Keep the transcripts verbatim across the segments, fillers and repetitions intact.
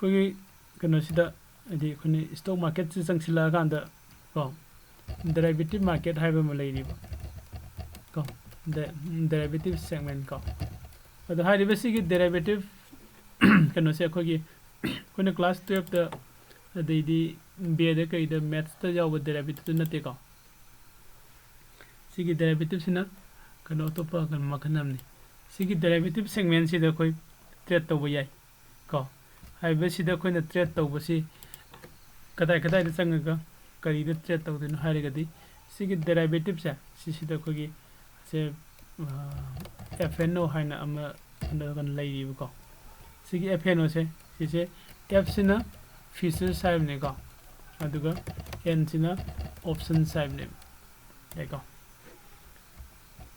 ꯑꯩꯈꯣꯏꯒꯤ ꯀꯩꯅꯣꯁꯤꯗ, ꯍꯥꯏꯗꯤ ꯑꯩꯈꯣꯏꯅ stock marketꯁꯤ ꯆꯪꯁꯤꯜꯂꯛꯑꯀꯥꯟꯗ ꯀꯣ, derivative market ꯍꯥꯏꯕ ꯑꯃ ꯂꯩꯔꯤꯕ ꯀꯣ, derivative segment ꯀꯣ꯫ ꯑꯗꯣ ꯍꯥꯏꯔꯤꯕ ꯁꯤꯒꯤ derivative ꯀꯩꯅꯣꯁꯦ ꯑꯩꯈꯣꯏꯒꯤ, ꯑꯩꯈꯣꯏꯅ class twelveꯇ ꯑꯗꯩꯗꯤ B Aꯗ ꯀꯩꯗ mathsꯇ ꯌꯥꯎꯕ derivativeꯇꯨ ꯅꯠꯇꯦꯀꯣ꯫ ꯁꯤꯒꯤ derivativeꯁꯤꯅ ꯀꯩꯅꯣ, ꯑꯇꯣꯞꯄ ꯀꯩꯅꯣ ꯃꯈꯜ ꯑꯃꯅꯤ꯫ ꯁꯤꯒꯤ derivative segmentꯁꯤꯗ ꯑꯩꯈꯣꯏ trade ꯇꯧꯕ ꯌꯥꯏ ꯀꯣ꯫ ꯍꯥꯏꯔꯤꯕꯁꯤꯗ ꯑꯩꯈꯣꯏꯅ trade ꯇꯧꯕꯁꯤ ꯀꯗꯥꯏ ꯀꯗꯥꯏꯗ ꯆꯪꯉꯒ ꯀꯔꯤꯗ trade ꯇꯧꯗꯣꯏꯅꯣ ꯍꯥꯏꯔꯒꯗꯤ, ꯁꯤꯒꯤ derivativeꯁꯦ, ꯁꯤꯁꯤꯗ ꯑꯩꯈꯣꯏꯒꯤ ꯁꯦ, F N O ꯍꯥꯏꯅ ꯑꯃ ꯀꯩꯅꯣ ꯂꯩꯔꯤꯕꯀꯣ꯫ ꯁꯤꯒꯤ F N Oꯁꯦ, ꯁꯤꯁꯦ Fꯁꯤꯅ futures ꯍꯥꯏꯕꯅꯤꯀꯣ, ꯑꯗꯨꯒ Nꯁꯤꯅ options ꯍꯥꯏꯕꯅꯦꯕ꯫ ꯌꯥꯏꯀꯣ?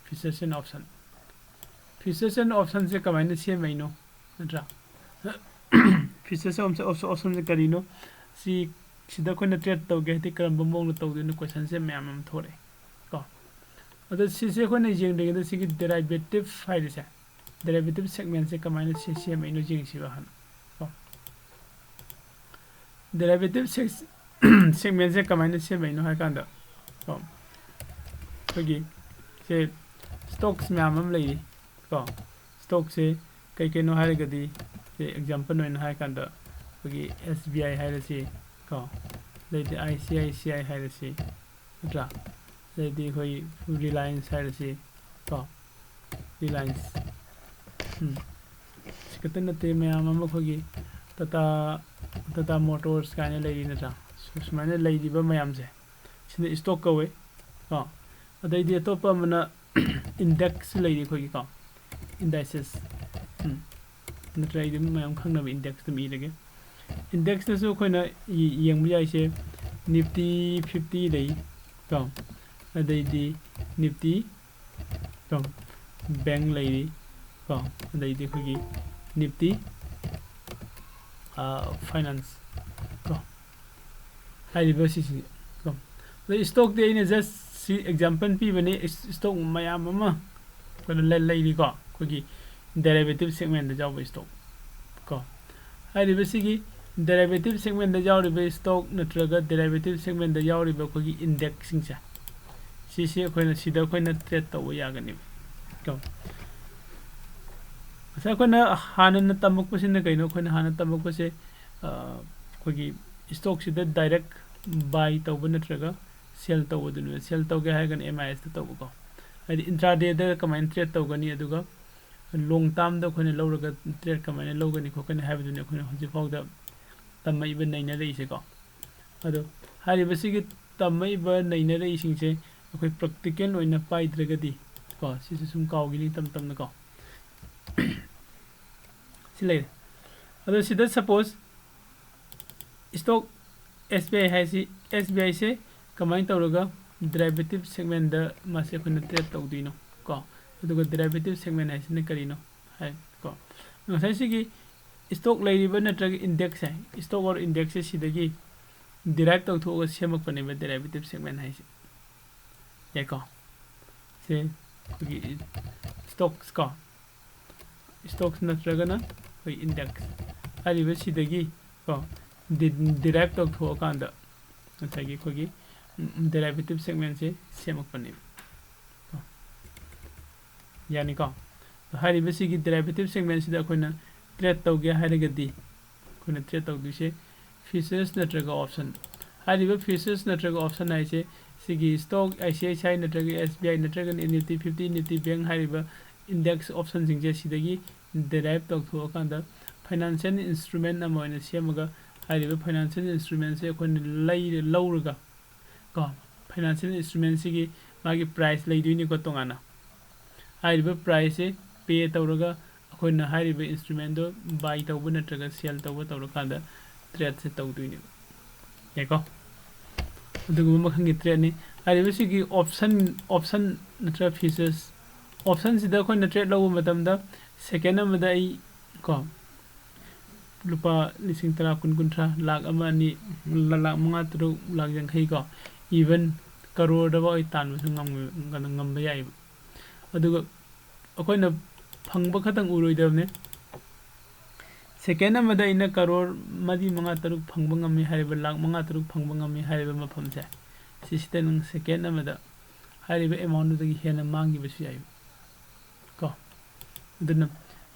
Futures and option꯫ Futures and optionꯁꯦ ꯀꯃꯥꯏꯅ ꯁꯦꯝꯃꯛꯏꯅꯣ, ꯅꯠꯇ꯭ꯔꯥ? Futures option, option, optionꯁꯦ ꯀꯔꯤꯅꯣ? ꯁꯤ, ꯁꯤꯗ ꯑꯩꯈꯣꯏꯅ trade ꯇꯧꯒꯦ ꯍꯥꯏꯗꯤ ꯀꯔꯝꯕ ꯃꯑꯣꯡꯗ ꯇꯧꯗꯣꯏꯅꯣ, questionꯁꯦ ꯃꯌꯥꯝ ꯑꯃ ꯊꯣꯛꯂꯛꯑꯦ ꯀꯣ꯫ ꯑꯗꯣ ꯁꯤꯁꯦ ꯑꯩꯈꯣꯏꯅ ꯌꯦꯡꯗ꯭ꯔꯤꯉꯩꯗ ꯁꯤꯒꯤ derivative ꯍꯥꯏꯔꯤꯁꯦ, derivative segmentꯁꯦ ꯀꯃꯥꯏꯅ ꯁꯦ-, ꯁꯦꯝꯃꯛꯏꯅꯣ ꯌꯦꯡꯁꯤꯕ ꯍꯥꯟꯅ ꯀꯣ꯫ Derivative seg-, segmentꯁꯦ ꯀꯃꯥꯏꯅ ꯁꯦꯝꯃꯛꯏꯅꯣ ꯍꯥꯏ ꯀꯥꯟꯗ ꯀꯣ, ꯑꯩꯈꯣꯏꯒꯤ ꯁꯦ stocks ꯃꯌꯥꯝ ꯑꯃ ꯂꯩꯔꯤ ꯀꯣ꯫ Stockꯁꯦ ꯀꯩ ꯀꯩꯅꯣ ꯍꯥꯏꯔꯒꯗꯤ, ꯁꯦ example ꯑꯣꯏꯅ ꯍꯥꯏ ꯀꯥꯟꯗ ꯑꯩꯈꯣꯏꯒꯤ S B I ꯍꯥꯏꯔꯁꯤ ꯀꯣ, ꯑꯗꯩꯗꯤ I C I C I ꯍꯥꯏꯔꯁꯤ, ꯅꯠꯇ꯭ꯔꯥ? ꯑꯗꯩꯗꯤ ꯑꯩꯈꯣꯏ Reliance ꯍꯥꯏꯔꯁꯤ ꯀꯣ, Reliance꯫ ꯎꯝ꯫ ꯁꯤ ꯈꯛꯇ ꯅꯠꯇꯦ, ꯃꯌꯥꯝ ꯑꯃ ꯑꯩꯈꯣꯏꯒꯤ Tata, Tata Motors ꯀꯥꯏꯅ ꯂꯩꯔꯤ, ꯅꯠꯇ꯭ꯔꯥ? ꯁꯨ-, ꯁꯨꯃꯥꯏꯅ ꯂꯩꯔꯤꯕ ꯃꯌꯥꯝꯁꯦ, ꯁꯤꯅ stock ꯀꯧꯋꯦ ꯀꯣ꯫ ꯑꯗꯩꯗꯤ ꯑꯇꯣꯞꯄ ꯑꯃꯅ index ꯂꯩꯔꯤ ꯑꯩꯈꯣꯏꯒꯤ ꯀꯣ, indices꯫ ꯎꯝ꯫ ꯅꯠꯇ꯭ꯔ ꯑꯩ ꯑꯗꯨꯝ ꯃꯌꯥꯝ ꯈꯪꯅꯕ index ꯑꯗꯨꯝ ꯏꯔꯒꯦ꯫ Indexꯇꯁꯨ ꯑꯩꯈꯣꯏꯅ ꯌꯦ-, ꯌꯦꯡꯕ ꯌꯥꯏꯁꯦ, Nifty fifty ꯂꯩ ꯀꯣ, ꯑꯗꯩꯗꯤ Nifty ꯀꯣ, bank ꯂꯩꯔꯤ ꯀꯣ, ꯑꯗꯩꯗꯤ ꯑꯩꯈꯣꯏꯒꯤ Nifty, ꯑꯥ, finance ꯀꯣ, ꯍꯥꯏꯔꯤꯕ ꯁꯤꯁꯤꯡꯁꯦ ꯀꯣ꯫ ꯑꯗꯩ stockꯇꯤ ꯑꯩꯅ just ꯁꯤ example ꯄꯤꯕꯅꯤ, is-, stock ꯃꯌꯥꯝ ꯑꯃ ꯑꯩꯈꯣꯏꯅ ꯂꯩ-, ꯂꯩꯔꯤꯀꯣ, ꯑꯩꯈꯣꯏꯒꯤ derivative segmentꯇ ꯌꯥꯎꯕ stock ꯀꯣ꯫ ꯍꯥꯏꯔꯤꯕꯁꯤꯒꯤ derivative segment ꯇ ꯌꯥꯎꯔꯤꯕ stock ꯅꯠꯇ꯭ꯔꯒ derivative segment ꯇ ꯌꯥꯎꯔꯤꯕ ꯑꯩꯈꯣꯏꯒꯤ index ꯁꯤꯡꯁꯦ, ꯁꯤꯁꯤ ꯑꯩꯈꯣꯏꯅ ꯁꯤꯗ ꯑꯩꯈꯣꯏꯅ trade ꯇꯧꯕ ꯌꯥꯒꯅꯦꯕ ꯀꯣ꯫ ꯉꯁꯥꯏ ꯑꯩꯈꯣꯏꯅ ꯍꯥꯟꯅꯅ ꯇꯝꯃꯛꯄꯁꯤꯅ ꯀꯩꯅꯣ? ꯑꯩꯈꯣꯏꯅ ꯍꯥꯟꯅ ꯇꯝꯃꯛꯄꯁꯦ, ꯑ, ꯑꯩꯈꯣꯏꯒꯤ stock ꯁꯤꯗ direct buy ꯇꯧꯕ ꯅꯠꯇ꯭ꯔꯒ sell ꯇꯧꯕꯗꯨꯅꯦꯕ꯫ Sell ꯇꯧꯒꯦ ꯍꯥꯏꯔꯒꯅ M I S ꯇ ꯇꯧꯕꯀꯣ꯫ ꯍꯥꯏꯗꯤ intraday ꯗ ꯀꯃꯥꯏꯅ trade ꯇꯧꯒꯅꯤ, ꯑꯗꯨꯒ long term ꯗ ꯑꯩꯈꯣꯏꯅ ꯂꯧꯔꯒ trade ꯀꯃꯥꯏꯅ ꯂꯧꯒꯅꯤ ꯈꯣꯠꯀꯅꯤ ꯍꯥꯏꯕꯗꯨꯅꯤ ꯑꯩꯈꯣꯏꯅ ꯍꯧꯖꯤꯛꯐꯥꯎꯗ ꯇꯝꯃꯛꯏꯕ, ꯅꯩꯅꯔꯛꯏꯁꯦꯀꯣ꯫ ꯑꯗꯣ ꯍꯥꯏꯔꯤꯕꯁꯤꯒꯤ ꯇꯝꯃꯛꯏꯕ, ꯅꯩꯅꯔꯛꯏꯁꯤꯡꯁꯦ ꯑꯩꯈꯣꯏ practical ꯑꯣꯏꯅ ꯄꯥꯏꯗ꯭ꯔꯒꯗꯤ ꯀꯣ, ꯁꯤꯁꯨ ꯁꯨꯝ ꯀꯥꯎꯈꯤꯅꯤ ꯇꯞ ꯇꯞꯅꯀꯣ꯫ ꯁꯤ ꯂꯩꯔꯦ꯫ ꯑꯗꯣ ꯁꯤꯗ suppose stock S B I ꯍꯥꯏꯁꯤ, S B I ꯁꯦ ꯀꯃꯥꯏꯅ ꯇꯧꯔꯒ derivative segment ꯇ ꯃꯥꯁꯦ ꯑꯩꯈꯣꯏꯅ trade ꯇꯧꯗꯣꯏꯅꯣ ꯀꯣ? ꯑꯗꯨꯒ derivative segment ꯍꯥꯏꯁꯤꯅ ꯀꯔꯤꯅꯣ ꯍꯥꯏ ꯀꯣ? ꯉꯁꯥꯏ ꯁꯤꯒꯤ stock ꯂꯩꯔꯤꯕ ꯅꯠꯇ꯭ꯔꯒ index say, stock or index ꯁꯦ ꯁꯤꯗꯒꯤ derive ꯇꯧꯊꯣꯛꯑꯒ ꯁꯦꯝꯃꯛꯄꯅꯦꯕ derivative segment ꯍꯥꯏꯁꯦ꯫ ꯌꯥꯏꯀꯣ? ꯁꯦ ꯑꯩꯈꯣꯏꯒꯤ stocks ꯀꯣ, stocks ꯅꯠꯇ꯭ꯔꯒꯅ ꯑꯩꯈꯣꯏ index ꯍꯥꯏꯔꯤꯕ ꯁꯤꯗꯒꯤ ꯀꯣ, ꯗꯤ-, derive ꯇꯧꯊꯣꯛꯑꯀꯥꯟꯗ ꯉꯁꯥꯏꯒꯤ ꯑꯩꯈꯣꯏꯒꯤ, ꯎꯝ, derivative segment ꯁꯦ ꯁꯦꯝꯃꯛꯄꯅꯦꯕ ꯀꯣ꯫ ꯌꯥꯅꯤꯀꯣ? ꯑꯗꯣ ꯍꯥꯏꯔꯤꯕ ꯁꯤꯒꯤ derivative segment ꯁꯤꯗ ꯑꯩꯈꯣꯏꯅ trade ꯇꯧꯒꯦ ꯍꯥꯏꯔꯒꯗꯤ ꯑꯩꯈꯣꯏꯅ trade ꯇꯧꯗꯣꯏꯁꯦ futures ꯅꯠꯇ꯭ꯔꯒ option꯫ ꯍꯥꯏꯔꯤꯕ futures ꯅꯠꯇ꯭ꯔꯒ option ꯍꯥꯏꯁꯦ ꯁꯤꯒꯤ stock I C I C I ꯅꯠꯇ꯭ꯔꯒ S B I ꯅꯠꯇ꯭ꯔꯒ Nifty fifty, Nifty Bank ꯍꯥꯏꯔꯤꯕ index option ꯁꯤꯡꯁꯦ ꯁꯤꯗꯒꯤ derive ꯇꯧꯊꯣꯛꯑꯀꯥꯟꯗ financial instrument ꯑꯃ ꯑꯣꯏꯅ ꯁꯦꯝꯃꯒ ꯍꯥꯏꯔꯤꯕ financial instrument ꯁꯦ ꯑꯩꯈꯣꯏꯅ ꯂꯩꯔ-, ꯂꯧꯔꯒ ꯀꯣ, financial instrument ꯁꯤꯒꯤ ꯃꯥꯒꯤ price ꯂꯩꯗꯣꯏꯅꯤꯀꯣ ꯇꯣꯉꯥꯟꯅ꯫ ꯍꯥꯏꯔꯤꯕ price ꯁꯦ pay ꯇꯧꯔꯒ ꯑꯩꯈꯣꯏꯅ ꯍꯥꯏꯔꯤꯕ instrument ꯗꯣ buy ꯇꯧꯕ ꯅꯠꯇ꯭ꯔꯒ sell ꯇꯧꯕ ꯇꯧꯔꯀꯥꯟꯗ trade ꯁꯦ ꯇꯧꯗꯣꯏꯅꯦꯕ꯫ ꯌꯥꯏꯀꯣ? ꯑꯗꯨꯒꯨꯝꯕ ꯃꯈꯜꯒꯤ trade ꯅꯤ꯫ ꯍꯥꯏꯔꯤꯕ ꯁꯤꯒꯤ option, option ꯅꯠꯇ꯭ꯔꯒ futures, option ꯁꯤꯗ ꯑꯩꯈꯣꯏꯅ trade ꯂꯧꯕ ꯃꯇꯝꯗ second ꯑꯃꯗ ꯑꯩ ꯀꯣ, ꯂꯨꯄꯥ ꯂꯤꯁꯤꯡ ꯇꯔꯥ, ꯀꯨꯟ, ꯀꯨꯟꯊ꯭ꯔꯥ, ꯂꯥꯛ ꯑꯃ, ꯑꯅꯤ, ꯂꯥꯛ ꯃꯉꯥ, ꯇꯔꯨꯛ, ꯂꯥꯛ ꯌꯥꯡꯈꯩ ꯀꯣ, even ꯀꯔꯣꯔꯗꯐꯥꯎ ꯑꯩ ꯇꯥꯟꯕꯁꯨ ꯉꯝ-, ꯀꯩꯅꯣ, ꯉꯝꯕ ꯌꯥꯏꯑꯕ꯫ ꯑꯗꯨꯒ ꯑꯩꯈꯣꯏꯅ ꯐꯪꯕ ꯈꯛꯇꯪ ꯎꯔꯣꯏꯗꯕꯅꯤ꯫ ꯁꯦꯀꯦꯟ ꯑꯃꯗ ꯑꯩꯅ ꯀꯔꯣꯔ ꯃꯔꯤ ꯃꯉꯥ ꯇꯔꯨꯛ ꯐꯪꯕ ꯉꯝꯃꯤ ꯍꯥꯏꯔꯤꯕ, ꯂꯥꯛ ꯃꯉꯥ ꯇꯔꯨꯛ ꯐꯪꯕ ꯉꯝꯃꯤ ꯍꯥꯏꯔꯤꯕ ꯃꯐꯝꯁꯦ, ꯁꯤꯁꯤꯗ ꯅꯪ ꯁꯦꯀꯦꯟ ꯑꯃꯗ ꯍꯥꯏꯔꯤꯕ ꯑꯦꯃꯥꯎꯟꯗꯨꯗꯒꯤ ꯍꯦꯟꯅ ꯃꯥꯡꯈꯤꯕꯁꯨ ꯌꯥꯏ ꯀꯣ꯫ ꯑꯗꯨꯅ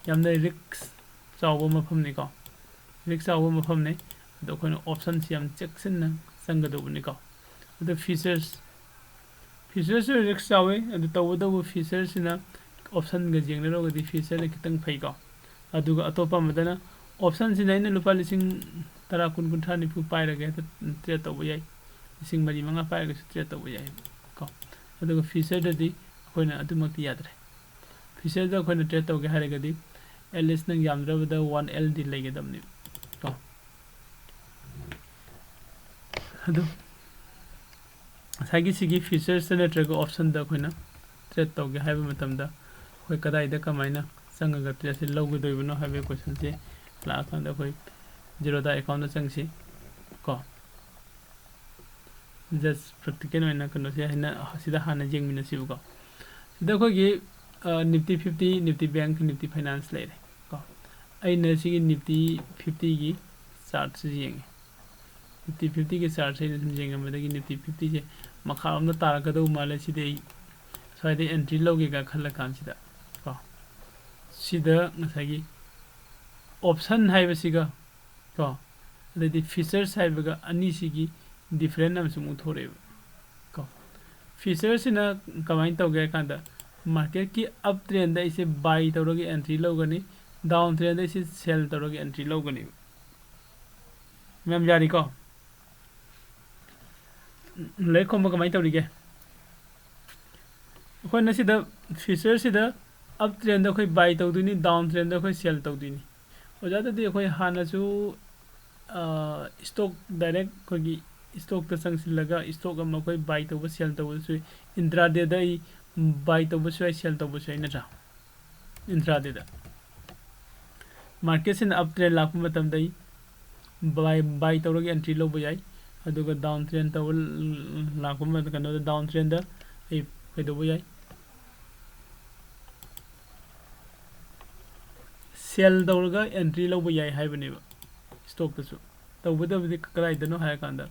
ꯌꯥꯝꯅ ꯔꯤꯛꯁ ꯆꯥꯎꯕ ꯃꯐꯝꯅꯤꯀꯣ, ꯔꯤꯛꯁ ꯆꯥꯎꯕ ꯃꯐꯝꯅꯤ꯫ ꯑꯗꯣ ꯑꯩꯈꯣꯏꯅ ꯑꯣꯞꯁꯟꯁꯤ ꯌꯥꯝ ꯆꯦꯛꯁꯤꯟꯅ ꯆꯪꯒꯗꯧꯕꯅꯤꯀꯣ꯫ ꯑꯗꯣ ꯐꯤꯆꯔꯁ, ꯐꯤꯆꯔꯁꯁꯨ ꯔꯤꯛꯁ ꯆꯥꯎꯋꯤ꯫ ꯑꯗꯨ ꯇꯧꯕꯇꯕꯨ ꯐꯤꯆꯔꯁꯤꯅ ꯑꯣꯞꯁꯟꯒ ꯌꯦꯡꯅꯔꯨꯔꯒꯗꯤ ꯐꯤꯆꯔꯅ ꯈꯤꯇꯪ ꯐꯩꯀꯣ꯫ ꯑꯗꯨꯒ ꯑꯇꯣꯞꯄ ꯑꯃꯗꯅ, ꯑꯣꯞꯁꯟꯁꯤꯗ ꯑꯩꯅ ꯂꯨꯄꯥ ꯂꯤꯁꯤꯡ ꯇꯔꯥ, ꯀꯨꯟ, ꯀꯨꯟꯊ꯭ꯔꯥ, ꯅꯤꯐꯨ ꯄꯥꯏꯔꯒ ꯍꯦꯛꯇ ꯇ꯭ꯔꯦꯠ ꯇꯧꯕ ꯌꯥꯏ, ꯂꯤꯁꯤꯡ ꯃꯔꯤ, ꯃꯉꯥ ꯄꯥꯏꯔꯒꯁꯨ ꯇ꯭ꯔꯦꯠ ꯇꯧꯕ ꯌꯥꯏ ꯀꯣ꯫ ꯑꯗꯨꯒ ꯐꯤꯆꯔꯗꯗꯤ ꯑꯩꯈꯣꯏꯅ ꯑꯗꯨꯃꯛꯇꯤ ꯌꯥꯗ꯭ꯔꯦ꯫ ꯐꯤꯆꯔꯗ ꯑꯩꯈꯣꯏꯅ ꯇ꯭ꯔꯦꯠ ꯇꯧꯒꯦ ꯍꯥꯏꯔꯒꯗꯤ at least ꯅꯪ ꯌꯥꯝꯗ꯭ꯔꯕꯗ ꯋꯥꯟ ꯑꯦꯜꯗꯤ ꯂꯩꯒꯗꯕꯅꯦꯕ ꯀꯣ꯫ ꯑꯗꯨ ꯉꯁꯥꯏꯒꯤ ꯁꯤꯒꯤ ꯐꯤꯆꯔꯁꯇ ꯅꯠꯇ꯭ꯔꯒ ꯑꯣꯞꯁꯟꯗ ꯑꯩꯈꯣꯏꯅ ꯇ꯭ꯔꯦꯠ ꯇꯧꯒꯦ ꯍꯥꯏꯕ ꯃꯇꯝꯗ ꯑꯩꯈꯣꯏ ꯀꯗꯥꯏꯗ ꯀꯃꯥꯏꯅ ꯆꯪꯉꯒ ꯇ꯭ꯔꯦꯠꯁꯦ ꯂꯧꯒꯗꯣꯏꯕꯅꯣ ꯍꯥꯏꯕꯒꯤ ꯀꯣꯏꯁꯟꯁꯦ ꯂꯥꯛꯑꯀꯥꯟꯗ ꯑꯩꯈꯣꯏ ꯖꯤꯔꯣꯗꯥ ꯑꯦꯀꯥꯎꯟꯗ ꯆꯪꯁꯤ ꯀꯣ꯫ ꯖꯁ ꯄ꯭ꯔꯦꯛꯇꯤꯀꯦꯜ ꯑꯣꯏꯅ ꯀꯩꯅꯣꯁꯦ ꯍꯥꯏꯅ ꯁꯤꯗ ꯍꯥꯟꯅ ꯌꯦꯡꯃꯤꯟꯅꯁꯤꯕꯀꯣ꯫ ꯁꯤꯗ ꯑꯩꯈꯣꯏꯒꯤ Nifty fifty, Nifty bank, Nifty finance ꯂꯩꯔꯦ ꯀꯣ꯫ ꯑꯩꯅ ꯁꯤꯒꯤ ꯅꯤꯐꯇꯤ ꯐꯤꯐꯇꯤꯒꯤ ꯆꯥꯔꯠꯁꯤ ꯌꯦꯡꯉꯦ꯫ ꯅꯤꯐꯇꯤ ꯐꯤꯐꯇꯤꯒꯤ ꯆꯥꯔꯠꯁꯦ ꯑꯩꯅ ꯁꯨꯝ ꯌꯦꯡꯉꯝꯕꯗꯒꯤ ꯅꯤꯐꯇꯤ ꯐꯤꯐꯇꯤꯁꯦ ꯃꯈꯥꯔꯣꯝꯗ ꯇꯥꯔꯛꯀꯗꯧꯕ ꯃꯥꯜꯂꯦ꯫ ꯁꯤꯗꯤ ꯑꯩ ꯁ꯭ꯋꯥꯏꯗ ꯑꯦꯟꯇ꯭ꯔꯤ ꯂꯧꯒꯦꯒ ꯈꯜꯂ ꯀꯥꯟꯁꯤꯗ ꯀꯣ, ꯁꯤꯗ ꯉꯁꯥꯏꯒꯤ ꯑꯣꯞꯁꯟ ꯍꯥꯏꯕꯁꯤꯒ ꯀꯣ, ꯑꯗꯩꯗꯤ ꯐꯤꯆꯔꯁ ꯍꯥꯏꯕꯒ ꯑꯅꯤꯁꯤꯒꯤ ꯗꯤꯐ꯭ꯔꯦꯟ ꯑꯃꯁꯨ ꯑꯃꯨꯛ ꯊꯣꯔꯛꯑꯦꯕ ꯀꯣ꯫ ꯐꯤꯆꯔꯁꯤꯅ ꯀꯃꯥꯏꯅ ꯇꯧꯒꯦ ꯍꯥꯏ ꯀꯥꯟꯗ, ꯃꯥꯔꯀꯦꯠꯀꯤ ꯑꯞ ꯇ꯭ꯔꯦꯟꯗ ꯑꯩꯁꯦ ꯕꯥꯏ ꯇꯧꯔꯒ ꯑꯦꯟꯇ꯭ꯔꯤ ꯂꯧꯒꯅꯤ, ꯗꯥꯎꯟ ꯇ꯭ꯔꯦꯟꯗ ꯑꯩꯁꯦ ꯁꯦꯜ ꯇꯧꯔꯒ ꯑꯦꯟꯇ꯭ꯔꯤ ꯂꯧꯒꯅꯦꯕ꯫ ꯃꯌꯥꯝ ꯌꯥꯔꯤꯀꯣ? ꯂꯥꯏꯔꯤꯛ ꯈꯣꯝꯕ ꯀꯃꯥꯏꯅ ꯇꯧꯔꯤꯒꯦ? ꯑꯩꯈꯣꯏꯅ ꯁꯤꯗ ꯐꯤꯆꯔꯁꯤꯗ ꯑꯞ ꯇ꯭ꯔꯦꯟꯗ ꯑꯩꯈꯣꯏ ꯕꯥꯏ ꯇꯧꯗꯣꯏꯅꯤ, ꯗꯥꯎꯟ ꯇ꯭ꯔꯦꯟꯗ ꯑꯩꯈꯣꯏ ꯁꯦꯜ ꯇꯧꯗꯣꯏꯅꯤ꯫ ꯑꯣꯖꯥꯗꯗꯤ ꯑꯩꯈꯣꯏ ꯍꯥꯟꯅꯁꯨ ꯏꯁꯇꯣꯛ ꯗꯥꯏꯔꯦꯛ ꯑꯩꯈꯣꯏꯒꯤ ꯏꯁꯇꯣꯛꯇ ꯆꯪꯁꯤꯜꯂꯒ ꯏꯁꯇꯣꯛ ꯑꯃ ꯑꯩꯈꯣꯏ ꯕꯥꯏ ꯇꯧꯕ, ꯁꯦꯜ ꯇꯧꯕꯁꯨ ꯌꯥꯏ꯫ ꯏꯟꯇ꯭ꯔꯥꯗꯦꯗ ꯑꯩ ꯕꯥꯏ ꯇꯧꯕꯁꯨ ꯌꯥꯏ, ꯁꯦꯜ ꯇꯧꯕꯁꯨ ꯌꯥꯏ, ꯅꯠꯇ꯭ꯔꯥ? ꯏꯟꯇ꯭ꯔꯥꯗꯦꯗ ꯃꯥꯔꯀꯦꯠꯁꯤꯅ ꯑꯞ ꯇ꯭ꯔꯦꯟ ꯂꯥꯛꯄ ꯃꯇꯝꯗ ꯑꯩ ꯕꯥꯏ, ꯕꯥꯏ ꯇꯧꯔꯒ ꯑꯦꯟꯇ꯭ꯔꯤ ꯂꯧꯕ ꯌꯥꯏ, ꯑꯗꯨꯒ ꯗꯥꯎꯟ ꯇ꯭ꯔꯦꯟ ꯇꯧꯕ ꯂꯥꯛꯄ ꯃꯇꯝꯗ, ꯀꯩꯅꯣꯗ, ꯗꯥꯎꯟ ꯇ꯭ꯔꯦꯟꯗ ꯑꯩ ꯀꯩꯗꯧꯕ ꯌꯥꯏ? ꯁꯦꯜ ꯇꯧꯔꯒ ꯑꯦꯟꯇ꯭ꯔꯤ ꯂꯧꯕ ꯌꯥꯏ ꯍꯥꯏꯕꯅꯦꯕ ꯏꯁꯇꯣꯛꯇꯁꯨ꯫ ꯇꯧꯕꯇꯕꯨꯗꯤ ꯀꯗꯥꯏꯗꯅꯣ ꯍꯥꯏꯔꯀꯥꯟꯗ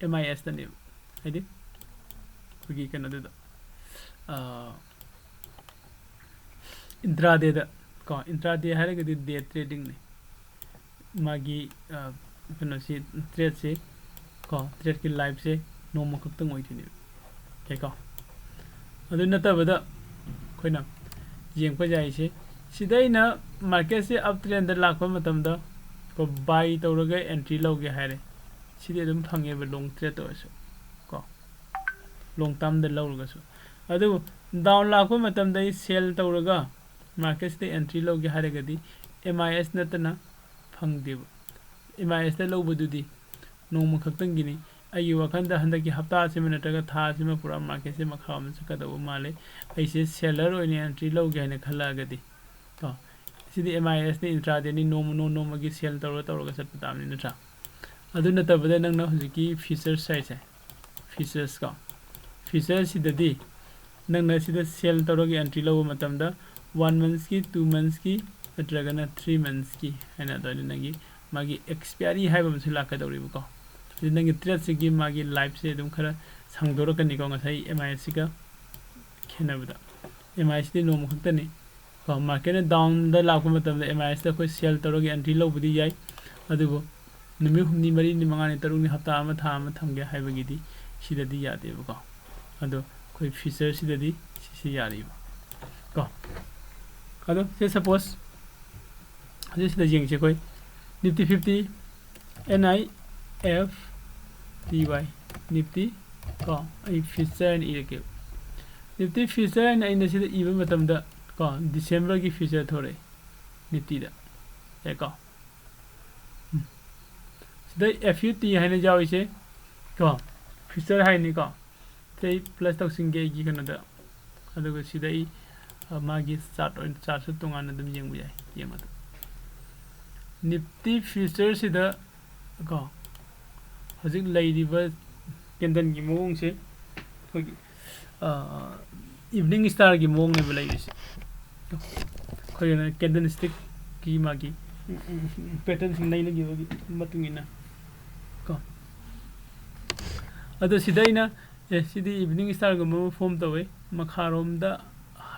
ꯑꯦꯝ ꯑꯥꯏ ꯑꯦꯁꯇꯅꯦꯕ, ꯍꯥꯏꯗꯤ ꯑꯩꯈꯣꯏꯒꯤ ꯀꯩꯅꯣꯗꯨꯗ, ꯏꯟꯇ꯭ꯔꯥꯗꯦꯗ ꯀꯣ꯫ ꯏꯟꯇ꯭ꯔꯥꯗꯦ ꯍꯥꯏꯔꯒꯗꯤ ꯗꯦ ꯇ꯭ꯔꯦꯗꯤꯡꯅꯤ꯫ ꯃꯥꯒꯤ ꯀꯩꯅꯣꯁꯤ, ꯇ꯭ꯔꯦꯠꯁꯤ ꯀꯣ, ꯇ꯭ꯔꯦꯠꯀꯤ ꯂꯥꯏꯐꯁꯦ ꯅꯣꯡꯃ ꯈꯛꯇꯪ ꯑꯣꯏꯗꯣꯏꯅꯦꯕ꯫ ꯑꯣꯀꯦꯀꯣ? ꯑꯗꯨ ꯅꯠꯇꯕꯗ ꯑꯩꯈꯣꯏꯅ ꯌꯦꯡꯕ ꯌꯥꯏꯁꯦ, ꯁꯤꯗ ꯑꯩꯅ ꯃꯥꯔꯀꯦꯠꯁꯦ ꯑꯞ ꯇ꯭ꯔꯦꯟꯗ ꯂꯥꯛꯄ ꯃꯇꯝꯗ ꯀꯣ, ꯕꯥꯏ ꯇꯧꯔꯒ ꯑꯦꯟꯇ꯭ꯔꯤ ꯂꯧꯒꯦ ꯍꯥꯏꯔꯦ, ꯁꯤꯗꯤ ꯑꯗꯨꯝ ꯐꯪꯉꯦꯕ, ꯂꯣꯡ ꯇ꯭ꯔꯦꯠ ꯑꯣꯏꯔꯁꯨ ꯀꯣ, ꯂꯣꯡ ꯇꯥꯔꯝꯗ ꯂꯧꯔꯒꯁꯨ꯫ ꯑꯗꯨꯕꯨ ꯗꯥꯎꯟ ꯂꯥꯛꯄ ꯃꯇꯝꯗ ꯑꯩ ꯁꯦꯜ ꯇꯧꯔꯒ ꯃꯥꯔꯀꯦꯠꯁꯤꯗ ꯑꯦꯟꯇ꯭ꯔꯤ ꯂꯧꯒꯦ ꯍꯥꯏꯔꯒꯗꯤ ꯑꯦꯝ ꯑꯥꯏ ꯑꯦꯁ ꯅꯠꯇꯅ ꯐꯪꯗꯦꯕ꯫ ꯑꯦꯝ ꯑꯥꯏ ꯑꯦꯁꯇ ꯂꯧꯕꯗꯨꯗꯤ ꯅꯣꯡꯃ ꯈꯛꯇꯪꯒꯤꯅꯤ꯫ ꯑꯩꯒꯤ ꯋꯥꯈꯜꯗ ꯍꯟꯗꯛꯀꯤ ꯍꯞꯇꯥꯁꯤꯃ ꯅꯠꯇ꯭ꯔꯒ ꯊꯥꯁꯤꯃ ꯄꯨꯔꯥ ꯃꯥꯔꯀꯦꯠꯁꯦ ꯃꯈꯥ ꯑꯃ ꯆꯠꯀꯗꯧꯕ ꯃꯥꯜꯂꯦ꯫ ꯑꯩꯁꯦ ꯁꯦꯂꯔ ꯑꯣꯏꯅ ꯑꯦꯟꯇ꯭ꯔꯤ ꯂꯧꯒꯦ ꯍꯥꯏꯅ ꯈꯜꯂꯛꯑꯒꯗꯤ ꯀꯣ, ꯁꯤꯗꯤ ꯑꯦꯝ ꯑꯥꯏ ꯑꯦꯁꯅꯤ, ꯏꯟꯇ꯭ꯔꯥꯗꯦꯅꯤ, ꯅꯣꯡꯃ ꯅꯣꯡ ꯅꯣꯡꯃꯒꯤ ꯁꯦꯜ ꯇꯧꯔ ꯇꯧꯔꯒ ꯆꯠꯄ ꯇꯥꯕꯅꯤ, ꯅꯠꯇ꯭ꯔꯥ? ꯑꯗꯨ ꯅꯠꯇꯕꯗ ꯅꯪꯅ ꯍꯧꯖꯤꯛꯀꯤ ꯐ꯭ꯌꯨꯆꯔꯁ ꯍꯥꯏꯁꯦ, ꯐ꯭ꯌꯨꯆꯔꯁ ꯀꯣ, ꯐ꯭ꯌꯨꯆꯔꯁꯤꯗꯗꯤ ꯅꯪꯅ ꯁꯤꯗ ꯁꯦꯜ ꯇꯧꯔꯒ ꯑꯦꯟꯇ꯭ꯔꯤ ꯂꯧꯕ ꯃꯇꯝꯗ ꯋꯥꯟ ꯃꯟꯁꯀꯤ, ꯇꯨ ꯃꯟꯁꯀꯤ ꯅꯠꯇ꯭ꯔꯒꯅ ꯊ꯭ꯔꯤ ꯃꯟꯁꯀꯤ ꯍꯥꯏꯅ ꯑꯗꯨꯃꯥꯏꯅ ꯅꯪꯒꯤ ꯃꯥꯒꯤ ꯑꯦꯛꯁꯄꯤꯌꯥꯔꯤ ꯍꯥꯏꯕ ꯑꯃꯁꯨ ꯂꯥꯛꯀꯗꯧꯔꯤꯕꯀꯣ꯫ ꯑꯗꯨ ꯅꯪꯒꯤ ꯇ꯭ꯔꯦꯠꯁꯤꯒꯤ ꯃꯥꯒꯤ ꯂꯥꯏꯐꯁꯦ ꯑꯗꯨꯝ ꯈꯔ ꯁꯥꯡꯗꯣꯔꯛꯀꯅꯤꯀꯣ, ꯉꯁꯥꯏ ꯑꯦꯝ ꯑꯥꯏ ꯑꯦꯁꯁꯤꯒ ꯈꯦꯠꯅꯕꯗ꯫ ꯑꯦꯝ ꯑꯥꯏ ꯑꯦꯁꯁꯤꯗꯤ ꯅꯣꯡꯃ ꯈꯛꯇꯅꯤ ꯀꯣ꯫ ꯃꯥꯔꯀꯦꯠꯅ ꯗꯥꯎꯟꯗ ꯂꯥꯛꯄ ꯃꯇꯝꯗ ꯑꯦꯝ ꯑꯥꯏ ꯑꯦꯁꯇ ꯑꯩꯈꯣꯏ ꯁꯦꯜ ꯇꯧꯔꯒ ꯑꯦꯟꯇ꯭ꯔꯤ ꯂꯧꯕꯗꯤ ꯌꯥꯏ, ꯑꯗꯨꯕꯨ ꯅꯨꯃꯤꯠ ꯍꯨꯝꯅꯤ, ꯃꯔꯤꯅꯤ, ꯃꯉꯥꯅꯤ, ꯇꯔꯨꯛꯅꯤ, ꯍꯞꯇꯥ ꯑꯃ, ꯊꯥ ꯑꯃ ꯊꯝꯒꯦ ꯍꯥꯏꯕꯒꯤꯗꯤ ꯁꯤꯗꯗꯤ ꯌꯥꯗꯦꯕꯀꯣ꯫ ꯑꯗꯣ ꯑꯩꯈꯣꯏ ꯐ꯭ꯌꯨꯆꯔꯁꯤꯗꯗꯤ ꯁꯤꯁꯤ ꯌꯥꯔꯤꯕ ꯀꯣ꯫ ꯑꯗꯣ ꯁꯦ ꯁꯄꯣꯁ ꯍꯧꯖꯤꯛ ꯁꯤꯗ ꯌꯦꯡꯁꯤ ꯑꯩꯈꯣꯏ Nifty fifty, N I F T Y, Nifty ꯀꯣ꯫ ꯑꯩ ꯐ꯭ꯌꯨꯆꯔ ꯍꯥꯏꯅ ꯏꯔꯒꯦ꯫ ꯅꯤꯐꯇꯤ ꯐ꯭ꯌꯨꯆꯔ ꯍꯥꯏꯅ ꯑꯩꯅ ꯁꯤꯗ ꯏꯕ ꯃꯇꯝꯗ ꯀꯣ, ꯗꯤꯁꯦꯝꯕꯔꯒꯤ ꯐ꯭ꯌꯨꯆꯔ ꯊꯣꯔꯛꯑꯦ ꯅꯤꯐꯇꯤꯗ꯫ ꯌꯥꯏꯀꯣ? ꯎꯝ꯫ ꯁꯤꯗ ꯑꯦꯐ ꯌꯨ ꯇꯤ ꯍꯥꯏꯅ ꯌꯥꯎꯔꯤꯁꯦ ꯀꯣ, ꯐ꯭ꯌꯨꯆꯔ ꯍꯥꯏꯅꯤꯀꯣ꯫ ꯁꯤ ꯑꯩ ꯄ꯭ꯂꯁ ꯇꯧꯁꯤꯟꯒꯦ ꯑꯩꯒꯤ ꯀꯩꯅꯣꯗ꯫ ꯑꯗꯨꯒ ꯁꯤꯗ ꯑꯩ, ꯑ, ꯃꯥꯒꯤ ꯆꯥꯔꯠ ꯑꯣꯏꯅ, ꯆꯥꯔꯠꯁꯨ ꯇꯣꯉꯥꯟꯅ ꯑꯗꯨꯝ ꯌꯦꯡꯕ ꯌꯥꯏ, ꯌꯦꯡꯕꯗ꯫ ꯅꯤꯐꯇꯤ ꯐ꯭ꯌꯨꯆꯔꯁꯤꯗ ꯀꯣ, ꯍꯧꯖꯤꯛ ꯂꯩꯔꯤꯕ ꯀꯦꯟꯗꯜꯒꯤ ꯃꯑꯣꯡꯁꯦ ꯑꯩꯈꯣꯏꯒꯤ, ꯑ, ꯏꯚꯤꯅꯤꯡ ꯁ꯭ꯇꯥꯔꯒꯤ ꯃꯑꯣꯡꯅꯦꯕ ꯂꯩꯔꯤꯁꯦ꯫ ꯑꯩꯈꯣꯏꯒꯤꯅ ꯀꯦꯟꯗꯜ ꯁ꯭ꯇꯤꯛ ꯁꯤ ꯃꯥꯒꯤ ꯄꯦꯇꯔꯟꯁꯤꯡ ꯂꯩꯅꯈꯤꯕꯒꯤ ꯃꯇꯨꯡ ꯏꯟꯅ ꯀꯣ꯫ ꯑꯗꯣ ꯁꯤꯗ ꯑꯩꯅ ꯑꯦ ꯁꯤꯗꯤ ꯏꯚꯤꯅꯤꯡ ꯁ꯭ꯇꯥꯔꯒꯨꯝꯕ ꯑꯃ ꯐꯣꯝ ꯇꯧꯋꯦ, ꯃꯈꯥꯔꯣꯝꯗ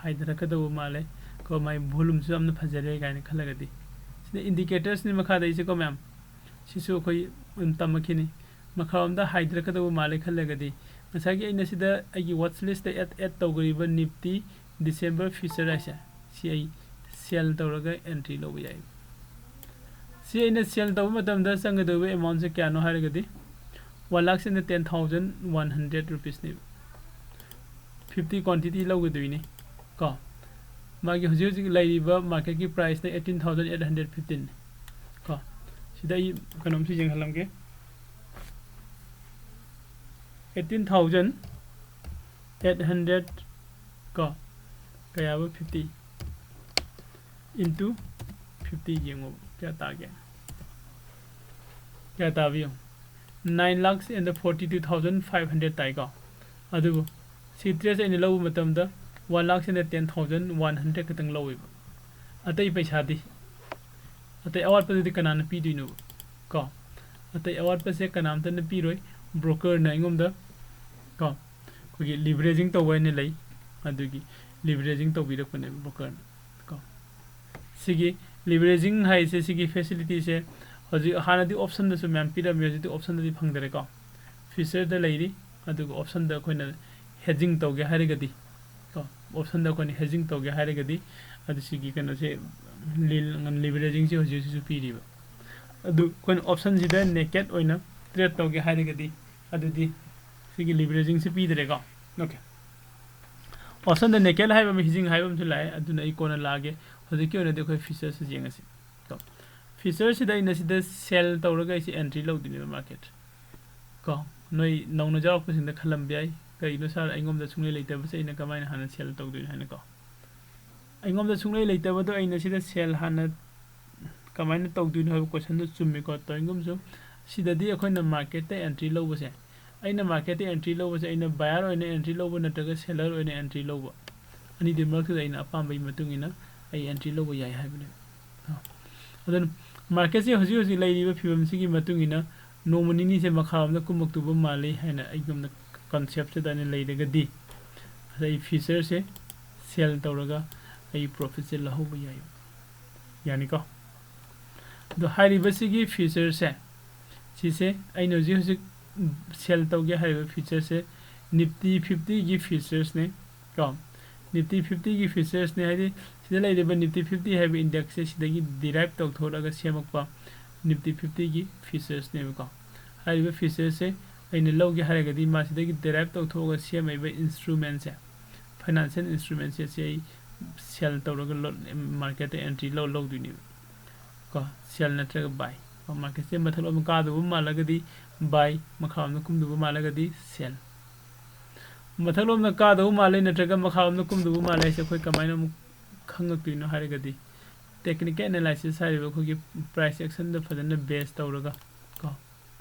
ꯍꯥꯏꯊꯔꯛꯀꯗꯧꯕ ꯃꯥꯜꯂꯦ ꯀꯣ, ꯃꯥꯏ ꯚꯣꯂꯨꯝꯁꯨ ꯌꯥꯝꯅ ꯐꯖꯔꯦ ꯀꯥꯏꯅ ꯈꯜꯂꯒꯗꯤ꯫ ꯁꯤꯗ ꯏꯟꯗꯤꯀꯦꯇꯔꯁꯅꯤ ꯃꯈꯥꯗ ꯑꯩꯁꯦꯀꯣ ꯃꯌꯥꯝ, ꯁꯤꯁꯨ ꯑꯩꯈꯣꯏ ꯑꯗꯨꯝ ꯇꯝꯃꯛꯈꯤꯅꯤ꯫ ꯃꯈꯥꯔꯣꯝꯗ ꯍꯥꯏꯊꯔꯛꯀꯗꯧꯕ ꯃꯥꯜꯂꯦ ꯈꯜꯂꯒꯗꯤ ꯉꯁꯥꯏꯒꯤ ꯑꯩꯅ ꯁꯤꯗ ꯑꯩꯒꯤ ꯋꯥꯠꯆ ꯂꯤꯁꯇ ꯑꯦꯗ ꯑꯦꯗ ꯇꯧꯈ꯭ꯔꯤꯕ ꯅꯤꯐꯇꯤ ꯗꯤꯁꯦꯝꯕꯔ ꯐ꯭ꯌꯨꯆꯔ ꯍꯥꯏꯁꯦ, ꯁꯤ ꯑꯩ ꯁꯦꯜ ꯇꯧꯔꯒ ꯑꯦꯟꯇ꯭ꯔꯤ ꯂꯧꯕ ꯌꯥꯏ꯫ ꯁꯤ ꯑꯩꯅ ꯁꯦꯜ ꯇꯧꯕ ꯃꯇꯝꯗ ꯆꯪꯒꯗꯧꯔꯤꯕ ꯑꯦꯃꯥꯎꯟꯁꯦ ꯀꯌꯥꯅꯣ ꯍꯥꯏꯔꯒꯗꯤ one lakh and ten thousand one hundred ꯔꯨꯄꯤꯁꯅꯦꯕ꯫ ꯐꯤꯐꯇꯤ ꯀ꯭ꯋꯥꯟꯇꯤꯇꯤ ꯂꯧꯒꯗꯣꯏꯅꯤ ꯀꯣ꯫ ꯃꯥꯒꯤ ꯍꯧꯖꯤꯛ ꯍꯧꯖꯤꯛ ꯂꯩꯔꯤꯕ ꯃꯥꯔꯀꯦꯠꯀꯤ ꯄ꯭ꯔꯥꯏꯁꯅ eighteen thousand eight hundred fifteen ꯀꯣ꯫ ꯁꯤꯗ ꯑꯩ ꯀꯩꯅꯣꯝꯁꯨ ꯌꯦꯡꯍꯜꯂꯝꯒꯦ꯫ Eighteen thousand eight hundred ꯀꯣ, ꯀꯌꯥꯕ? Fifty into fifty ꯌꯦꯡꯉꯣ ꯀꯌꯥ ꯇꯥꯒꯦ? ꯀꯌꯥ ꯇꯥꯕ ꯌꯦꯡꯉꯣ꯫ Nine lakhs and forty two thousand five hundred ꯇꯥꯏꯀꯣ꯫ ꯑꯗꯨꯕꯨ ꯁꯤ ꯇ꯭ꯔꯦꯠꯁꯦ ꯑꯩꯅ ꯂꯧꯕ ꯃꯇꯝꯗ one lakh and ten thousand one hundred ꯈꯛꯇꯪ ꯂꯧꯋꯦꯕ꯫ ꯑꯇꯩ ꯄꯩꯁꯥꯗꯤ, ꯑꯇꯩ ꯑꯋꯥꯠꯄꯗꯨꯗꯤ ꯀꯅꯥꯅ ꯄꯤꯗꯣꯏꯅꯣꯕ ꯀꯣ? ꯑꯇꯩ ꯑꯋꯥꯠꯄꯁꯦ ꯀꯅꯥꯝꯇꯅ ꯄꯤꯔꯣꯏ꯫ ꯕ꯭ꯔꯣꯀꯔꯅ ꯑꯩꯉꯣꯟꯗ ꯀꯣ, ꯑꯩꯈꯣꯏꯒꯤ ꯂꯤꯚꯔꯦꯖꯤꯡ ꯇꯧꯕ ꯍꯥꯏꯅ ꯂꯩ, ꯑꯗꯨꯒꯤ ꯂꯤꯚꯔꯦꯖꯤꯡ ꯇꯧꯕꯤꯔꯛꯄꯅꯦꯕ ꯕ꯭ꯔꯣꯀꯔꯅ ꯀꯣ꯫ ꯁꯤꯒꯤ ꯂꯤꯚꯔꯦꯖꯤꯡ ꯍꯥꯏꯁꯦ, ꯁꯤꯒꯤ ꯐꯦꯁꯤꯂꯤꯇꯤꯁꯦ ꯍꯧꯖꯤꯛ ꯍꯥꯟꯅꯗꯤ ꯑꯣꯞꯁꯟꯗꯁꯨ ꯃꯌꯥꯝ ꯄꯤꯔꯝꯃꯤ, ꯍꯧꯖꯤꯛꯇꯤ ꯑꯣꯞꯁꯟꯗꯗꯤ ꯐꯪꯗꯔꯦꯀꯣ꯫ ꯐ꯭ꯌꯨꯆꯔꯗ ꯂꯩꯔꯤ, ꯑꯗꯨꯒ ꯑꯣꯞꯁꯟꯗ ꯑꯩꯈꯣꯏꯅ ꯍꯦꯗꯖꯤꯡ ꯇꯧꯒꯦ ꯍꯥꯏꯔꯒꯗꯤ ꯀꯣ, ꯑꯣꯞꯁꯟꯗ ꯑꯩꯈꯣꯏꯅ ꯍꯦꯗꯖꯤꯡ ꯇꯧꯒꯦ ꯍꯥꯏꯔꯒꯗꯤ, ꯑꯗꯨ ꯁꯤꯒꯤ ꯀꯩꯅꯣꯁꯦ, ꯂꯤ-, ꯂꯤꯚꯔꯦꯖꯤꯡꯁꯦ ꯍꯧꯖꯤꯛ ꯍꯧꯖꯤꯛꯁꯨ ꯄꯤꯔꯤꯕ꯫ ꯑꯗꯨ ꯑꯩꯈꯣꯏꯅ ꯑꯣꯞꯁꯟꯁꯤꯗ ꯅꯦꯀꯦꯠ ꯑꯣꯏꯅ ꯇ꯭ꯔꯦꯠ ꯇꯧꯒꯦ ꯍꯥꯏꯔꯒꯗꯤ, ꯑꯗꯨꯗꯤ ꯁꯤꯒꯤ ꯂꯤꯚꯔꯦꯖꯤꯡꯁꯦ ꯄꯤꯗ꯭ꯔꯦꯀꯣ꯫ ꯑꯣꯀꯦ, ꯑꯣꯞꯁꯟꯗ ꯅꯦꯀꯦꯠ ꯍꯥꯏꯕ ꯑꯃ, ꯍꯦꯗꯖꯤꯡ ꯍꯥꯏꯕ ꯑꯃꯁꯨ ꯂꯥꯛꯑꯦ, ꯑꯗꯨꯅ ꯑꯩ ꯀꯣꯟꯅ ꯂꯥꯛꯑꯒꯦ꯫ ꯍꯧꯖꯤꯛꯀꯤ ꯑꯣꯏꯅꯗꯤ ꯑꯩꯈꯣꯏ ꯐ꯭ꯌꯨꯆꯔꯁꯦ ꯌꯦꯡꯉꯁꯤ ꯀꯣ꯫ ꯐ꯭ꯌꯨꯆꯔꯁꯤꯗ ꯑꯩꯅ ꯁꯤꯗ ꯁꯦꯜ ꯇꯧꯔꯒ ꯑꯩꯁꯦ ꯑꯦꯟꯇ꯭ꯔꯤ ꯂꯧꯗꯣꯏꯅꯦꯕ ꯃꯥꯔꯀꯦꯠ ꯀꯣ꯫ ꯅꯣꯏ ꯅꯧꯅ ꯌꯥꯎꯔꯛꯄꯁꯤꯡꯗ ꯈꯜꯂꯝꯕ ꯌꯥꯏ, "ꯀꯔꯤꯅꯣ ꯁꯥꯔ, ꯑꯩꯉꯣꯟꯗ ꯁꯨꯡꯂꯩ ꯂꯩꯇꯕꯁꯦ ꯑꯩꯅ ꯀꯃꯥꯏꯅ ꯍꯥꯟꯅ ꯁꯦꯜ ꯇꯧꯗꯣꯏꯅꯣ?" ꯍꯥꯏꯅꯀꯣ꯫ ꯑꯩꯉꯣꯟꯗ ꯁꯨꯡꯂꯩ ꯂꯩꯇꯕꯗꯣ ꯑꯩꯅ ꯁꯤꯗ ꯁꯦꯜ ꯍꯥꯟꯅ ꯀꯃꯥꯏꯅ ꯇꯧꯗꯣꯏꯅꯣ ꯍꯥꯏꯕ ꯀꯣꯏꯁꯟꯗꯣ ꯆꯨꯝꯃꯤꯀꯣ꯫ ꯇꯧꯔꯤꯒꯨꯝꯕꯁꯨ ꯁꯤꯗꯗꯤ ꯑꯩꯈꯣꯏꯅ ꯃꯥꯔꯀꯦꯠꯇ ꯑꯦꯟꯇ꯭ꯔꯤ ꯂꯧꯕꯁꯦ, ꯑꯩꯅ ꯃꯥꯔꯀꯦꯠꯇ ꯑꯦꯟꯇ꯭ꯔꯤ ꯂꯧꯕꯁꯦ, ꯑꯩꯅ ꯕꯥꯌꯔ ꯑꯣꯏꯅ ꯑꯦꯟꯇ꯭ꯔꯤ ꯂꯧꯕ ꯅꯠꯇ꯭ꯔꯒ ꯁꯦꯂꯔ ꯑꯣꯏꯅ ꯑꯦꯟꯇ꯭ꯔꯤ ꯂꯧꯕ, ꯑꯅꯤꯗꯨꯒꯤ ꯃꯔꯛꯇꯨꯗ ꯑꯩꯅ ꯑꯄꯥꯝꯕꯒꯤ ꯃꯇꯨꯡ ꯏꯟꯅ ꯑꯩ ꯑꯦꯟꯇ꯭ꯔꯤ ꯂꯧꯕ ꯌꯥꯏ ꯍꯥꯏꯕꯅꯦ꯫ ꯑꯗꯨꯅ marketꯁꯦ ꯍꯧꯖꯤꯛ ꯍꯧꯖꯤꯛ ꯂꯩꯔꯤꯕ ꯐꯤꯕꯝꯁꯤꯒꯤ ꯃꯇꯨꯡ ꯏꯟꯅ ꯅꯣꯡꯃ ꯅꯤꯅꯤꯁꯦ ꯃꯈꯥꯔꯣꯝꯗ ꯀꯨꯝꯃꯛꯇꯨꯕ ꯃꯥꯜꯂꯤ ꯍꯥꯏꯅ ꯑꯩꯒꯨꯝꯅ concepꯁꯤꯗ ꯑꯩꯅ ꯂꯩꯔꯒꯗꯤ, ꯑꯗ ꯑꯩ futureꯁꯦ sell ꯇꯧꯔꯒ ꯑꯩ profitꯁꯦ ꯂꯧꯍꯧꯕ ꯌꯥꯏ, ꯌꯥꯅꯤꯀꯣ꯫ ꯑꯗꯣ ꯍꯥꯏꯔꯤꯕꯁꯤꯒꯤ futureꯁꯦ, ꯁꯤꯁꯦ ꯑꯩꯅ ꯍꯧꯖꯤꯛ ꯍꯧꯖꯤꯛ sell ꯇꯧꯒꯦ ꯍꯥꯏꯔꯤꯕ futureꯁꯦ Nifty fiftyꯒꯤ futureꯅꯤ ꯀꯣ꯫ Nifty fiftyꯒꯤ futureꯅꯤ ꯍꯥꯏꯗꯤ ꯁꯤꯗ ꯂꯩꯔꯤꯕ Nifty fifty ꯍꯥꯏꯕ indexꯁꯦ ꯁꯤꯗꯒꯤ derive ꯇꯧꯊꯣꯛꯂꯒ ꯁꯦꯝꯃꯛꯄ Nifty fiftyꯒꯤ futureꯅꯦꯕꯀꯣ꯫ ꯍꯥꯏꯔꯤꯕ futureꯁꯦ ꯑꯩꯅ ꯂꯧꯒꯦ ꯍꯥꯏꯔꯒꯗꯤ ꯃꯥꯁꯤꯗꯒꯤ derive ꯇꯧꯊꯣꯛꯑꯒ ꯁꯦꯝꯃꯛꯏꯕ instrumentꯁꯦ, financial instrumentꯁꯦ, ꯁꯤ ꯑꯩ sell ꯇꯧꯔꯒ marketꯇ entry ꯂꯧ ꯂꯧꯗꯣꯏꯅꯦꯕ ꯀꯣ꯫ Sell ꯅꯠꯇ꯭ꯔꯒ buy ꯀꯣ꯫ Marketꯁꯦ ꯃꯊꯛꯂꯣꯝꯗ ꯀꯥꯗꯧꯕ ꯃꯥꯜꯂꯒꯗꯤ buy, ꯃꯈꯥꯔꯣꯝꯗ ꯀꯨꯝꯗꯧꯕ ꯃꯥꯜꯂꯒꯗꯤ sell꯫ ꯃꯊꯛꯂꯣꯝꯗ ꯀꯥꯗꯧꯕ ꯃꯥꯜꯂꯦ ꯅꯠꯇ꯭ꯔꯒ ꯃꯈꯥꯔꯣꯝꯗ ꯀꯨꯝꯗꯧꯕ ꯃꯥꯜꯂꯦ ꯍꯥꯏꯁꯦ ꯑꯩꯈꯣꯏ ꯀꯃꯥꯏꯅ ꯑꯃꯨꯛ ꯈꯪꯉꯛꯇꯣꯏꯅꯣ ꯍꯥꯏꯔꯒꯗꯤ, technical analysis ꯍꯥꯏꯔꯤꯕ ꯑꯩꯈꯣꯏꯒꯤ price actionꯗ ꯐꯖꯅ base ꯇꯧꯔꯒ ꯀꯣ,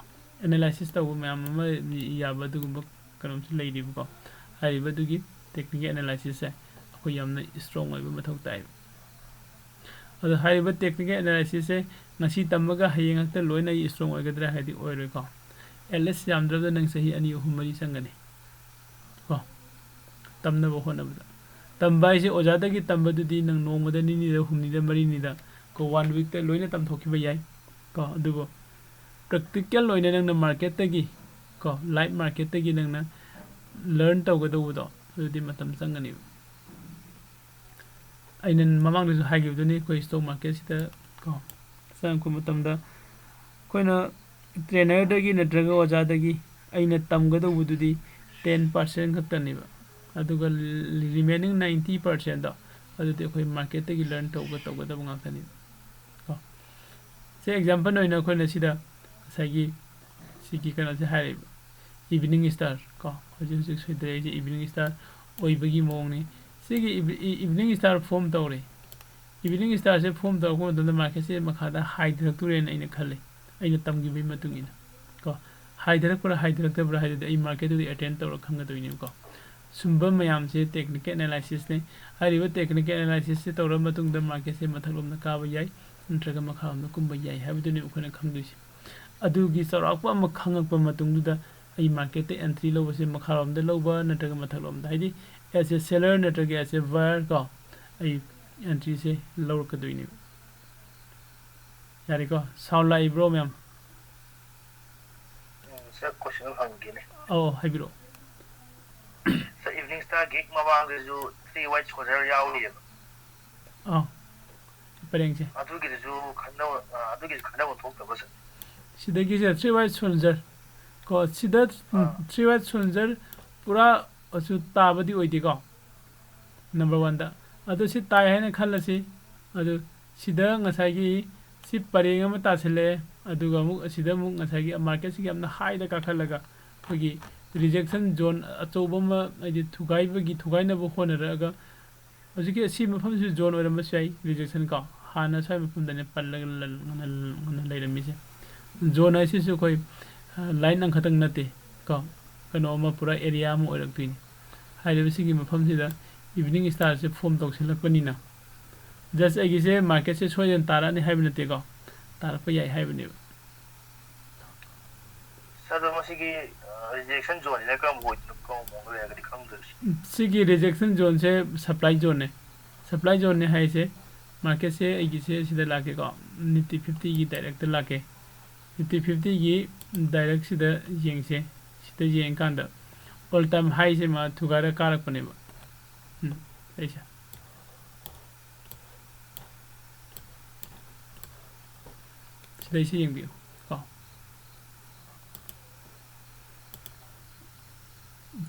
analysis ꯇꯧꯕ ꯃꯌꯥꯝ ꯑꯃ ꯌꯥꯕ ꯑꯗꯨꯒꯨꯝꯕ ꯀꯩꯅꯣꯝꯁꯨ ꯂꯩꯔꯤꯕꯀꯣ꯫ ꯍꯥꯏꯔꯤꯕ ꯑꯗꯨꯒꯤ technical analysisꯁꯦ ꯑꯩꯈꯣꯏ ꯌꯥꯝꯅ strong ꯑꯣꯏꯕ ꯃꯊꯧ ꯇꯥꯏ꯫ ꯑꯗꯣ ꯍꯥꯏꯔꯤꯕ technical analysisꯁꯦ ꯉꯁꯤ ꯇꯝꯃꯒ ꯍꯌꯦꯡ ꯈꯛꯇ ꯂꯣꯏꯅ ꯑꯩ strong ꯑꯣꯏꯒꯗ꯭ꯔꯥ ꯍꯥꯏꯗꯤ ꯑꯣꯏꯔꯣꯏꯀꯣ꯫ At least ꯌꯥꯝꯗ꯭ꯔꯕꯗ ꯅꯪ ꯆꯍꯤ ꯑꯅꯤ, ꯑꯍꯨꯝ, ꯃꯔꯤ ꯆꯪꯒꯅꯤ ꯀꯣ, ꯇꯝꯅꯕ ꯍꯣꯠꯅꯕꯗ꯫ ꯇꯝꯕ ꯍꯥꯏꯁꯦ ꯑꯣꯖꯥꯗꯒꯤ ꯇꯝꯕꯗꯨꯗꯤ ꯅꯪ ꯅꯣꯡꯃꯗ ꯅꯤꯅꯤꯗ, ꯍꯨꯝꯅꯤꯗ, ꯃꯔꯤꯅꯤꯗ ꯀꯣ, one weekꯇ ꯂꯣꯏꯅ ꯇꯝꯊꯣꯛꯈꯤꯕ ꯌꯥꯏ ꯀꯣ꯫ ꯑꯗꯨꯕꯨ practical ꯑꯣꯏꯅ ꯅꯪꯅ marketꯇꯒꯤ ꯀꯣ, live marketꯇꯒꯤ ꯅꯪꯅ learn ꯇꯧꯒꯗꯧꯕꯗꯣ ꯑꯗꯨꯗꯤ ꯃꯇꯝ ꯆꯪꯒꯅꯦꯕ꯫ ꯑꯩꯅ ꯃꯃꯥꯡꯗꯁꯨ ꯍꯥꯏꯈꯤꯕꯗꯨꯅꯤ, ꯑꯩꯈꯣꯏ stock marketꯁꯤꯗ ꯀꯣ ꯆꯪꯉꯛꯄ ꯃꯇꯝꯗ ꯑꯩꯈꯣꯏꯅ trainerꯗꯒꯤ ꯅꯠꯇ꯭ꯔꯒ ꯑꯣꯖꯥꯗꯒꯤ ꯑꯩꯅ ꯇꯝꯒꯗꯧꯕꯗꯨꯗꯤ ten percent ꯈꯛꯇꯅꯦꯕ, ꯑꯗꯨꯒ remaining ninety percentꯗꯣ ꯑꯗꯨꯗꯤ ꯑꯩꯈꯣꯏ marketꯇꯒꯤ learn ꯇꯧꯕ ꯇꯧꯒꯗꯕ ꯉꯥꯛꯇꯅꯦꯕ ꯀꯣ꯫ ꯁꯦ example ꯑꯣꯏꯅ ꯑꯩꯈꯣꯏꯅ ꯁꯤꯗ ꯉꯁꯥꯏꯒꯤ ꯁꯤꯒꯤ ꯀꯩꯅꯣꯁꯦ ꯍꯥꯏꯔꯛꯏꯕ, evening star ꯀꯣ, ꯍꯧꯖꯤꯛ ꯍꯧꯖꯤꯛ ꯁꯣꯏꯗꯔꯛꯏꯁꯦ evening star ꯑꯣꯏꯕꯒꯤ ꯃꯑꯣꯡꯅꯤ꯫ ꯁꯤꯒꯤ evening star form ꯇꯧꯔꯦ꯫ Evening starꯁꯦ form ꯇꯧꯔꯛꯄ ꯃꯇꯝꯗ marketꯁꯦ ꯃꯈꯥꯗ ꯍꯥꯏꯊꯔꯛꯇꯣꯔꯦꯅ ꯑꯩꯅ ꯈꯜꯂꯤ, ꯑꯩꯅ ꯇꯝꯈꯤꯕꯒꯤ ꯃꯇꯨꯡ ꯏꯟꯅ ꯀꯣ꯫ ꯍꯥꯏꯊꯔꯛꯄ꯭ꯔꯥ ꯍꯥꯏꯊꯔꯛꯇꯕ꯭ꯔꯥ ꯍꯥꯏꯗꯨꯗꯤ ꯑꯩ marketꯇꯨꯗꯤ attend ꯇꯧꯔ ꯈꯪꯒꯗꯣꯏꯅꯦꯕꯀꯣ꯫ ꯁꯨꯝꯕ ꯃꯌꯥꯝꯁꯦ technical analysisꯅꯦ꯫ ꯍꯥꯏꯔꯤꯕ technical analysisꯁꯦ ꯇꯧꯔꯕ ꯃꯇꯨꯡꯗ marketꯁꯦ ꯃꯊꯛꯂꯣꯝꯗ ꯀꯥꯕ ꯌꯥꯏ, ꯅꯠꯇ꯭ꯔꯒ ꯃꯈꯥꯔꯣꯝꯗ ꯀꯨꯝꯕ ꯌꯥꯏ ꯍꯥꯏꯕꯗꯨꯅꯤ ꯑꯩꯈꯣꯏꯅ ꯈꯪꯗꯣꯏꯁꯦ꯫ ꯑꯗꯨꯒꯤ ꯆꯥꯎꯔꯥꯛꯄ ꯑꯃ ꯈꯪꯉꯛꯄ ꯃꯇꯨꯡꯗꯨꯗ ꯑꯩ marketꯇ entry ꯂꯧꯕꯁꯦ ꯃꯈꯥꯔꯣꯝꯗ ꯂꯧꯕ ꯅꯠꯇ꯭ꯔꯒ ꯃꯊꯛꯂꯣꯝꯗ, ꯍꯥꯏꯗꯤ as a seller ꯅꯠꯇ꯭ꯔꯒ as a buyer ꯀꯣ, ꯑꯩ entryꯁꯦ ꯂꯧꯔꯛꯀꯗꯣꯏꯅꯦꯕ꯫ ꯌꯥꯔꯦꯀꯣ? Sound ꯂꯥꯛꯏꯕ꯭ꯔꯣ ꯃꯌꯥꯝ? ꯎꯝ, ꯁꯥꯔ, question ꯑꯃ ꯍꯪꯒꯦꯅꯦ꯫ ꯑꯧ, ꯍꯥꯏꯕꯤꯔꯛꯑꯣ꯫ ꯁꯥꯔ, evening starꯒꯤ ꯃꯃꯥꯡꯗꯁꯨ three white soldier ꯌꯥꯎꯔꯤꯑꯕ꯫ ꯑꯧ, ꯁꯤ ꯄꯔꯦꯡꯁꯦ꯫ ꯑꯗꯨꯒꯤꯗꯨꯁꯨ ꯈꯟꯅꯕ, ꯑ, ꯑꯗꯨꯒꯤꯁꯨ ꯈꯟꯅꯕ ꯊꯣꯛꯇꯕ, ꯁꯥꯔ? ꯁꯤꯗꯒꯤꯁꯦ three white soldier ꯀꯣ, ꯁꯤꯗ, ꯎꯝ, ꯑꯥ꯫ three white soldier ꯄꯨꯔꯥ ꯑꯁꯨ ꯇꯥꯕꯗꯤ ꯑꯣꯏꯗꯦꯀꯣ, number oneꯗ꯫ ꯑꯗꯣ ꯁꯤ ꯇꯥꯏ ꯍꯥꯏꯅ ꯈꯜꯂꯁꯤ꯫ ꯑꯗꯨ ꯁꯤꯗ ꯉꯁꯥꯏꯒꯤ ꯁꯤ ꯄꯔꯦꯡ ꯑꯃ ꯇꯥꯁꯤꯜꯂꯛꯑꯦ, ꯑꯗꯨꯒ ꯑꯃꯨꯛ ꯑꯁꯤꯗ ꯑꯃꯨꯛ ꯉꯁꯥꯏꯒꯤ marketꯁꯤꯒꯤ ꯌꯥꯝꯅ highꯗ ꯀꯥꯈꯠꯂꯒ ꯑꯩꯈꯣꯏꯒꯤ rejection zone ꯑꯆꯧꯕ ꯑꯃ, ꯍꯥꯏꯗꯤ ꯊꯨꯒꯥꯏꯕꯒꯤ, ꯊꯨꯒꯥꯏꯅꯕ ꯍꯣꯠꯅꯔꯛꯑꯒ ꯍꯧꯖꯤꯛꯀꯤ ꯑꯁꯤ ꯃꯐꯝꯁꯤ zone ꯑꯣꯏꯔꯝꯕꯁꯨ ꯌꯥꯏ, rejection ꯀꯣ, ꯍꯥꯟꯅ ꯁ꯭ꯋꯥꯏ ꯃꯐꯝꯗꯅꯦ ꯄꯜꯂꯒ ꯂ-, ꯉꯟꯅ, ꯉꯟꯅ ꯂꯩꯔꯝꯃꯤꯁꯦ꯫ Zone ꯍꯥꯏꯁꯤꯁꯨ ꯑꯩꯈꯣꯏ, ꯑ, line ꯑꯃꯈꯛꯇꯪ ꯅꯠꯇꯦ ꯀꯣ, ꯀꯩꯅꯣ ꯑꯃ ꯄꯨꯔꯥ area ꯑꯃ ꯑꯣꯏꯔꯛꯇꯣꯏꯅꯤ꯫ ꯍꯥꯏꯔꯤꯕ ꯁꯤꯒꯤ ꯃꯐꯝꯁꯤꯗ evening starꯁꯦ form ꯇꯧꯁꯤꯜꯂꯛꯄꯅꯤꯅ, just ꯑꯩꯒꯤꯁꯦ marketꯁꯦ ꯁꯣꯏꯗꯅ ꯇꯥꯔꯛꯑꯅꯤ ꯍꯥꯏꯕ ꯅꯠꯇꯦꯀꯣ, ꯇꯥꯔꯛꯄ ꯌꯥꯏ ꯍꯥꯏꯕꯅꯦꯕ꯫ ꯁꯥꯔ, ꯑꯗꯣ ꯃꯁꯤꯒꯤ, ꯑ, rejection zoneꯁꯤꯅ ꯀꯔꯝꯕ ꯑꯣꯏꯗꯣꯏꯅꯣ, ꯀꯔꯝꯕ ꯃꯑꯣꯡꯗ ꯂꯩꯔꯒꯗꯤ ꯈꯪꯗꯣꯏꯁꯦ? ꯁꯤꯒꯤ rejection zoneꯁꯦ supply zoneꯅꯦ꯫ Supply zoneꯅꯦ ꯍꯥꯏꯁꯦ, marketꯁꯦ ꯑꯩꯒꯤꯁꯦ ꯁꯤꯗ ꯂꯥꯛꯀꯦꯀꯣ, Nifty fiftyꯒꯤ directꯇ ꯂꯥꯛꯀꯦ꯫ Nifty fiftyꯒꯤ directꯁꯤꯗ ꯌꯦꯡꯁꯦ꯫ ꯁꯤꯗ ꯌꯦꯡꯀꯥꯟꯗ all time highꯁꯦ ꯃꯥ ꯊꯨꯒꯥꯏꯔ ꯀꯥꯔꯛꯄꯅꯦꯕ꯫ ꯎꯝ, ꯑꯩꯁꯦ ꯁꯤꯗꯩꯁꯤ ꯌꯦꯡꯕꯤꯌꯨ ꯀꯣ꯫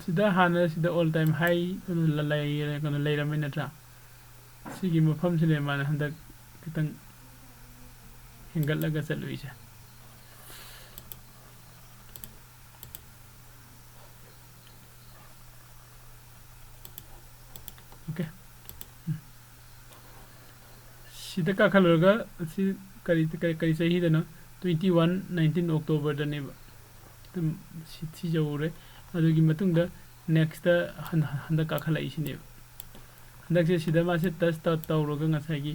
ꯁꯤꯗ ꯍꯥꯟꯅ ꯁꯤꯗ all time high ꯀꯩꯅꯣ ꯂ-, ꯂꯩꯔꯦ, ꯀꯩꯅꯣ ꯂꯩꯔꯝꯃꯦ ꯅꯠꯇ꯭ꯔꯥ? ꯁꯤꯒꯤ ꯃꯐꯝꯁꯤꯅꯦ ꯃꯥꯅ ꯍꯟꯗꯛ ꯈꯤꯇꯪ ꯍꯦꯟꯒꯠꯂꯒ ꯆꯠꯂꯨꯏꯁꯦ꯫ Okay꯫ ꯎꯝ꯫ ꯁꯤꯗ ꯀꯥꯈꯠꯂꯨꯔꯒ ꯁꯤ ꯀꯔꯤ, ꯀꯔꯤ, ꯀꯔꯤ ꯆꯍꯤꯗꯅꯣ? Twenty one nineteen Octoberꯗꯅꯦꯕ꯫ ꯑꯗꯨꯝ ꯁꯤ ꯊꯤꯖꯍꯧꯔꯦ꯫ ꯑꯗꯨꯒꯤ ꯃꯇꯨꯡꯗ ꯅꯦꯛꯁꯇ ꯍꯟꯗꯛ ꯀꯥꯈꯠꯂꯛꯏꯁꯤꯅꯦꯕ꯫ ꯍꯟꯗꯛꯁꯦ ꯁꯤꯗ ꯃꯥꯁꯦ ꯇꯁ ꯇꯧꯔꯒ ꯉꯁꯥꯏꯒꯤ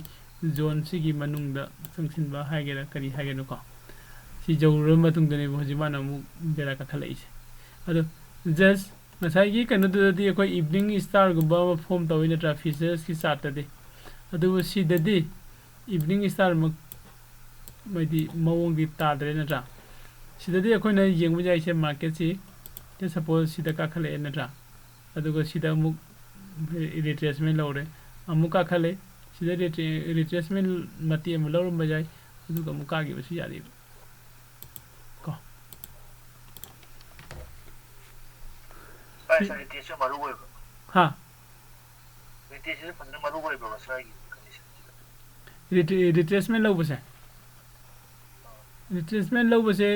ꯖꯣꯟꯁꯤꯒꯤ ꯃꯅꯨꯡꯗ ꯆꯪꯁꯤꯟꯕ ꯍꯥꯏꯒꯦꯔꯥ ꯀꯔꯤ ꯍꯥꯏꯒꯦꯔꯥꯀꯣ, ꯁꯤ ꯌꯧꯔꯕ ꯃꯇꯨꯡꯗꯅꯦꯕ ꯍꯧꯖꯤꯛ ꯃꯥꯅ ꯑꯃꯨꯛ ꯕꯦꯔꯥ ꯀꯥꯈꯠꯂꯛꯏꯁꯦ꯫ ꯑꯗꯣ ꯖꯁ ꯉꯁꯥꯏꯒꯤ ꯀꯩꯅꯣꯗꯨꯗꯗꯤ ꯑꯩꯈꯣꯏ ꯏꯚꯅꯤꯡ ꯁ꯭ꯇꯥꯔꯒꯨꯝꯕ ꯑꯃ ꯐꯣꯝ ꯇꯧꯋꯤ ꯅꯠꯇ꯭ꯔꯥ, ꯐꯤꯆꯔꯁꯀꯤ ꯆꯥꯔꯠꯇꯗꯤ꯫ ꯑꯗꯨꯕꯨ ꯁꯤꯗꯗꯤ ꯏꯚꯅꯤꯡ ꯁ꯭ꯇꯥꯔꯃꯛ ꯍꯥꯏꯗꯤ ꯃꯑꯣꯡꯗꯤ ꯇꯥꯗ꯭ꯔꯦ ꯅꯠꯇ꯭ꯔꯥ? ꯁꯤꯗꯗꯤ ꯑꯩꯈꯣꯏꯅ ꯌꯦꯡꯕ ꯌꯥꯏꯁꯦ ꯃꯥꯔꯀꯦꯠꯁꯤ, ꯁꯄꯣꯁ ꯁꯤꯗ ꯀꯥꯈꯠꯂꯛꯑꯦ ꯅꯠꯇ꯭ꯔꯥ? ꯑꯗꯨꯒ ꯁꯤꯗ ꯑꯃꯨꯛ ꯔꯤꯇ꯭ꯔꯦꯁꯃꯦꯟ ꯂꯧꯔꯦ, ꯑꯃꯨꯛ ꯀꯥꯈꯠꯂꯦ꯫ ꯁꯤꯗ ꯔꯤꯇ꯭ꯔꯦꯁꯃꯦꯟ ꯃꯇꯦꯛ ꯑꯃ ꯂꯧꯔꯝꯕ ꯌꯥꯏ, ꯑꯗꯨꯒ ꯑꯃꯨꯛ ꯀꯥꯈꯤꯕꯁꯨ ꯌꯥꯔꯤꯕ ꯀꯣ꯫ ꯁꯥꯏ, ꯁꯤ ꯁꯥꯏ, ꯔꯤꯇ꯭ꯔꯦꯁꯁꯨ ꯃꯔꯨ ꯑꯣꯏꯕ꯫ ꯍꯥ? ꯔꯤꯇ꯭ꯔꯦꯁꯁꯤꯁꯨ ꯐꯖꯅ ꯃꯔꯨ ꯑꯣꯏꯕ꯭ꯔꯣ ꯁ꯭ꯋꯥꯏꯒꯤ ꯀꯟꯗꯤꯁꯟꯁꯤꯗ? ꯔꯤꯇ꯭ꯔꯦꯁꯃꯦꯟ ꯂꯧꯕꯁꯦ, ꯔꯤꯇ꯭ꯔꯦꯁꯃꯦꯟ ꯂꯧꯕꯁꯦ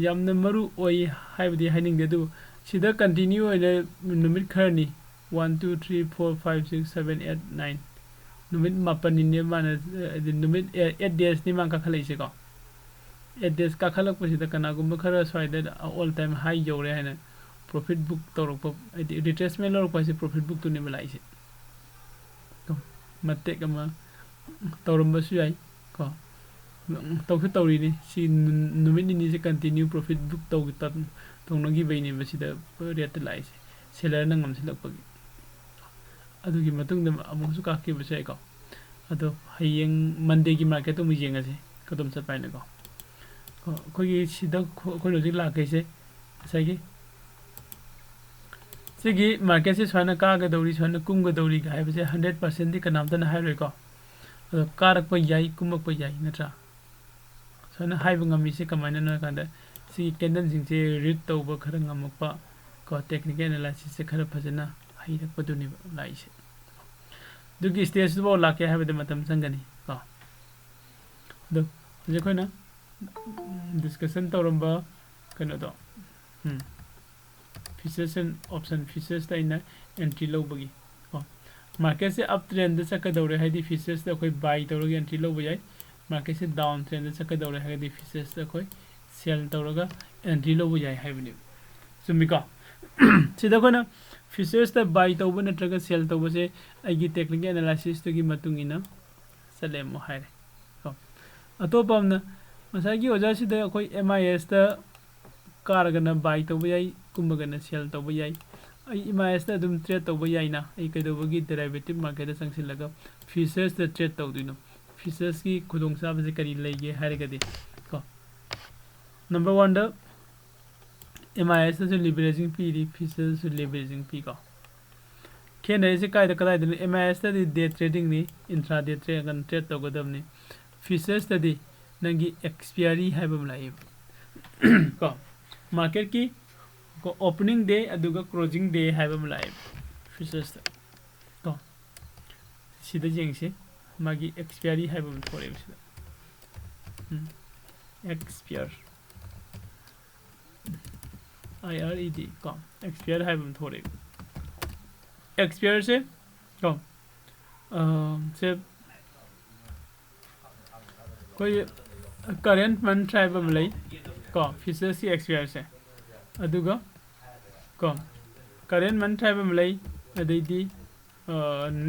ꯌꯥꯝꯅ ꯃꯔꯨ ꯑꯣꯏ ꯍꯥꯏꯕꯗꯤ ꯍꯥꯏꯅꯤꯡꯗꯦ, ꯑꯗꯨꯕꯨ ꯁꯤꯗ ꯀꯟꯇꯤꯅ꯭ꯌꯨ ꯑꯣꯏꯅ ꯅꯨꯃꯤꯠ ꯈꯔꯅꯤ, one two three four five six seven eight nine, ꯅꯨꯃꯤꯠ ꯃꯥꯄꯟꯅꯤꯅꯦ ꯃꯥꯅ, ꯍꯥꯏꯗꯤ ꯅꯨꯃꯤꯠ ꯑꯦꯠ ꯗꯦꯖꯅꯤ ꯃꯥꯅ ꯀꯥꯈꯠꯂꯛꯏꯁꯦꯀꯣ꯫ ꯑꯦꯠ ꯗꯦꯖ ꯀꯥꯈꯠꯂꯛꯄꯁꯤꯗ ꯀꯅꯥꯒꯨꯝꯕ ꯈꯔ ꯁ꯭ꯋꯥꯏꯗ ꯑꯣꯜ ꯇꯥꯏꯝ ꯍꯥꯏ ꯌꯧꯔꯦ ꯍꯥꯏꯅ ꯄ꯭ꯔꯣꯐꯤꯠ ꯕꯨꯛ ꯇꯧꯔꯛꯄ, ꯍꯥꯏꯗꯤ ꯔꯤꯇ꯭ꯔꯦꯁꯃꯦꯟ ꯂꯧꯔꯛꯄ ꯍꯥꯏꯁꯦ ꯄ꯭ꯔꯣꯐꯤꯠ ꯕꯨꯛꯇꯨꯅꯦꯕ ꯂꯥꯛꯏꯁꯦ꯫ ꯑꯗꯨꯝ ꯃꯇꯦꯛ ꯑꯃ ꯇꯧꯔꯝꯕꯁꯨ ꯌꯥꯏ ꯀꯣ꯫ ꯇꯧꯁꯨ ꯇꯧꯔꯤꯅꯤ꯫ ꯁꯤ ꯅꯨ-, ꯅꯨꯃꯤꯠ ꯅꯤꯅꯤꯁꯦ ꯀꯟꯇꯤꯅ꯭ꯌꯨ ꯄ꯭ꯔꯣꯐꯤꯠ ꯕꯨꯛ ꯇꯧꯒꯤ-, ꯇꯧ-, ꯇꯧꯅꯈꯤꯕꯩꯅꯦꯕ ꯁꯤꯗ ꯔꯦꯠꯇ ꯂꯥꯛꯏꯁꯦ꯫ ꯁꯦꯂꯔꯅ ꯉꯝꯁꯤꯜꯂꯛꯄꯒꯤ꯫ ꯑꯗꯨꯒꯤ ꯃꯇꯨꯡꯗ ꯑꯃꯨꯛꯁꯨ ꯀꯥꯈꯤꯕꯁꯨ ꯌꯥꯏꯀꯣ꯫ ꯑꯗꯣ ꯍꯌꯦꯡ ꯃꯟꯗꯦꯒꯤ ꯃꯥꯔꯀꯦꯠꯇꯣ ꯑꯃꯨꯛ ꯌꯦꯡꯉꯁꯤ ꯀꯗꯣꯝ ꯆꯠꯄ ꯍꯥꯏꯅꯀꯣ꯫ ꯀꯣ, ꯑꯩꯈꯣꯏꯒꯤ ꯁꯤꯗ ꯈꯣ-, ꯑꯩꯈꯣꯏꯅ ꯍꯧꯖꯤꯛ ꯂꯥꯛꯈꯤꯁꯦ ꯉꯁꯥꯏꯒꯤ ꯁꯤꯒꯤ ꯃꯥꯔꯀꯦꯠꯁꯦ ꯁꯨꯃꯥꯏꯅ ꯀꯥꯒꯗꯧꯔꯤ, ꯁꯨꯃꯥꯏꯅ ꯀꯨꯝꯒꯗꯧꯔꯤꯒ ꯍꯥꯏꯕꯁꯦ ꯍꯟꯗ꯭ꯔꯦꯠ ꯄꯥꯔꯁꯦꯟꯗꯤ ꯀꯅꯥꯝꯇꯅ ꯍꯥꯏꯔꯣꯏꯀꯣ꯫ ꯑꯗꯣ ꯀꯥꯔꯛꯄ ꯌꯥꯏ, ꯀꯨꯝꯃꯛꯄ ꯌꯥꯏ, ꯅꯠꯇ꯭ꯔꯥ? ꯁꯨꯃꯥꯏꯅ ꯍꯥꯏꯕ ꯉꯝꯃꯤꯁꯦ ꯀꯃꯥꯏꯅꯅꯣ ꯍꯥꯏ ꯀꯥꯟꯗ ꯁꯤꯒꯤ ꯀꯦꯟꯗꯜꯁꯤꯡꯁꯦ ꯔꯤꯗ ꯇꯧꯕ ꯈꯔ ꯉꯝꯃꯛꯄ ꯀꯣ, ꯇꯦꯛꯅꯤꯀꯦꯜ ꯑꯦꯅꯥꯂꯥꯏꯁꯤꯁꯁꯦ ꯈꯔ ꯐꯖꯅ ꯍꯩꯔꯛꯄꯗꯨꯅꯦꯕ ꯂꯥꯛꯏꯁꯦ꯫ ꯑꯗꯨꯒꯤ ꯁ꯭ꯇꯦꯖꯇꯨꯐꯥꯎ ꯂꯥꯛꯀꯦ ꯍꯥꯏꯕꯗ ꯃꯇꯝ ꯆꯪꯒꯅꯤ ꯀꯣ꯫ ꯑꯗꯣ ꯍꯧꯖꯤꯛ ꯑꯩꯈꯣꯏꯅ ꯗꯤꯁꯀꯁꯟ ꯇꯧꯔꯝꯕ ꯀꯩꯅꯣꯗꯣ, ꯎꯝ, ꯐꯤꯆꯔꯁ ꯑꯦꯟ ꯑꯣꯞꯁꯟ, ꯐꯤꯆꯔꯁꯇ ꯑꯩꯅ ꯑꯦꯟꯇ꯭ꯔꯤ ꯂꯧꯕꯒꯤ ꯀꯣ, ꯃꯥꯔꯀꯦꯠꯁꯦ ꯑꯞ ꯇ꯭ꯔꯦꯟꯗ ꯆꯠꯀꯗꯧꯔꯦ ꯍꯥꯏꯗꯤ ꯐꯤꯆꯔꯁꯇ ꯑꯩꯈꯣꯏ ꯕꯥꯏ ꯇꯧꯔꯒ ꯑꯦꯟꯇ꯭ꯔꯤ ꯂꯧꯕ ꯌꯥꯏ꯫ ꯃꯥꯔꯀꯦꯠꯁꯦ ꯗꯥꯎꯟ ꯇ꯭ꯔꯦꯟꯗ ꯆꯠꯀꯗꯧꯔꯦ ꯍꯥꯏꯔꯒꯗꯤ ꯐꯤꯆꯔꯁꯇ ꯑꯩꯈꯣꯏ ꯁꯦꯜ ꯇꯧꯔꯒ ꯑꯦꯟꯇ꯭ꯔꯤ ꯂꯧꯕ ꯌꯥꯏ ꯍꯥꯏꯕꯅꯦꯕ꯫ ꯆꯨꯝꯃꯤꯀꯣ? ꯁꯤꯗ ꯑꯩꯈꯣꯏꯅ ꯐ꯭ꯌꯨꯆꯔꯁꯇ ꯕꯥꯏ ꯇꯧꯕ ꯅꯠꯇ꯭ꯔꯒ ꯁꯦꯜ ꯇꯧꯕꯁꯦ ꯑꯩꯒꯤ ꯇꯦꯛꯅꯤꯀꯦꯜ ꯑꯦꯅꯥꯂꯥꯏꯁꯤꯁꯇꯨꯒꯤ ꯃꯇꯨꯡ ꯏꯟꯅ ꯆꯠꯂꯦ ꯑꯃꯨꯛ ꯍꯥꯏꯔꯦ꯫ ꯀꯣ, ꯑꯇꯣꯞꯄ ꯑꯃꯅ ꯉꯁꯥꯏꯒꯤ ꯑꯣꯖꯥꯁꯤꯗ ꯑꯩꯈꯣꯏ ꯑꯦꯝ ꯑꯥꯏ ꯑꯦꯁꯇ ꯀꯥꯔꯒꯅ ꯕꯥꯏ ꯇꯧꯕ ꯌꯥꯏ, ꯀꯨꯝꯃꯒꯅ ꯁꯦꯜ ꯇꯧꯕ ꯌꯥꯏ꯫ ꯑꯩ ꯑꯦꯝ ꯑꯥꯏ ꯑꯦꯁꯇ ꯑꯗꯨꯝ ꯇ꯭ꯔꯦꯠ ꯇꯧꯕ ꯌꯥꯏꯅ, ꯑꯩ ꯀꯩꯗꯧꯕꯒꯤ ꯗꯦꯔꯥꯏꯚꯦꯇꯤꯞ ꯃꯥꯔꯀꯦꯠꯇ ꯆꯪꯁꯤꯜꯂꯒ ꯐ꯭ꯌꯨꯆꯔꯁꯇ ꯇ꯭ꯔꯦꯠ ꯇꯧꯗꯣꯏꯅꯣ? ꯐ꯭ꯌꯨꯆꯔꯁꯀꯤ ꯈꯨꯗꯣꯡꯆꯥꯕꯁꯦ ꯀꯔꯤ ꯂꯩꯒꯦ ꯍꯥꯏꯔꯒꯗꯤ, ꯀꯣ, ꯅꯝꯕꯔ ꯋꯥꯟꯗ ꯑꯦꯝ ꯑꯥꯏ ꯑꯦꯁꯇꯁꯨ ꯂꯤꯚꯔꯦꯖꯤꯡ ꯄꯤꯔꯤ, ꯐ꯭ꯌꯨꯆꯔꯗꯁꯨ ꯂꯤꯚꯔꯦꯖꯤꯡ ꯄꯤꯀꯣ꯫ ꯈꯦꯠꯅꯔꯤꯁꯦ ꯀꯥꯏꯗ ꯀꯗꯥꯏꯗꯅꯣ? ꯑꯦꯝ ꯑꯥꯏ ꯑꯦꯁꯇꯗꯤ ꯗꯦ ꯇ꯭ꯔꯦꯗꯤꯡꯅꯤ, ꯏꯟꯇ꯭ꯔꯥ ꯗꯦ ꯇ꯭ꯔꯦꯠ ꯇꯧꯒꯗꯕꯅꯤ꯫ ꯐ꯭ꯌꯨꯆꯔꯁꯇꯗꯤ ꯅꯪꯒꯤ ꯑꯦꯛꯁꯄꯤꯌꯔꯤ ꯍꯥꯏꯕ ꯑꯃ ꯂꯥꯛꯑꯦꯕ꯫ ꯀꯣ, ꯃꯥꯔꯀꯦꯠꯀꯤ, ꯀꯣ, ꯑꯣꯄꯅꯤꯡ ꯗꯦ ꯑꯗꯨꯒ ꯀ꯭ꯂꯣꯖꯤꯡ ꯗꯦ ꯍꯥꯏꯕ ꯑꯃ ꯂꯥꯛꯑꯦꯕ ꯐ꯭ꯌꯨꯆꯔꯁꯇ꯫ ꯀꯣ, ꯁꯤꯗ ꯌꯦꯡꯁꯤ, ꯃꯥꯒꯤ ꯑꯦꯛꯁꯄꯤꯌꯔꯤ ꯍꯥꯏꯕ ꯑꯃ ꯊꯣꯛꯂꯛꯑꯦꯕ ꯁꯤꯗ꯫ ꯎꯝ, ꯑꯦꯛꯁꯄꯤꯌꯔ, ꯑꯥꯏ ꯑꯥꯔ ꯏ ꯗꯤ, ꯀꯣ, ꯑꯦꯛꯁꯄꯤꯌꯔ ꯍꯥꯏꯕ ꯑꯃ ꯊꯣꯛꯂꯛꯑꯦꯕ꯫ ꯑꯦꯛꯁꯄꯤꯌꯔꯁꯦ, ꯀꯣ, ꯑ, ꯁꯦ ꯑꯩꯈꯣꯏ ꯀꯔꯦꯟ ꯃꯟꯊ ꯍꯥꯏꯕ ꯑꯃ ꯂꯩ, ꯀꯣ, ꯐ꯭ꯌꯨꯆꯔꯁꯀꯤ ꯑꯦꯛꯁꯄꯤꯌꯔꯁꯦ꯫ ꯑꯗꯨꯒ, ꯀꯣ, ꯀꯔꯦꯟ ꯃꯟꯊ ꯍꯥꯏꯕ ꯑꯃ ꯂꯩ, ꯑꯗꯩꯗꯤ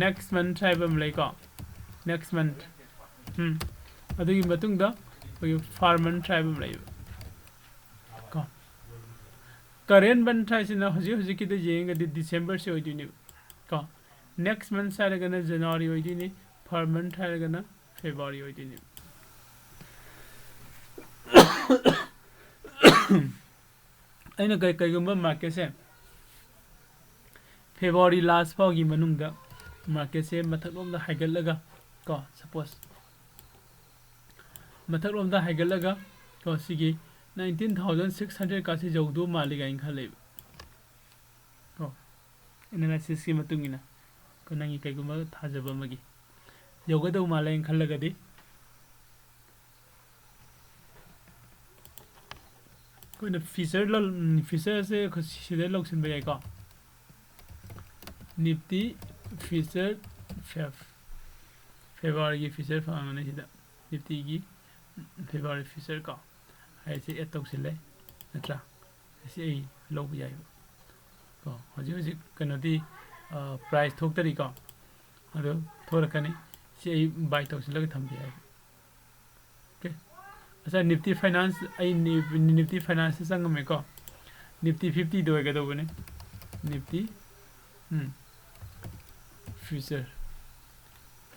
ꯅꯦꯛꯁ ꯃꯟꯊ ꯍꯥꯏꯕ ꯑꯃ ꯂꯩꯀꯣ, ꯅꯦꯛꯁ ꯃꯟꯊ꯫ ꯎꯝ, ꯑꯗꯨꯒꯤ ꯃꯇꯨꯡꯗ ꯑꯩꯈꯣꯏꯒꯤ ꯐꯥꯔ ꯃꯟꯊ ꯍꯥꯏꯕ ꯑꯃ ꯂꯩꯌꯦꯕ꯫ ꯀꯣ, ꯀꯔꯦꯟ ꯃꯟꯊ ꯍꯥꯏꯁꯤꯅ ꯍꯧꯖꯤꯛ ꯍꯧꯖꯤꯛꯀꯤꯗ ꯌꯦꯡꯉꯒꯗꯤ ꯗꯤꯁꯦꯝꯕꯔꯁꯦ ꯑꯣꯏꯗꯣꯏꯅꯦꯕ꯫ ꯀꯣ, ꯅꯦꯛꯁ ꯃꯟꯊ ꯍꯥꯏꯔꯒꯅ ꯖꯅꯋꯥꯔꯤ ꯑꯣꯏꯗꯣꯏꯅꯤ, ꯐꯥꯔ ꯃꯟꯊ ꯍꯥꯏꯔꯒꯅ ꯐꯦꯕꯋꯥꯔꯤ ꯑꯣꯏꯗꯣꯏꯅꯦꯕ꯫ ꯑꯩꯅ ꯀꯩ-, ꯀꯩꯒꯨꯝꯕ ꯃꯥꯔꯀꯦꯠꯁꯦ ꯐꯦꯕꯋꯥꯔꯤ ꯂꯥꯁ ꯐꯥꯎꯒꯤ ꯃꯅꯨꯡꯗ ꯃꯥꯔꯀꯦꯠꯁꯦ ꯃꯊꯛꯂꯣꯝꯗ ꯍꯥꯏꯒꯠꯂꯒ, ꯀꯣ, ꯁꯄꯣꯁ ꯃꯊꯛꯂꯣꯝꯗ ꯍꯥꯏꯒꯠꯂꯒ, ꯀꯣ, ꯁꯤꯒꯤ ꯅꯥꯏꯟꯇꯤꯟ ꯊꯥꯎꯖꯟ ꯁꯤꯛꯁ ꯍꯟꯗ꯭ꯔꯦꯠ ꯀꯥꯁꯤ ꯌꯧꯗꯧ ꯃꯥꯜꯂꯤ ꯀꯥꯏꯅ ꯈꯜꯂꯦꯕ꯫ ꯀꯣ, ꯑꯦꯅꯥꯂꯥꯏꯁꯤꯁꯀꯤ ꯃꯇꯨꯡ ꯏꯟꯅ, ꯀꯣ, ꯅꯪꯒꯤ ꯀꯩꯒꯨꯝꯕ ꯊꯥꯖꯕ ꯑꯃꯒꯤ ꯌꯧꯒꯗꯧ ꯃꯥꯜꯂꯦꯅ ꯈꯜꯂꯒꯗꯤ, ꯑꯩꯈꯣꯏꯅ ꯐ꯭ꯌꯨꯆꯔ ꯂꯧ-, ꯎꯝ, ꯐ꯭ꯌꯨꯆꯔꯁꯦ ꯑꯩꯈꯣꯏ ꯁꯤꯗ ꯂꯧꯁꯤꯟꯕ ꯌꯥꯏꯀꯣ꯫ ꯅꯤꯐꯇꯤ ꯐ꯭ꯌꯨꯆꯔ ꯐꯦꯕ-, ꯐꯦꯕꯋꯥꯔꯤꯒꯤ ꯐ꯭ꯌꯨꯆꯔ ꯐꯪꯉꯝꯒꯅꯤ ꯁꯤꯗ꯫ ꯅꯤꯐꯇꯤꯒꯤ ꯐꯦꯕꯋꯥꯔꯤ ꯐ꯭ꯌꯨꯆꯔ ꯀꯣ ꯍꯥꯏꯁꯦ ꯑꯦꯗ ꯇꯧꯁꯤꯜꯂꯦ, ꯅꯠꯇ꯭ꯔꯥ? ꯑꯁꯤ ꯑꯩ ꯂꯧꯕ ꯌꯥꯏꯕ꯫ ꯀꯣ, ꯍꯧꯖꯤꯛ ꯍꯧꯖꯤꯛ ꯀꯩꯅꯣꯗꯤ, price ꯊꯣꯛꯇꯔꯤꯀꯣ꯫ ꯑꯗꯨ ꯊꯣꯛꯂꯛꯀꯅꯤ꯫ ꯁꯤ ꯑꯩ buy ꯇꯧꯁꯤꯜꯂꯒ ꯊꯝꯕ ꯌꯥꯏ꯫ Okay꯫ ꯑꯁꯥ, Nifty Finance, ꯑꯩ Nifty Finance ꯆꯪꯉꯝꯃꯦꯀꯣ꯫ Nifty fifty ꯗ ꯑꯣꯏꯒꯗꯧꯕꯅꯤ꯫ Nifty, ꯎꯝ, future,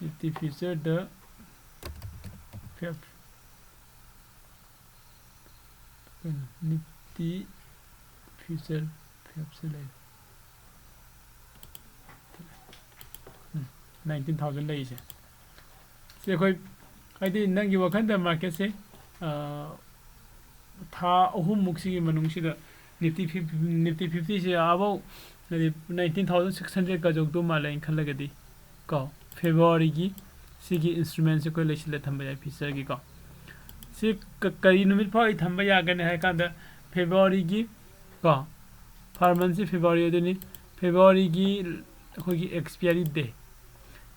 Nifty future ꯗ ꯐꯦꯞ, ꯀꯩꯅꯣ, Nifty future ꯐꯦꯞꯁꯦ ꯂꯩ꯫ ꯎꯝ, nineteen thousand ꯂꯩꯔꯤꯁꯦ꯫ ꯁꯤ ꯑꯩꯈꯣꯏ, ꯍꯥꯏꯗꯤ ꯅꯪꯒꯤ ꯋꯥꯈꯜꯗ market ꯁꯦ, ꯑꯥ, ꯊꯥ ꯑꯍꯨꯝꯃꯨꯛꯁꯤꯒꯤ ꯃꯅꯨꯡꯁꯤꯗ Nifty fifty, Nifty fifty ꯁꯦ ꯑꯥꯕꯧ, ꯍꯥꯏꯗꯤ nineteen thousand six hundred ꯀ ꯌꯧꯗꯧ ꯃꯥꯜꯂꯦ ꯑꯩꯅ ꯈꯜꯂꯒꯗꯤ꯫ ꯀꯣ, February ꯒꯤ ꯁꯤꯒꯤ instrument ꯁꯦ ꯑꯩꯈꯣꯏ ꯂꯩꯁꯤꯜꯂ ꯊꯝꯕ ꯌꯥꯏ, future ꯒꯤ ꯀꯣ꯫ ꯁꯤ ꯀ-, ꯀꯔꯤ ꯅꯨꯃꯤꯠ ꯐꯥꯎ ꯑꯩ ꯊꯝꯕ ꯌꯥꯒꯅꯤ ꯍꯥꯏ ꯀꯥꯟꯗ, February ꯒꯤ ꯀꯣ, per month ꯁꯤ February ꯑꯣꯏꯗꯣꯏꯅꯤ꯫ February ꯒꯤ ꯑꯩꯈꯣꯏꯒꯤ expiry day,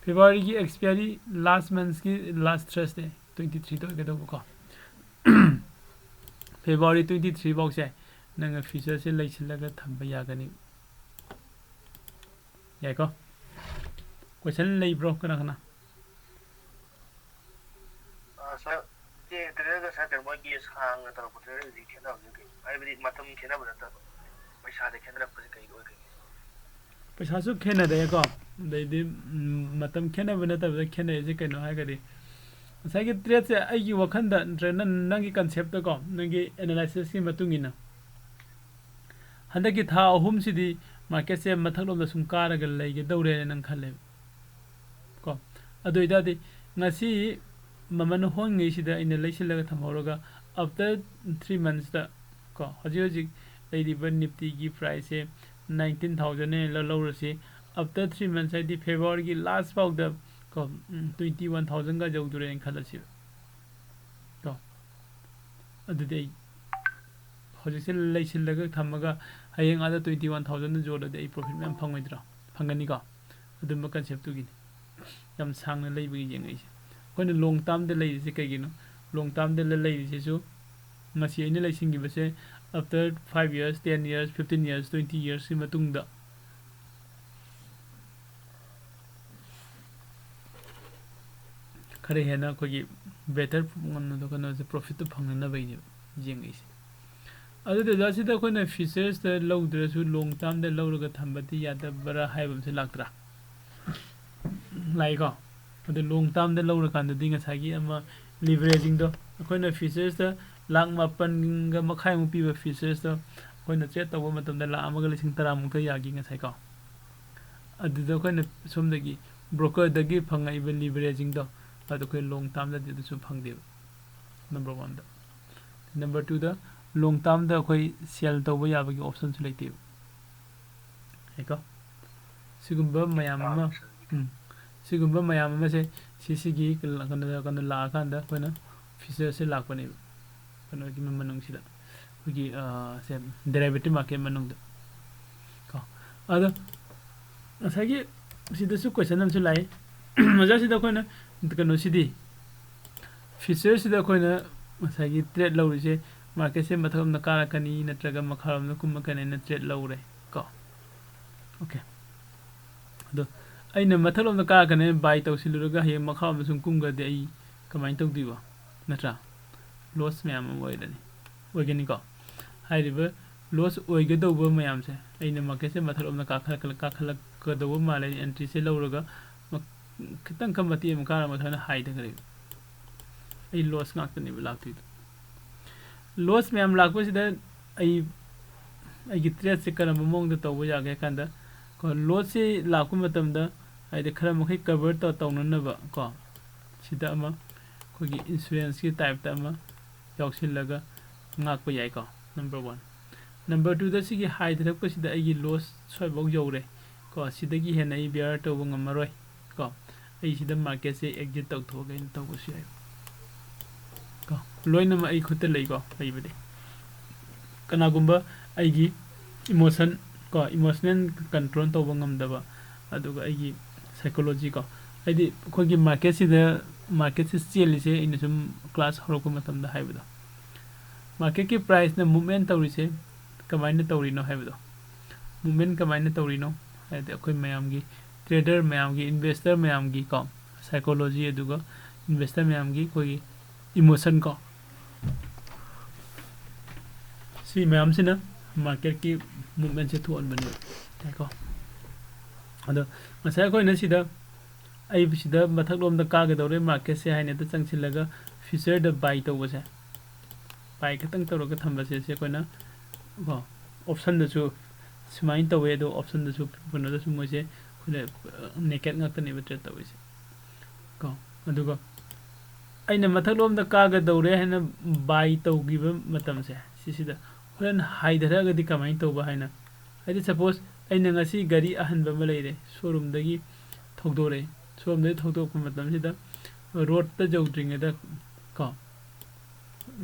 February ꯒꯤ expiry last month ꯀꯤ last Thursday, twenty three ꯗ ꯑꯣꯏꯒꯗꯧꯕꯀꯣ꯫ February twenty three ꯐꯥꯎꯁꯦ ꯅꯪꯅ future ꯁꯦ ꯂꯩꯁꯤꯜꯂꯒ ꯊꯝꯕ ꯌꯥꯒꯅꯤ꯫ ꯌꯥꯏꯀꯣ? Question ꯂꯩꯕ꯭ꯔꯣ, ꯀꯅꯥ ꯀꯅꯥ? ꯑꯥ, sir, ꯁꯤ trader ꯒ sir, ꯀꯩꯅꯣ, ꯃꯣꯏꯒꯤ ꯁꯥꯡꯅ ꯇꯧꯔꯛꯄ trader ꯒꯗꯤ ꯈꯦꯠꯅꯕꯁꯦ ꯀꯩꯅꯣ? ꯍꯥꯏꯕꯗꯤ ꯃꯇꯝ ꯈꯦꯠꯅꯕ ꯅꯠꯇꯕ, ꯄꯩꯁꯥꯗ ꯈꯦꯠꯅꯔꯛꯄꯁꯦ ꯀꯩ ꯑꯣꯏꯒꯦ? ꯄꯩꯁꯥꯁꯨ ꯈꯦꯠꯅꯔꯦꯀꯣ, ꯑꯗꯩꯗꯤ, ꯎꯝ, ꯃꯇꯝ ꯈꯦꯠꯅꯕ ꯅꯠꯇꯕꯗ ꯈꯦꯠꯅꯔꯤꯁꯦ ꯀꯩꯅꯣ ꯍꯥꯏꯔꯒꯗꯤ, ꯉꯁꯥꯏꯒꯤ trade ꯁꯦ ꯑꯩꯒꯤ ꯋꯥꯈꯜꯗ, ꯅꯠꯇ꯭ꯔꯒꯅ ꯅꯪꯒꯤ concept ꯇꯀꯣ, ꯅꯪꯒꯤ analysis ꯀꯤ ꯃꯇꯨꯡ ꯏꯟꯅ, ꯍꯟꯗꯛꯀꯤ ꯊꯥ ꯑꯍꯨꯝꯁꯤꯗꯤ market ꯁꯦ ꯃꯊꯛꯂꯣꯝꯗ ꯁꯨꯝ ꯀꯥꯔꯒ ꯂꯩꯒꯗꯧꯔꯦꯅ ꯅꯪ ꯈꯜꯂꯦꯕ꯫ ꯀꯣ, ꯑꯗꯨ ꯑꯣꯏꯇꯥꯔꯗꯤ ꯉꯁꯤ ꯃꯃꯜ ꯍꯣꯡꯉꯤꯉꯩꯁꯤꯗ ꯑꯩꯅ ꯂꯩꯁꯤꯜꯂꯒ ꯊꯝꯍꯧꯔꯒ, after three months ꯇ ꯀꯣ, ꯍꯧꯖꯤꯛ ꯍꯧꯖꯤꯛ ꯂꯩꯔꯤꯕ Nifty ꯒꯤ price ꯁꯦ nineteen thousand ꯅꯦꯅ ꯂꯧꯔꯁꯤ꯫ After three months, ꯍꯥꯏꯗꯤ February ꯒꯤ last ꯐꯥꯎꯗ ꯀꯣ, ꯎꯝ, twenty one thousand ꯒ ꯌꯧꯗꯣꯔꯦꯅ ꯈꯜꯂꯁꯤꯕ꯫ ꯀꯣ, ꯑꯗꯨꯗꯤ ꯑꯩ ꯍꯧꯖꯤꯛꯁꯦ ꯂꯩꯁꯤꯜꯂꯒ ꯊꯝꯃꯒ ꯍꯌꯦꯡ ꯑꯥꯗ twenty one thousand ꯗ ꯌꯣꯜꯂꯗꯤ ꯑꯩ profit ꯃꯌꯥꯝ ꯐꯪꯉꯣꯏꯗ꯭ꯔꯣ? ꯐꯪꯒꯅꯤꯀꯣ? ꯑꯗꯨꯝꯕ concept ꯇꯨꯒꯤꯅꯤ꯫ ꯌꯥꯝ ꯁꯥꯡꯅ ꯂꯩꯕꯒꯤ ꯌꯦꯡꯉꯛꯏꯁꯦ꯫ ꯑꯩꯈꯣꯏꯅ long term ꯗ ꯂꯩꯔꯤꯁꯦ ꯀꯩꯒꯤꯅꯣ? Long term ꯗ ꯂꯩꯔꯤꯁꯤꯁꯨ ꯉꯁꯤ ꯑꯩꯅ ꯂꯩꯁꯤꯟꯈꯤꯕꯁꯦ, after five years, ten years, fifteen years, twenty yearsꯀꯤ ꯃꯇꯨꯡꯗ ꯈꯔ ꯍꯦꯟꯅ ꯑꯩꯈꯣꯏꯒꯤ better ꯀꯩꯅꯣꯁꯦ, profitꯇꯣ ꯐꯪꯅꯅꯕꯒꯤꯅꯦꯕ ꯌꯦꯡꯉꯛꯏꯁꯦ꯫ ꯑꯗꯨꯗ ꯑꯣꯖꯥ, ꯁꯤꯗ ꯑꯩꯈꯣꯏꯅ futuresꯇ ꯂꯧꯗ꯭ꯔꯁꯨ long termꯗ ꯂꯧꯔꯒ ꯊꯝꯕꯗꯤ ꯌꯥꯗꯕ꯭ꯔꯥ ꯍꯥꯏꯕ ꯑꯃꯁꯨ ꯂꯥꯛꯇ꯭ꯔꯥ? ꯂꯥꯛꯏꯀꯣ꯫ ꯑꯗꯨ long termꯗ ꯂꯧꯔꯀꯥꯟꯗꯗꯤ ꯉꯁꯥꯏꯒꯤ ꯑꯃ leveragingꯗꯣ, ꯑꯩꯈꯣꯏꯅ futuresꯇ ꯂꯥꯛ ꯃꯥꯄꯟꯒ ꯃꯈꯥꯏꯃꯨꯛ ꯄꯤꯕ futuresꯇꯣ ꯑꯩꯈꯣꯏꯅ trade ꯇꯧꯕ ꯃꯇꯝꯗ ꯂꯥꯛ ꯑꯃꯒ ꯂꯤꯁꯤꯡ ꯇꯔꯥꯃꯨꯛꯇ ꯌꯥꯈꯤ ꯉꯁꯥꯏꯀꯣ꯫ ꯑꯗꯨꯗ ꯑꯩꯈꯣꯏꯅ ꯁꯣꯝꯗꯒꯤ brokerꯗꯒꯤ ꯐꯪꯉꯛꯏꯕ leveragingꯗꯣ ꯑꯗꯨ ꯑꯩꯈꯣꯏ long termꯗꯗꯤ ꯑꯗꯨꯁꯨ ꯐꯪꯗꯦꯕ, number oneꯗ꯫ Number twoꯗ, long termꯗ ꯑꯩꯈꯣꯏ sell ꯇꯧꯕ ꯌꯥꯕꯒꯤ optionꯁꯨ ꯂꯩꯇꯦꯕ꯫ ꯌꯥꯏꯀꯣ? ꯁꯤꯒꯨꯝꯕ ꯃꯌꯥꯝ ꯑꯃ, ꯎꯝ, ꯁꯤꯒꯨꯝꯕ ꯃꯌꯥꯝ ꯑꯃꯁꯦ ꯁꯤꯁꯤꯒꯤ ꯀꯩꯅꯣ, ꯀꯩꯅꯣ, ꯀꯩꯅꯣ ꯂꯥꯛꯑꯀꯥꯟꯗ ꯑꯩꯈꯣꯏꯅ futuresꯁꯦ ꯂꯥꯛꯄꯅꯦꯕ, ꯀꯩꯅꯣꯒꯤ ꯃꯅꯨꯡꯁꯤꯗ, ꯑꯩꯈꯣꯏꯒꯤ, ꯑ, ꯁꯦ, derivative market ꯃꯅꯨꯡꯗ ꯀꯣ꯫ ꯑꯗꯣ ꯉꯁꯥꯏꯒꯤ ꯁꯤꯗꯁꯨ question ꯑꯃꯁꯨ ꯂꯥꯛꯏ꯫ ꯑꯣꯖꯥ, ꯁꯤꯗ ꯑꯩꯈꯣꯏꯅ ꯀꯩꯅꯣꯁꯤꯗꯤ, futuresꯁꯤꯗ ꯑꯩꯈꯣꯏꯅ ꯉꯁꯥꯏꯒꯤ trade ꯂꯧꯔꯤꯁꯦ, marketꯁꯦ ꯃꯊꯛꯂꯣꯝꯗ ꯀꯥꯔꯛꯀꯅꯤ ꯅꯠꯇ꯭ꯔꯒ ꯃꯈꯥꯔꯣꯝꯗ ꯀꯨꯝꯃꯛꯀꯅꯤ ꯍꯥꯏꯅ trade ꯂꯧꯔꯦ ꯀꯣ꯫ Okay꯫ ꯑꯗꯣ ꯑꯩꯅ ꯃꯊꯛꯂꯣꯝꯗ ꯀꯥꯔꯛꯀꯅꯤ ꯍꯥꯏꯅ buy ꯇꯧꯁꯤꯜꯂꯨꯔꯒ ꯍꯌꯦꯡ ꯃꯈꯥꯔꯣꯝꯗ ꯁꯨꯝ ꯀꯨꯝꯈ꯭ꯔꯗꯤ ꯑꯩ ꯀꯃꯥꯏꯅ ꯇꯧꯗꯣꯏꯕ? ꯅꯠꯇ꯭ꯔꯥ? Loss ꯃꯌꯥꯝ ꯑꯃ ꯑꯣꯏꯔꯅꯤ, ꯑꯣꯏꯒꯅꯤꯀꯣ꯫ ꯍꯥꯏꯔꯤꯕ loss ꯑꯣꯏꯒꯗꯧꯕ ꯃꯌꯥꯝꯁꯦ, ꯑꯩꯅ marketꯁꯦ ꯃꯊꯛꯂꯣꯝꯗ ꯀꯥꯈꯠꯂꯛ-, ꯀꯥꯈꯠꯂꯛꯀꯗꯧꯕ ꯃꯥꯜꯂꯦ, entryꯁꯦ ꯂꯧꯔꯒ ꯃ-, ꯈꯤꯇꯪ ꯈꯔ ꯃꯇꯦꯛ ꯑꯃ ꯀꯥꯔ ꯃꯊꯛꯅ ꯍꯥꯏꯊꯈ꯭ꯔꯦꯕ꯫ ꯑꯩ loss ꯉꯥꯛꯇꯅꯦꯕ ꯂꯥꯛꯇꯣꯏꯗꯣ꯫ Loss ꯃꯌꯥꯝ ꯂꯥꯛꯄꯁꯤꯗ ꯑꯩ, ꯑꯩꯒꯤ tradeꯁꯦ ꯀꯔꯝꯕ ꯃꯑꯣꯡꯗ ꯇꯧꯕ ꯌꯥꯒꯦ ꯍꯥꯏ ꯀꯥꯟꯗ, ꯀꯣ, lossꯁꯤ ꯂꯥꯛꯄ ꯃꯇꯝꯗ ꯍꯥꯏꯗꯤ ꯈꯔ ꯃꯈꯩ cover ꯇꯧ-, ꯇꯧꯅꯅꯕ ꯀꯣ, ꯁꯤꯗ ꯑꯃ ꯑꯩꯈꯣꯏꯒꯤ insuranceꯀꯤ typeꯇ ꯑꯃ ꯌꯥꯎꯁꯤꯜꯂꯒ ꯉꯥꯛꯄ ꯌꯥꯏꯀꯣ, number one꯫ Number twoꯗ ꯁꯤꯒꯤ ꯍꯥꯏꯊꯔꯛꯄꯁꯤꯗ ꯑꯩꯒꯤ loss ꯁ꯭ꯋꯥꯏꯐꯥꯎ ꯌꯧꯔꯦ ꯀꯣ, ꯁꯤꯗꯒꯤ ꯍꯦꯟꯅ ꯑꯩ bear ꯇꯧꯕ ꯉꯝꯃꯔꯣꯏ ꯀꯣ, ꯑꯩ ꯁꯤꯗ marketꯁꯦ exit ꯇꯧꯊꯣꯛꯑꯒꯦꯅ ꯇꯧꯕꯁꯨ ꯌꯥꯏ ꯀꯣ꯫ ꯂꯣꯏꯅꯃꯛ ꯑꯩ ꯈꯨꯠꯇ ꯂꯩꯀꯣ, ꯂꯩꯕꯗꯤ꯫ ꯀꯅꯥꯒꯨꯝꯕ ꯑꯩꯒꯤ emotion ꯀꯣ, emotional control ꯇꯧꯕ ꯉꯝꯗꯕ, ꯑꯗꯨꯒ ꯑꯩꯒꯤ psychology ꯀꯣ, ꯍꯥꯏꯗꯤ ꯑꯩꯈꯣꯏꯒꯤ marketꯁꯤꯗ, marketꯁꯤ ꯆꯦꯜꯂꯤꯁꯦ ꯑꯩꯅ ꯁꯨꯝ class ꯍꯧꯔꯛꯄ ꯃꯇꯝꯗ ꯍꯥꯏꯕꯗꯣ, ꯃꯥꯔꯀꯦꯠꯀꯤ ꯄ꯭ꯔꯥꯏꯁꯅ ꯃꯨꯞꯃꯦꯟ ꯇꯧꯔꯤꯁꯦ ꯀꯃꯥꯏꯅ ꯇꯧꯔꯤꯅꯣ ꯍꯥꯏꯕꯗꯣ, ꯃꯨꯞꯃꯦꯟ ꯀꯃꯥꯏꯅ ꯇꯧꯔꯤꯅꯣ ꯍꯥꯏꯗꯤ ꯑꯩꯈꯣꯏ ꯃꯌꯥꯝꯒꯤ, ꯇ꯭ꯔꯦꯗꯔ ꯃꯌꯥꯝꯒꯤ, ꯏꯟꯚꯦꯁꯇꯔ ꯃꯌꯥꯝꯒꯤ ꯀꯣ, ꯁꯥꯏꯀꯣꯂꯣꯖꯤ, ꯑꯗꯨꯒ ꯏꯟꯚꯦꯁꯇꯔ ꯃꯌꯥꯝꯒꯤ ꯑꯩꯈꯣꯏꯒꯤ ꯏꯃꯣꯁꯟ ꯀꯣ, ꯁꯤ ꯃꯌꯥꯝꯁꯤꯅ ꯃꯥꯔꯀꯦꯠꯀꯤ ꯃꯨꯞꯃꯦꯟꯁꯦ ꯊꯣꯛꯍꯟꯕꯅꯦꯕ꯫ ꯌꯥꯏꯀꯣ? ꯑꯗꯣ ꯉꯁꯥꯏ ꯑꯩꯈꯣꯏꯅ ꯁꯤꯗ, ꯑꯩ ꯁꯤꯗ ꯃꯊꯛꯂꯣꯝꯗ ꯀꯥꯒꯗꯧꯔꯦ ꯃꯥꯔꯀꯦꯠꯁꯦ ꯍꯥꯏꯅ ꯍꯦꯛꯇ ꯆꯪꯁꯤꯜꯂꯒ ꯐ꯭ꯌꯨꯆꯔꯗ ꯕꯥꯏ ꯇꯧꯕꯁꯦ, ꯕꯥꯏ ꯈꯛꯇꯪ ꯇꯧꯔꯒ ꯊꯝꯕꯁꯦ, ꯁꯤ ꯑꯩꯈꯣꯏꯅ ꯀꯣ, ꯑꯣꯞꯁꯟꯗꯁꯨ ꯁꯨꯃꯥꯏꯅ ꯇꯧꯋꯦ꯫ ꯑꯗꯣ ꯑꯣꯞꯁꯟꯗꯁꯨ, ꯀꯩꯅꯣꯗꯁꯨ ꯃꯣꯏꯁꯦ ꯑꯩꯈꯣꯏꯅ ꯅꯦꯀꯦꯠ ꯉꯥꯛꯇꯅꯦꯕ ꯇ꯭ꯔꯦꯠ ꯇꯧꯔꯤꯁꯦ ꯀꯣ꯫ ꯑꯗꯨꯒ ꯑꯩꯅ ꯃꯊꯛꯂꯣꯝꯗ ꯀꯥꯒꯗꯧꯔꯦ ꯍꯥꯏꯅ ꯕꯥꯏ ꯇꯧꯈꯤꯕ ꯃꯇꯝꯁꯦ, ꯁꯤꯁꯤꯗ ꯍꯣꯔꯦꯟ ꯍꯥꯏꯊꯔꯛꯑꯒꯗꯤ ꯀꯃꯥꯏꯅ ꯇꯧꯕ ꯍꯥꯏꯅ, ꯍꯥꯏꯗꯤ ꯁꯄꯣꯁ ꯑꯩꯅ ꯉꯁꯤ ꯒꯥꯔꯤ ꯑꯍꯟꯕ ꯑꯃ ꯂꯩꯔꯦ, ꯁꯣꯔꯨꯝꯗꯒꯤ ꯊꯧꯗꯣꯔꯛꯑꯦ꯫ ꯁꯣꯔꯨꯝꯗꯒꯤ ꯊꯧꯗꯣꯔꯛꯄ ꯃꯇꯝꯁꯤꯗ ꯔꯣꯠꯇ ꯌꯧꯗ꯭ꯔꯤꯉꯩꯗ ꯀꯣ,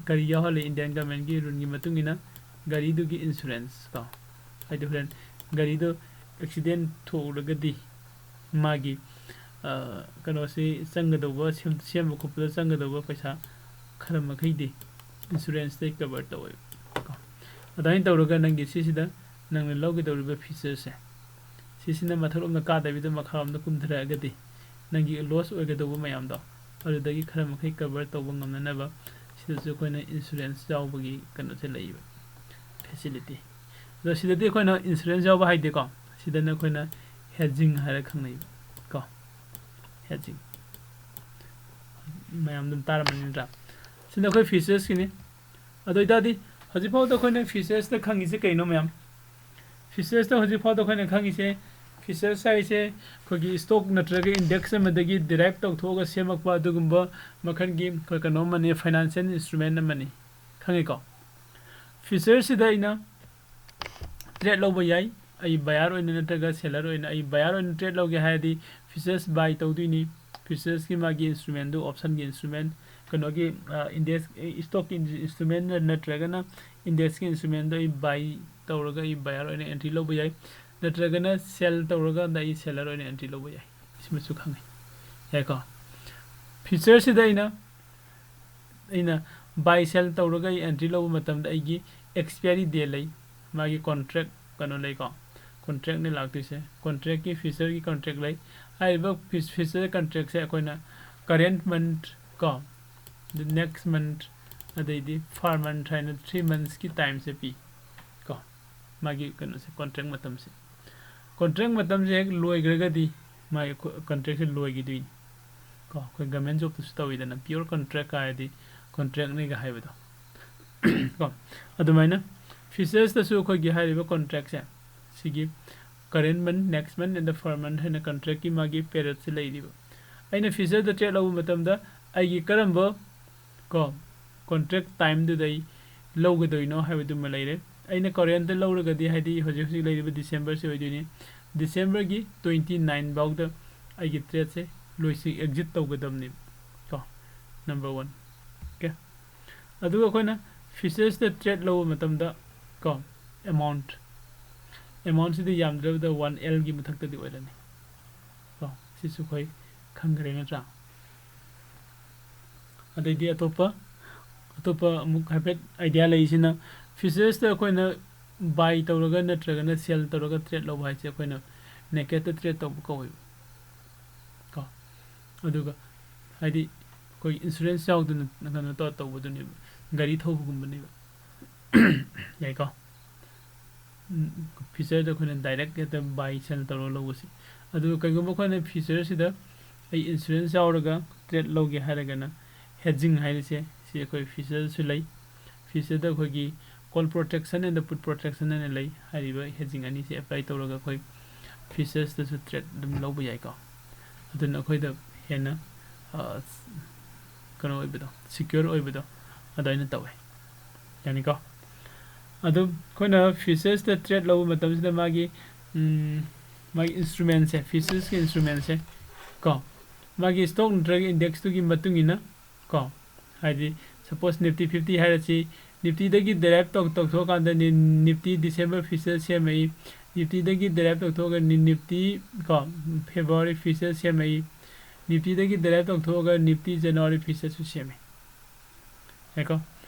ꯀꯔꯤ ꯌꯥꯎꯍꯜꯂꯤ ꯏꯟꯗꯤꯌꯥꯟ ꯒꯃꯦꯟꯒꯤ ꯔꯨꯜꯒꯤ ꯃꯇꯨꯡ ꯏꯟꯅ? ꯒꯥꯔꯤꯗꯨꯒꯤ ꯏꯟꯁꯨꯔꯦꯟꯁ ꯀꯣ, ꯍꯥꯏꯗꯤ ꯍꯣꯔꯦꯟ ꯒꯥꯔꯤꯗꯨ ꯑꯦꯛꯁꯤꯗꯦꯟ ꯊꯣꯛꯎꯔꯒꯗꯤ ꯃꯥꯒꯤ, ꯑ, ꯀꯩꯅꯣꯁꯤ ꯆꯪꯒꯗꯧꯕ, ꯁꯦꯝ-, ꯁꯦꯝꯕ ꯈꯣꯠꯄꯗ ꯆꯪꯒꯗꯧꯕ ꯄꯩꯁꯥ ꯈꯔ ꯃꯈꯩꯗꯤ ꯏꯟꯁꯨꯔꯦꯟꯁꯇꯩ ꯀꯕꯔ ꯇꯧꯋꯦꯕ ꯀꯣ꯫ ꯑꯗꯨꯃꯥꯏꯅ ꯇꯧꯔꯒ ꯅꯪꯒꯤ ꯁꯤꯁꯤꯗ ꯅꯪꯅ ꯂꯧꯒꯗꯧꯔꯤꯕ ꯐꯤꯆꯔꯁꯦ, ꯁꯤꯁꯤꯅ ꯃꯊꯛꯂꯣꯝꯗ ꯀꯥꯗꯕꯤꯗ ꯃꯈꯥꯔꯣꯝꯗ ꯀꯨꯝꯊꯔꯛꯑꯒꯗꯤ ꯅꯪꯒꯤ ꯂꯣꯁ ꯑꯣꯏꯒꯗꯧꯕ ꯃꯌꯥꯝꯗꯣ ꯑꯗꯨꯗꯒꯤ ꯈꯔ ꯃꯈꯩ ꯀꯕꯔ ꯇꯧꯕ ꯉꯝꯅꯅꯕ ꯁꯤꯗꯁꯨ ꯑꯩꯈꯣꯏꯅ ꯏꯟꯁꯨꯔꯦꯟꯁ ꯌꯥꯎꯕꯒꯤ ꯀꯩꯅꯣꯁꯦ ꯂꯩꯌꯦꯕ, ꯐꯦꯁꯤꯂꯤꯇꯤ꯫ ꯑꯗꯣ ꯁꯤꯗꯗꯤ ꯑꯩꯈꯣꯏꯅ ꯏꯟꯁꯨꯔꯦꯟꯁ ꯌꯥꯎꯕ ꯍꯥꯏꯗꯦꯀꯣ, ꯁꯤꯗꯅ ꯑꯩꯈꯣꯏꯅ ꯍꯦꯖꯤꯡ ꯍꯥꯏꯔ ꯈꯪꯅꯩꯕ ꯀꯣ, ꯍꯦꯖꯤꯡ꯫ ꯃꯌꯥꯝ ꯑꯗꯨꯝ ꯇꯥꯔꯝꯃꯅꯤ ꯅꯠꯇ꯭ꯔꯥ? ꯁꯤꯅ ꯑꯩꯈꯣꯏ ꯐꯤꯆꯔꯁꯀꯤꯅꯤ꯫ ꯑꯗꯨ ꯑꯣꯏꯇꯥꯔꯗꯤ ꯍꯧꯖꯤꯛꯐꯥꯎꯗ ꯑꯩꯈꯣꯏꯅ ꯐꯤꯆꯔꯁꯇ ꯈꯪꯉꯤꯁꯦ ꯀꯩꯅꯣ ꯃꯌꯥꯝ? ꯐꯤꯆꯔꯁꯇ ꯍꯧꯖꯤꯛꯐꯥꯎꯗ ꯑꯩꯈꯣꯏꯅ ꯈꯪꯉꯤꯁꯦ, ꯐꯤꯆꯔꯁ ꯍꯥꯏꯁꯦ ꯑꯩꯈꯣꯏꯒꯤ ꯏꯁꯇꯣꯛ ꯅꯠꯇ꯭ꯔꯒ ꯏꯟꯗꯦꯛꯁ ꯑꯃꯗꯒꯤ ꯗꯤꯔꯥꯏꯞ ꯇꯧꯊꯣꯛꯑꯒ ꯁꯦꯝꯃꯛꯄ ꯑꯗꯨꯒꯨꯝꯕ ꯃꯈꯜꯒꯤ ꯑꯩꯈꯣꯏ ꯀꯩꯅꯣ ꯑꯃꯅꯤ, ꯐꯥꯏꯅꯥꯟꯁꯤꯌꯦꯜ ꯏꯟꯁꯇ꯭ꯔꯨꯃꯦꯟ ꯑꯃꯅꯤ꯫ ꯈꯪꯉꯤꯀꯣ? ꯐꯤꯆꯔꯁꯤꯗ ꯑꯩꯅ ꯇ꯭ꯔꯦꯠ ꯂꯧꯕ ꯌꯥꯏ꯫ ꯑꯩ ꯕꯥꯌꯔ ꯑꯣꯏꯅ ꯅꯠꯇ꯭ꯔꯒ ꯁꯦꯂꯔ ꯑꯣꯏꯅ, ꯑꯩ ꯕꯥꯌꯔ ꯑꯣꯏꯅ ꯇ꯭ꯔꯦꯠ ꯂꯧꯒꯦ ꯍꯥꯏꯔꯗꯤ ꯐꯤꯆꯔꯁ ꯕꯥꯏ ꯇꯧꯗꯣꯏꯅꯤ꯫ ꯐꯤꯆꯔꯁꯀꯤ ꯃꯥꯒꯤ ꯏꯟꯁꯇ꯭ꯔꯨꯃꯦꯟꯗꯨ, ꯑꯣꯞꯁꯟꯒꯤ ꯏꯟꯁꯇ꯭ꯔꯨꯃꯦꯟ, ꯀꯩꯅꯣꯒꯤ, ꯑ, ꯏꯟꯗꯦꯛꯁ, ꯏꯁꯇꯣꯛꯀꯤ ꯏꯟꯁꯇ꯭ꯔꯨꯃꯦꯟ ꯅꯠꯇ꯭ꯔꯒꯅ ꯏꯟꯗꯦꯛꯁꯀꯤ ꯏꯟꯁꯇ꯭ꯔꯨꯃꯦꯟꯗꯣ ꯑꯩ ꯕꯥꯏ ꯇꯧꯔꯒ ꯑꯩ ꯕꯥꯌꯔ ꯑꯣꯏꯅ ꯑꯦꯟꯇ꯭ꯔꯤ ꯂꯧꯕ ꯌꯥꯏ꯫ ꯅꯠꯇ꯭ꯔꯒꯅ ꯁꯦꯜ ꯇꯧꯔꯀꯥꯟꯗ ꯑꯩ ꯁꯦꯂꯔ ꯑꯣꯏꯅ ꯑꯦꯟꯇ꯭ꯔꯤ ꯂꯧꯕ ꯌꯥꯏ꯫ ꯁꯤꯃꯁꯨ ꯈꯪꯉꯤ꯫ ꯌꯥꯏꯀꯣ? ꯐꯤꯆꯔꯁꯤꯗ ꯑꯩꯅ, ꯑꯩꯅ Buy sell ꯇꯧꯔꯒ ꯑꯩ entry ꯂꯧꯕ ꯃꯇꯝꯗ ꯑꯩꯒꯤ expiry day ꯂꯩ, ꯃꯥꯒꯤ contract ꯀꯩꯅꯣ ꯂꯩꯀꯣ, contract ꯅꯦ ꯂꯥꯛꯇꯣꯏꯁꯦ꯫ Contract ꯀꯤ future ꯒꯤ contract ꯂꯩ꯫ ꯍꯥꯏꯔꯤꯕ future contract ꯁꯦ ꯑꯩꯈꯣꯏꯅ current month ꯀꯣ, the next month, ꯑꯗꯩꯗꯤ per month ꯍꯥꯏꯅ three months ꯀꯤ time ꯁꯦ ꯄꯤ ꯀꯣ, ꯃꯥꯒꯤ ꯀꯩꯅꯣꯁꯦ, contract ꯃꯇꯝꯁꯦ꯫ Contract ꯃꯇꯝꯁꯦ ꯍꯦꯛ ꯂꯣꯏꯈ꯭ꯔꯒꯗꯤ ꯃꯥꯒꯤ contract ꯁꯦ ꯂꯣꯏꯈꯤꯗꯣꯏꯅꯤ ꯀꯣ꯫ ꯑꯩꯈꯣꯏ government job ꯇꯁꯨ ꯇꯧꯋꯤꯗꯅ, pure contract ꯍꯥꯏꯔꯗꯤ contract ꯅꯤꯒ ꯍꯥꯏꯕꯗꯣ ꯀꯣ꯫ ꯑꯗꯨꯃꯥꯏꯅ futures ꯇꯁꯨ ꯑꯩꯈꯣꯏꯒꯤ ꯍꯥꯏꯔꯤꯕ contract ꯁꯦ, ꯁꯤꯒꯤ current month, next month and the per month ꯍꯥꯏꯅ contract ꯀꯤ ꯃꯥꯒꯤ period ꯁꯦ ꯂꯩꯔꯤꯕ꯫ ꯑꯩꯅ future ꯗ trade ꯂꯧꯕ ꯃꯇꯝꯗ ꯑꯩꯒꯤ ꯀꯔꯝꯕ ꯀꯣ contract time ꯗꯨꯗ ꯑꯩ ꯂꯧꯒꯗꯣꯏꯅꯣ ꯍꯥꯏꯕꯗꯨꯃ ꯂꯩꯔꯦ꯫ ꯑꯩꯅ current ꯇ ꯂꯧꯔꯒꯗꯤ, ꯍꯥꯏꯗꯤ ꯍꯧꯖꯤꯛ ꯍꯧꯖꯤꯛ ꯂꯩꯔꯤꯕ December ꯁꯤ ꯑꯣꯏꯗꯣꯏꯅꯤ, December ꯒꯤ twenty nine ꯐꯥꯎꯗ ꯑꯩꯒꯤ trade ꯁꯦ ꯂꯣꯏꯁꯤ, exit ꯇꯧꯒꯗꯕꯅꯦꯕ ꯀꯣ, number one꯫ Okay, ꯑꯗꯨꯒ ꯑꯩꯈꯣꯏꯅ futures ꯇ trade ꯂꯧꯕ ꯃꯇꯝꯗ ꯀꯣ, amount, amount ꯁꯤꯗꯤ ꯌꯥꯝꯗ꯭ꯔꯕꯗ one L ꯒꯤ ꯃꯊꯛꯇꯗꯤ ꯑꯣꯏꯔꯅꯤ ꯀꯣ꯫ ꯁꯤꯁꯨ ꯑꯩꯈꯣꯏ ꯈꯪꯈ꯭ꯔꯦ ꯅꯠꯇ꯭ꯔꯥ? ꯑꯗꯩꯗꯤ ꯑꯇꯣꯞꯄ, ꯑꯇꯣꯞꯄ ꯑꯃꯨꯛ ꯍꯥꯏꯐꯦꯠ idea ꯂꯩꯁꯤꯅ, futures ꯇ ꯑꯩꯈꯣꯏꯅ buy ꯇꯧꯔꯒ ꯅꯠꯇ꯭ꯔꯒꯅ sell ꯇꯧꯔꯒ trade ꯂꯧꯕ ꯍꯥꯏꯁꯦ ꯑꯩꯈꯣꯏꯅ naked ꯇ trade ꯇꯧꯕ ꯀꯧꯋꯦꯕ ꯀꯣ꯫ ꯑꯗꯨꯒ ꯍꯥꯏꯗꯤ ꯑꯩꯈꯣꯏ insurance ꯌꯥꯎꯗꯅ ꯀꯩꯅꯣ ꯇꯧꯔ ꯇꯧꯕꯗꯨꯅꯦꯕ, ꯒꯥꯔꯤ ꯊꯧꯕꯒꯨꯝꯕꯅꯦꯕ꯫ ꯌꯥꯏꯀꯣ? Future ꯗ ꯑꯩꯈꯣꯏꯅ direct ꯍꯦꯛꯇ buy sell ꯇꯧꯔꯒ ꯂꯧꯕꯁꯦ꯫ ꯑꯗꯨꯒ ꯀꯩꯒꯨꯝꯕ ꯑꯩꯈꯣꯏꯅ futures ꯁꯤꯗ ꯑꯩ insurance ꯌꯥꯎꯔꯒ trade ꯂꯧꯒꯦ ꯍꯥꯏꯔꯒꯅ, hedging ꯍꯥꯏꯔꯤꯁꯦ, ꯁꯤ ꯑꯩꯈꯣꯏ futures ꯁꯨ ꯂꯩ꯫ Futures ꯗ ꯑꯩꯈꯣꯏꯒꯤ call protection and put protection ꯍꯥꯏꯅ ꯂꯩ꯫ ꯍꯥꯏꯔꯤꯕ hedging ꯑꯅꯤꯁꯦ apply ꯇꯧꯔꯒ ꯑꯩꯈꯣꯏ futures ꯇꯁꯨ trade ꯑꯗꯨꯝ ꯂꯧꯕ ꯌꯥꯏꯀꯣ꯫ ꯑꯗꯨꯅ ꯑꯩꯈꯣꯏꯗ ꯍꯦꯟꯅ, ꯑ, ꯀꯩꯅꯣ ꯑꯣꯏꯕꯗꯣ, secure ꯑꯣꯏꯕꯗꯣ ꯑꯗꯨꯃꯥꯏꯅ ꯇꯧꯋꯦ꯫ ꯌꯥꯅꯤꯀꯣ? ꯑꯗꯨ ꯑꯩꯈꯣꯏꯅ futures ꯇ trade ꯂꯧꯕ ꯃꯇꯝꯁꯤꯗ ꯃꯥꯒꯤ, ꯎꯝ, ꯃꯥꯒꯤ instrument ꯁꯦ, futures ꯀꯤ instrument ꯁꯦ ꯀꯣ, ꯃꯥꯒꯤ stock ꯅꯠꯇ꯭ꯔꯒ index ꯇꯨꯒꯤ ꯃꯇꯨꯡ ꯏꯟꯅ ꯀꯣ, ꯍꯥꯏꯗꯤ suppose Nifty fifty ꯍꯥꯏꯔꯁꯤ, Nifty ꯗꯒꯤ derive ꯇꯧ-, ꯇꯧꯊꯣꯛꯑꯀꯥꯟꯗ ꯅꯤ-, Nifty December future ꯁꯦꯝꯃꯛꯏ, Nifty ꯗꯒꯤ derive ꯇꯧꯊꯣꯛꯑꯒ ꯅꯤ-, Nifty ꯀꯣ, February future ꯁꯦꯝꯃꯛꯏ, Nifty ꯗꯒꯤ derive ꯇꯧꯊꯣꯛꯑꯒ Nifty January future ꯁꯨ ꯁꯦꯝꯃꯤ꯫ ꯌꯥꯏꯀꯣ?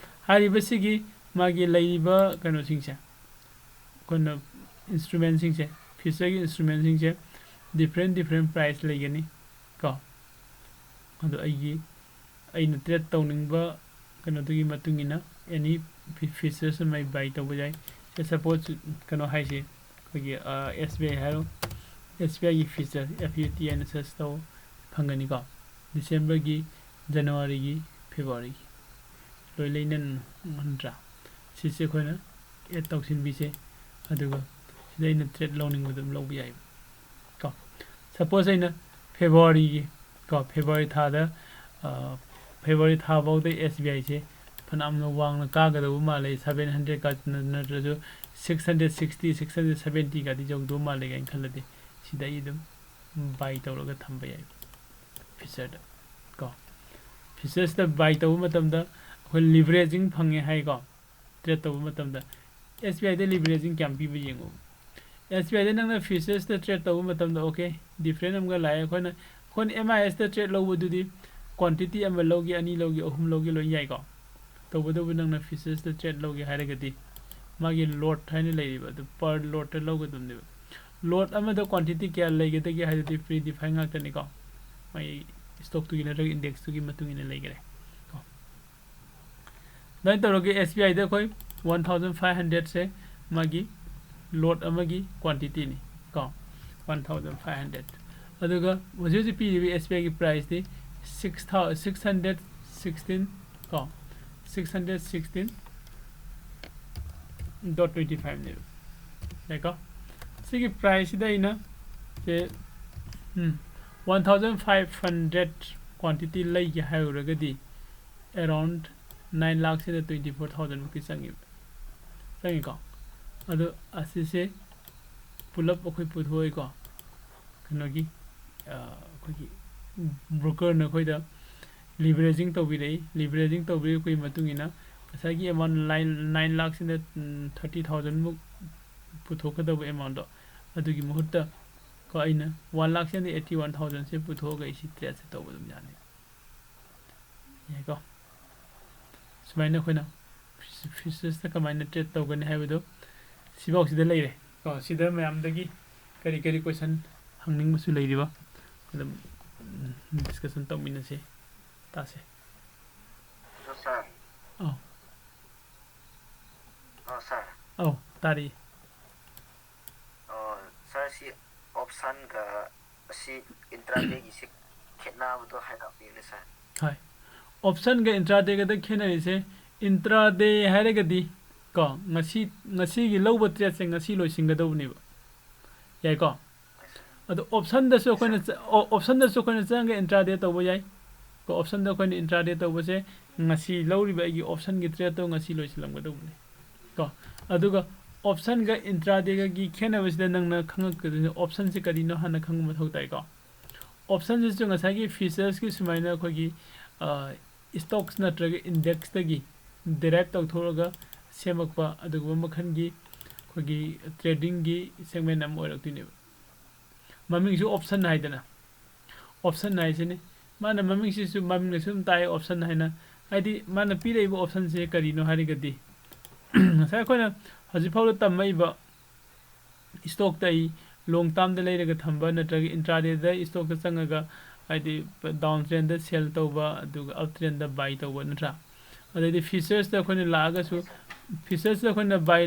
ꯍꯥꯏꯔꯤꯕꯁꯤꯒꯤ ꯃꯥꯒꯤ ꯂꯩꯔꯤꯕ ꯀꯩꯅꯣꯁꯤꯡꯁꯦ, ꯑꯩꯈꯣꯏꯅ instrumentꯁꯤꯡꯁꯦ, futureꯒꯤ instrumentꯁꯤꯡꯁꯦ different different price ꯂꯩꯒꯅꯤ ꯀꯣ꯫ ꯑꯗꯣ ꯑꯩꯒꯤ, ꯑꯩꯅ trade ꯇꯧꯅꯤꯡꯕ ꯀꯩꯅꯣꯗꯨꯒꯤ ꯃꯇꯨꯡ ꯏꯟꯅ any futures ꯑꯃ ꯑꯩ buy ꯇꯧꯕ ꯌꯥꯏ꯫ Suppose ꯀꯩꯅꯣ ꯍꯥꯏꯁꯤ, ꯑꯩꯈꯣꯏꯒꯤ ꯑꯦꯁ ꯕꯤ ꯑꯥꯏ ꯍꯥꯏꯔꯣ, ꯑꯦꯁ ꯕꯤ ꯑꯥꯏꯒꯤ future, F U T N search ꯇꯧ, ꯐꯪꯒꯅꯤꯀꯣ꯫ Decemberꯒꯤ, Januaryꯒꯤ, Februaryꯒꯤ ꯂꯣꯏ ꯂꯩꯅ ꯅꯠꯇ꯭ꯔꯥ? ꯁꯤꯁꯦ ꯑꯩꯈꯣꯏꯅ add ꯇꯧꯁꯤꯟꯕꯤꯁꯦ, ꯑꯗꯨꯒ ꯁꯤꯗ ꯑꯩꯅ trade ꯂꯧꯅꯤꯡꯕꯗ ꯑꯗꯨꯝ ꯂꯧꯕ ꯌꯥꯏꯕ ꯀꯣ꯫ Suppose ꯑꯩꯅ Februaryꯒꯤ ꯀꯣ, February ꯊꯥꯗ, February ꯊꯥ ꯐꯥꯎꯗ ꯑꯦꯁ ꯕꯤ ꯑꯥꯏꯁꯦ ꯐꯅꯌꯥꯝꯅ ꯋꯥꯡꯅ ꯀꯥꯒꯗꯧꯕ ꯃꯥꯜꯂꯦ, seven hundred ꯀ ꯅꯠꯇ꯭ꯔꯁꯨ six hundred sixty, six hundred seventy ꯀꯗꯤ ꯌꯧꯗꯧ ꯃꯥꯜꯂꯦ ꯀꯥꯏꯅ ꯈꯜꯂꯗꯤ, ꯁꯤꯗ ꯑꯩ ꯑꯗꯨꯝ buy ꯇꯧꯔꯒ ꯊꯝꯕ ꯌꯥꯏ futureꯗ ꯀꯣ꯫ Futuresꯇ buy ꯇꯧꯕ ꯃꯇꯝꯗ ꯑꯩꯈꯣꯏ leveraging ꯐꯪꯉꯦ ꯍꯥꯏꯀꯣ꯫ Trade ꯇꯧꯕ ꯃꯇꯝꯗ ꯑꯦꯁ ꯕꯤ ꯑꯥꯏꯗ leveraging ꯀꯌꯥꯝ ꯄꯤꯕ ꯌꯦꯡꯉꯨ꯫ ꯑꯦꯁ ꯕꯤ ꯑꯥꯏꯗ ꯅꯪꯅ futuresꯇ trade ꯇꯧꯕ ꯃꯇꯝꯗ, okay, different ꯑꯃꯒ ꯂꯥꯛꯑꯦ꯫ ꯑꯩꯈꯣꯏꯅ, ꯑꯩꯈꯣꯏꯅ M I Sꯇ trade ꯂꯧꯕꯗꯨꯗꯤ quantity ꯑꯃ ꯂꯧꯒꯦ, ꯑꯅꯤ ꯂꯧꯒꯦ, ꯑꯍꯨꯝ ꯂꯧꯒꯦ, ꯂꯣꯏ ꯌꯥꯏꯀꯣ꯫ ꯇꯧꯕꯇꯕꯨ ꯅꯪꯅ futuresꯇ trade ꯂꯧꯒꯦ ꯍꯥꯏꯔꯒꯗꯤ, ꯃꯥꯒꯤ lot ꯍꯥꯏꯅ ꯂꯩꯔꯤꯕ ꯑꯗꯨ per lotꯇ ꯂꯧꯒꯗꯕꯅꯦꯕ꯫ Lot ꯑꯃꯗ quantity ꯀꯌꯥ ꯂꯩꯒꯗꯒꯦ ꯍꯥꯏꯗꯨꯗꯤ pre-define ꯉꯥꯛꯇꯅꯤꯀꯣ꯫ ꯃꯥꯒꯤ stockꯇꯨꯒꯤ ꯅꯠꯇ꯭ꯔꯒ indexꯇꯨꯒꯤ ꯃꯇꯨꯡ ꯏꯟꯅ ꯂꯩꯈꯔꯦ ꯀꯣ꯫ ꯑꯗꯨꯃꯥꯏꯅ ꯇꯧꯔꯒ ꯑꯦꯁ ꯕꯤ ꯑꯥꯏꯗ ꯑꯩꯈꯣꯏ one thousand five hundredꯁꯦ ꯃꯥꯒꯤ lot ꯑꯃꯒꯤ quantityꯅꯤ ꯀꯣ, one thousand five hundred꯫ ꯑꯗꯨꯒ ꯍꯧꯖꯤꯛ ꯍꯧꯖꯤꯛ ꯄꯤꯔꯤꯕ ꯑꯦꯁ ꯕꯤ ꯑꯥꯏꯒꯤ priceꯇꯤ six thousand, six hundred sixteen ꯀꯣ, six hundred sixteen dot twenty fiveꯅꯦꯕ꯫ ꯌꯥꯏꯀꯣ? ꯁꯤꯒꯤ priceꯁꯤꯗ ꯑꯩꯅ ꯁꯦ, ꯎꯝ, one thousand five hundred quantity ꯂꯩꯒꯦ ꯍꯥꯏꯔꯨꯔꯒꯗꯤ, around nine lakhꯁꯤꯗ twenty four thousand ꯃꯨꯛꯇꯤ ꯆꯪꯉꯦꯕ, ꯆꯪꯉꯤꯀꯣ꯫ ꯑꯗꯣ ꯑꯁꯤꯁꯦ ꯄꯨꯂꯞ ꯑꯩꯈꯣꯏ ꯄꯨꯊꯣꯛꯑꯦꯀꯣ, ꯀꯩꯅꯣꯒꯤ, ꯑꯩꯈꯣꯏꯒꯤ brokerꯅ ꯑꯩꯈꯣꯏꯗ leveraging ꯇꯧꯕꯤꯔꯛꯏ꯫ Leveraging ꯇꯧꯕꯤꯔꯛꯄꯒꯤ ꯃꯇꯨꯡ ꯏꯟꯅ ꯉꯁꯥꯏꯒꯤ amount nine, nine lakhꯁꯤꯅ, ꯎꯝ, thirty thousandꯃꯨꯛ ꯄꯨꯊꯣꯛꯀꯗꯧꯕ amountꯗꯣ, ꯑꯗꯨꯒꯤ ꯃꯍꯨꯠꯇ ꯀꯣ, ꯑꯩꯅ one lakhꯁꯤꯅ eighty one thousandꯁꯦ ꯄꯨꯊꯣꯛꯑꯒ ꯑꯩ ꯁꯤ tradeꯁꯦ ꯇꯧꯕ ꯑꯗꯨꯝ ꯌꯥꯅꯤ꯫ ꯌꯥꯏꯀꯣ? ꯁꯨꯃꯥꯏꯅ ꯑꯩꯈꯣꯏꯅ ꯐꯤꯆꯔꯁꯇ ꯀꯃꯥꯏꯅ ꯇ꯭ꯔꯦꯠ ꯇꯧꯒꯅꯤ ꯍꯥꯏꯕꯗꯣ ꯁꯤꯐꯥꯎꯁꯤꯗ ꯂꯩꯔꯦ꯫ ꯀꯣ, ꯁꯤꯗ ꯃꯌꯥꯝꯗꯒꯤ ꯀꯔꯤ ꯀꯔꯤ ꯀꯣꯏꯁꯟ ꯍꯪꯅꯤꯡꯕꯁꯨ ꯂꯩꯔꯤꯕ, ꯑꯗꯨꯝ ꯗꯤꯁꯀꯁꯟ ꯇꯧꯃꯤꯟꯅꯁꯦ, ꯇꯥꯁꯦ꯫ ꯑꯗꯣ ꯁꯥꯔ ꯑꯧ ꯑꯣ ꯁꯥꯔ ꯑꯧ ꯇꯥꯔꯤ꯫ ꯑꯣ ꯁꯥꯔ, ꯁꯤ ꯑꯣꯞꯁꯟꯒ ꯑꯁꯤ ꯏꯟꯇ꯭ꯔꯥꯗꯦꯒꯤꯁꯤ ꯈꯦꯠꯅꯕꯗꯣ ꯍꯥꯏꯔꯛꯄꯤꯌꯨꯅꯦ ꯁꯥꯔ꯫ ꯍꯣꯏ, ꯑꯣꯞꯁꯟꯒ ꯏꯟꯇ꯭ꯔꯥꯗꯦꯒꯗ ꯈꯦꯠꯅꯔꯤꯁꯦ, ꯏꯟꯇ꯭ꯔꯥꯗꯦ ꯍꯥꯏꯔꯒꯗꯤ ꯀꯣ, ꯉꯁꯤ, ꯉꯁꯤꯒꯤ ꯂꯧꯕ ꯇ꯭ꯔꯦꯠꯁꯦ ꯉꯁꯤ ꯂꯣꯏꯁꯤꯟꯒꯗꯧꯕꯅꯦꯕ, ꯌꯥꯏꯀꯣ? ꯑꯗꯣ ꯑꯣꯞꯁꯟꯗꯁꯨ ꯑꯩꯈꯣꯏꯅ ꯆ- ꯑꯣ- ꯑꯣꯞꯁꯟꯗꯁꯨ ꯑꯩꯈꯣꯏꯅ ꯆꯪꯉꯒ ꯏꯟꯇ꯭ꯔꯥꯗꯦ ꯇꯧꯕ ꯌꯥꯏ꯫ ꯀꯣ, ꯑꯣꯞꯁꯟꯗ ꯑꯩꯈꯣꯏꯅ ꯏꯟꯇ꯭ꯔꯥꯗꯦ ꯇꯧꯕꯁꯦ ꯉꯁꯤ ꯂꯧꯔꯤꯕ ꯑꯩꯒꯤ ꯑꯣꯞꯁꯟꯒꯤ ꯇ꯭ꯔꯦꯠꯇꯣ ꯉꯁꯤ ꯂꯣꯏꯁꯤꯜꯂꯝꯒꯗꯧꯕꯅꯦ꯫ ꯀꯣ, ꯑꯗꯨꯒ ꯑꯣꯞꯁꯟꯒ ꯏꯟꯇ꯭ꯔꯥꯗꯦꯒꯒꯤ ꯈꯦꯠꯅꯕꯁꯤꯗ ꯅꯪꯅ ꯈꯪꯉꯛꯀꯗꯣꯏꯅꯦ, ꯑꯣꯞꯁꯟꯁꯦ ꯀꯔꯤꯅꯣ ꯍꯥꯟꯅ ꯈꯪꯕ ꯃꯊꯧ ꯇꯥꯏꯀꯣ꯫ ꯑꯣꯞꯁꯟꯁꯤꯁꯨ ꯉꯁꯥꯏꯒꯤ ꯐꯤꯆꯔꯁꯀꯤ ꯁꯨꯃꯥꯏꯅ ꯑꯩꯈꯣꯏꯒꯤ ꯏꯁꯇꯣꯛꯁ ꯅꯠꯇ꯭ꯔꯒ ꯏꯟꯗꯦꯛꯁꯇꯒꯤ ꯗꯦꯔꯥꯏꯞ ꯇꯧꯊꯣꯛꯑꯒ ꯁꯦꯝꯃꯛꯄ ꯑꯗꯨꯒꯨꯝꯕ ꯃꯈꯜꯒꯤ ꯑꯩꯈꯣꯏꯒꯤ ꯇ꯭ꯔꯦꯗꯤꯡꯒꯤ ꯁꯦꯒꯃꯦꯟ ꯑꯃ ꯑꯣꯏꯔꯛꯇꯣꯏꯅꯦꯕ꯫ ꯃꯃꯤꯡꯁꯨ ꯑꯣꯞꯁꯟ ꯍꯥꯏꯗꯅ, ꯑꯣꯞꯁꯟ ꯍꯥꯏꯁꯤꯅꯤ꯫ ꯃꯥꯅ ꯃꯃꯤꯡꯁꯤꯁꯨ, ꯃꯃꯤꯡꯗꯁꯨ ꯑꯗꯨꯝ ꯇꯥꯛꯑꯦ ꯑꯣꯞꯁꯟ ꯍꯥꯏꯅ꯫ ꯍꯥꯏꯗꯤ ꯃꯥꯅ ꯄꯤꯔꯛꯏꯕ ꯑꯣꯞꯁꯟꯁꯦ ꯀꯔꯤꯅꯣ ꯍꯥꯏꯔꯒꯗꯤ, ꯉꯁꯥꯏ ꯑꯩꯈꯣꯏꯅ ꯍꯧꯖꯤꯛ ꯐꯥꯎꯗ ꯇꯝꯃꯛꯏꯕ ꯏꯁꯇꯣꯛꯇ ꯑꯩ ꯂꯣꯡ ꯇꯥꯔꯝꯗ ꯂꯩꯔꯒ ꯊꯝꯕ ꯅꯠꯇ꯭ꯔꯒ ꯏꯟꯇ꯭ꯔꯥꯗꯦꯗ ꯏꯁꯇꯣꯛꯇ ꯆꯪꯉꯒ, ꯍꯥꯏꯗꯤ, ꯗꯥꯎꯟ ꯇ꯭ꯔꯦꯟꯗ ꯁꯦꯜ ꯇꯧꯕ ꯑꯗꯨꯒ ꯑꯞ ꯇ꯭ꯔꯦꯟꯗ ꯕꯥꯏ ꯇꯧꯕ, ꯅꯠꯇ꯭ꯔꯥ? ꯑꯗꯩꯗꯤ ꯐꯤꯆꯔꯁꯇ ꯑꯩꯈꯣꯏꯅ ꯂꯥꯛꯑꯒꯁꯨ, ꯐꯤꯆꯔꯁꯇ ꯑꯩꯈꯣꯏꯅ ꯕꯥꯏ,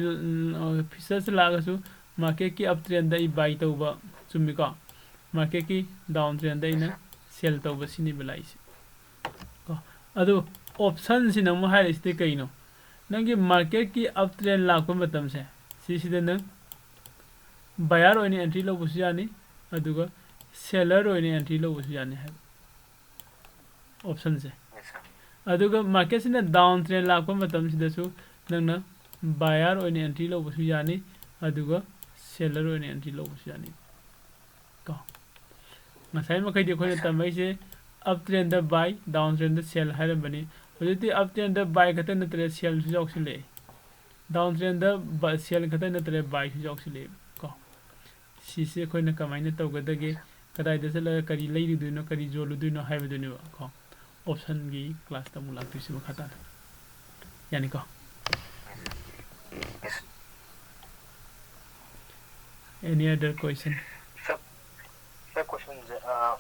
ꯐꯤꯆꯔꯁꯇ ꯂꯥꯛꯑꯒꯁꯨ ꯃꯥꯔꯀꯦꯠꯀꯤ ꯑꯞ ꯇ꯭ꯔꯦꯟꯗ ꯑꯩ ꯕꯥꯏ ꯇꯧꯕ, ꯆꯨꯝꯃꯤꯀꯣ? ꯃꯥꯔꯀꯦꯠꯀꯤ ꯗꯥꯎꯟ ꯇ꯭ꯔꯦꯟꯗ ꯑꯩꯅ ꯁꯦꯜ ꯇꯧꯕ, ꯁꯤꯅꯦꯕ ꯂꯥꯛꯏꯁꯦ꯫ ꯀꯣ, ꯑꯗꯨ ꯑꯣꯞꯁꯟꯁꯤꯅ ꯑꯃꯨꯛ ꯍꯥꯏꯔꯤꯁꯤꯗꯤ ꯀꯩꯅꯣ? ꯅꯪꯒꯤ ꯃꯥꯔꯀꯦꯠꯀꯤ ꯑꯞ ꯇ꯭ꯔꯦꯟ ꯂꯥꯛꯄ ꯃꯇꯝꯁꯦ, ꯁꯤꯁꯤꯗ ꯅꯪ ꯕꯥꯌꯔ ꯑꯣꯏꯅ ꯑꯦꯟꯇ꯭ꯔꯤ ꯂꯧꯕꯁꯨ ꯌꯥꯅꯤ, ꯑꯗꯨꯒ ꯁꯦꯂꯔ ꯑꯣꯏꯅ ꯑꯦꯟꯇ꯭ꯔꯤ ꯂꯧꯕꯁꯨ ꯌꯥꯅꯤ ꯍꯥꯏꯕ ꯑꯣꯞꯁꯟꯁꯦ꯫ ꯌꯦꯁ ꯁꯥꯔ꯫ ꯑꯗꯨꯒ ꯃꯥꯔꯀꯦꯠꯁꯤꯅ ꯗꯥꯎꯟ ꯇ꯭ꯔꯦꯟ ꯂꯥꯛꯄ ꯃꯇꯝꯁꯤꯗꯁꯨ ꯅꯪꯅ ꯕꯥꯌꯔ ꯑꯣꯏꯅ ꯑꯦꯟꯇ꯭ꯔꯤ ꯂꯧꯕꯁꯨ ꯌꯥꯅꯤ, ꯑꯗꯨꯒ ꯁꯦꯂꯔ ꯑꯣꯏꯅ ꯑꯦꯟꯇ꯭ꯔꯤ ꯂꯧꯕꯁꯨ ꯌꯥꯅꯤ꯫ ꯀꯣ, ꯉꯁꯥꯏ ꯃꯈꯩꯗꯤ ꯑꯩꯈꯣꯏꯅ ꯇꯝꯃꯛꯏꯁꯦ ꯑꯞ ꯇ꯭ꯔꯦꯟꯗ ꯕꯥꯏ, ꯗꯥꯎꯟ ꯇ꯭ꯔꯦꯟꯗ ꯁꯦꯜ ꯍꯥꯏꯔꯝꯕꯅꯤ꯫ ꯍꯧꯖꯤꯛꯇꯤ ꯑꯞ ꯇ꯭ꯔꯦꯟꯗ ꯕꯥꯏ ꯈꯛꯇ ꯅꯠꯇ꯭ꯔꯦ, ꯁꯦꯜꯁꯨ ꯌꯥꯎꯁꯤꯜꯂꯛꯑꯦ꯫ ꯗꯥꯎꯟ ꯇ꯭ꯔꯦꯟꯗ ꯕ- ꯁꯦꯜ ꯈꯛꯇ ꯅꯠꯇ꯭ꯔꯦ, ꯕꯥꯏꯁꯨ ꯌꯥꯎꯁꯤꯜꯂꯛꯑꯦ꯫ ꯀꯣ, ꯁꯤꯁꯦ ꯑꯩꯈꯣꯏꯅ ꯀꯃꯥꯏꯅ ꯇꯧꯒꯗꯒꯦ, ꯀꯗꯥꯏꯗ ꯆꯠꯂꯒ ꯀꯔꯤ ꯂꯩꯔꯨꯗꯣꯏꯅꯣ, ꯀꯔꯤ ꯌꯣꯜꯂꯨꯗꯣꯏꯅꯣ ꯍꯥꯏꯕꯗꯨꯅꯦꯕ꯫ ꯀꯣ, ꯑꯣꯞꯁꯟꯒꯤ ꯀ꯭ꯂꯥꯁꯇ ꯑꯃꯨꯛ ꯂꯥꯛꯇꯣꯏꯁꯤ ꯃꯈꯥ ꯇꯥꯅ꯫ ꯌꯥꯅꯤꯀꯣ? Yes. Any other question? Sir, sir, questionꯁꯦ, ꯑ,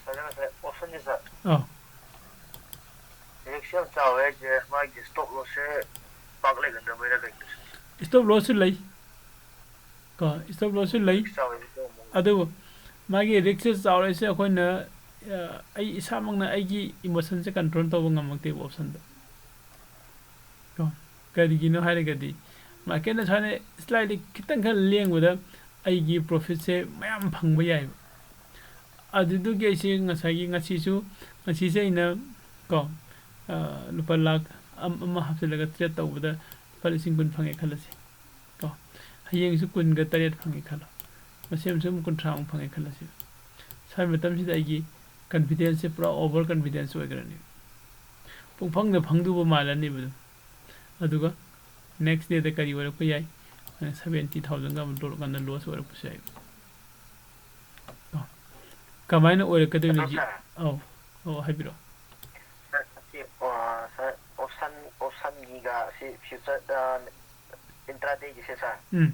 sir, ꯉꯁꯥꯏ optionꯁꯦ, sir, ꯑꯥ risk ꯌꯥꯝ ꯆꯥꯎꯋꯦ ꯍꯥꯏꯁꯦ, ꯃꯥꯒꯤ stop lossꯁꯦ ꯄꯥꯛ ꯂꯩꯒꯟꯗꯕꯩꯔꯥ ꯀꯩꯒꯤꯅꯣ, sir? Stop lossꯁꯨ ꯂꯩ ꯀꯣ, stop lossꯁꯨ ꯂꯩ꯫ Risk ꯆꯥꯎꯋꯦ ꯍꯥꯏꯁꯦ ꯑꯃꯨꯛ ꯑꯗꯨꯕꯨ ꯃꯥꯒꯤ riskꯁꯦ ꯆꯥꯎꯔꯛꯏꯁꯦ ꯑꯩꯈꯣꯏꯅ, ꯑ, ꯑꯩ ꯏꯁꯥꯃꯛꯅ ꯑꯩꯒꯤ emotionꯁꯦ control ꯇꯧꯕ ꯉꯝꯃꯛꯇꯦꯕ optionꯗ ꯀꯣ꯫ ꯀꯔꯤꯒꯤꯅꯣ ꯍꯥꯏꯔꯒꯗꯤ marketꯅ ꯁꯨꯃꯥꯏꯅ slightly ꯈꯤꯇꯪ ꯈꯔ ꯂꯦꯡꯕꯗ ꯑꯩꯒꯤ profitꯁꯦ ꯃꯌꯥꯝ ꯐꯪꯕ ꯌꯥꯏꯕ꯫ ꯑꯗꯨꯗꯨꯒꯤ ꯑꯩꯁꯦ ꯉꯁꯥꯏꯒꯤ ꯉꯁꯤꯁꯨ, ꯉꯁꯤꯁꯦ ꯑꯩꯅ ꯀꯣ, ꯑ, ꯂꯨꯄꯥ ꯂꯥꯈ ꯑꯝ-, ꯑꯃ ꯍꯥꯞꯆꯤꯜꯂꯒ trade ꯇꯧꯕꯗ ꯂꯨꯄꯥ ꯂꯤꯁꯤꯡ ꯀꯨꯟ ꯐꯪꯉꯦ ꯈꯜꯂꯁꯤ ꯀꯣ꯫ ꯍꯌꯦꯡꯁꯨ ꯀꯨꯟꯒ ꯇꯔꯦꯠ ꯐꯪꯉꯦ ꯈꯜꯂꯣ꯫ ꯃꯁꯤ ꯑꯃꯁꯨ ꯑꯃꯨꯛ ꯀꯨꯟꯊ꯭ꯔꯥꯃꯨꯛ ꯐꯪꯉꯦ ꯈꯜꯂꯁꯤ꯫ ꯁ꯭ꯋꯥꯏ ꯃꯇꯝꯁꯤꯗ ꯑꯩꯒꯤ confidenceꯁꯦ ꯄꯨꯔꯥ over confidenceꯁꯦ ꯑꯣꯏꯈ꯭ꯔꯅꯤ꯫ ꯄꯨꯡꯐꯪꯗ ꯐꯪꯗꯨꯕ ꯃꯥꯜꯂꯅꯦꯕ ꯑꯗꯨꯝ꯫ ꯑꯗꯨꯒ next dayꯗ ꯀꯔꯤ ꯑꯣꯏꯔꯛꯄ ꯌꯥꯏ? Seventy thousandꯒ ꯑꯃ ꯂꯣꯜꯂꯀꯥꯟꯗ loss ꯑꯣꯏꯔꯛꯄꯁꯨ ꯌꯥꯏ꯫ ꯀꯣ? ꯀꯃꯥꯏꯅ ꯑꯣꯏꯔꯛꯀꯗꯣꯏꯅꯣ? ꯑꯗꯣ ꯖꯤ-, sir, ꯑꯧ, ꯑꯧ, ꯍꯥꯏꯕꯤꯔꯛꯑꯣ꯫ sir, ꯁꯤ, ꯑ, sir, option, optionꯒꯤꯒ ꯁꯤ future, ꯑ, intradayꯒꯤꯁꯦ, sir, ꯎꯝ꯫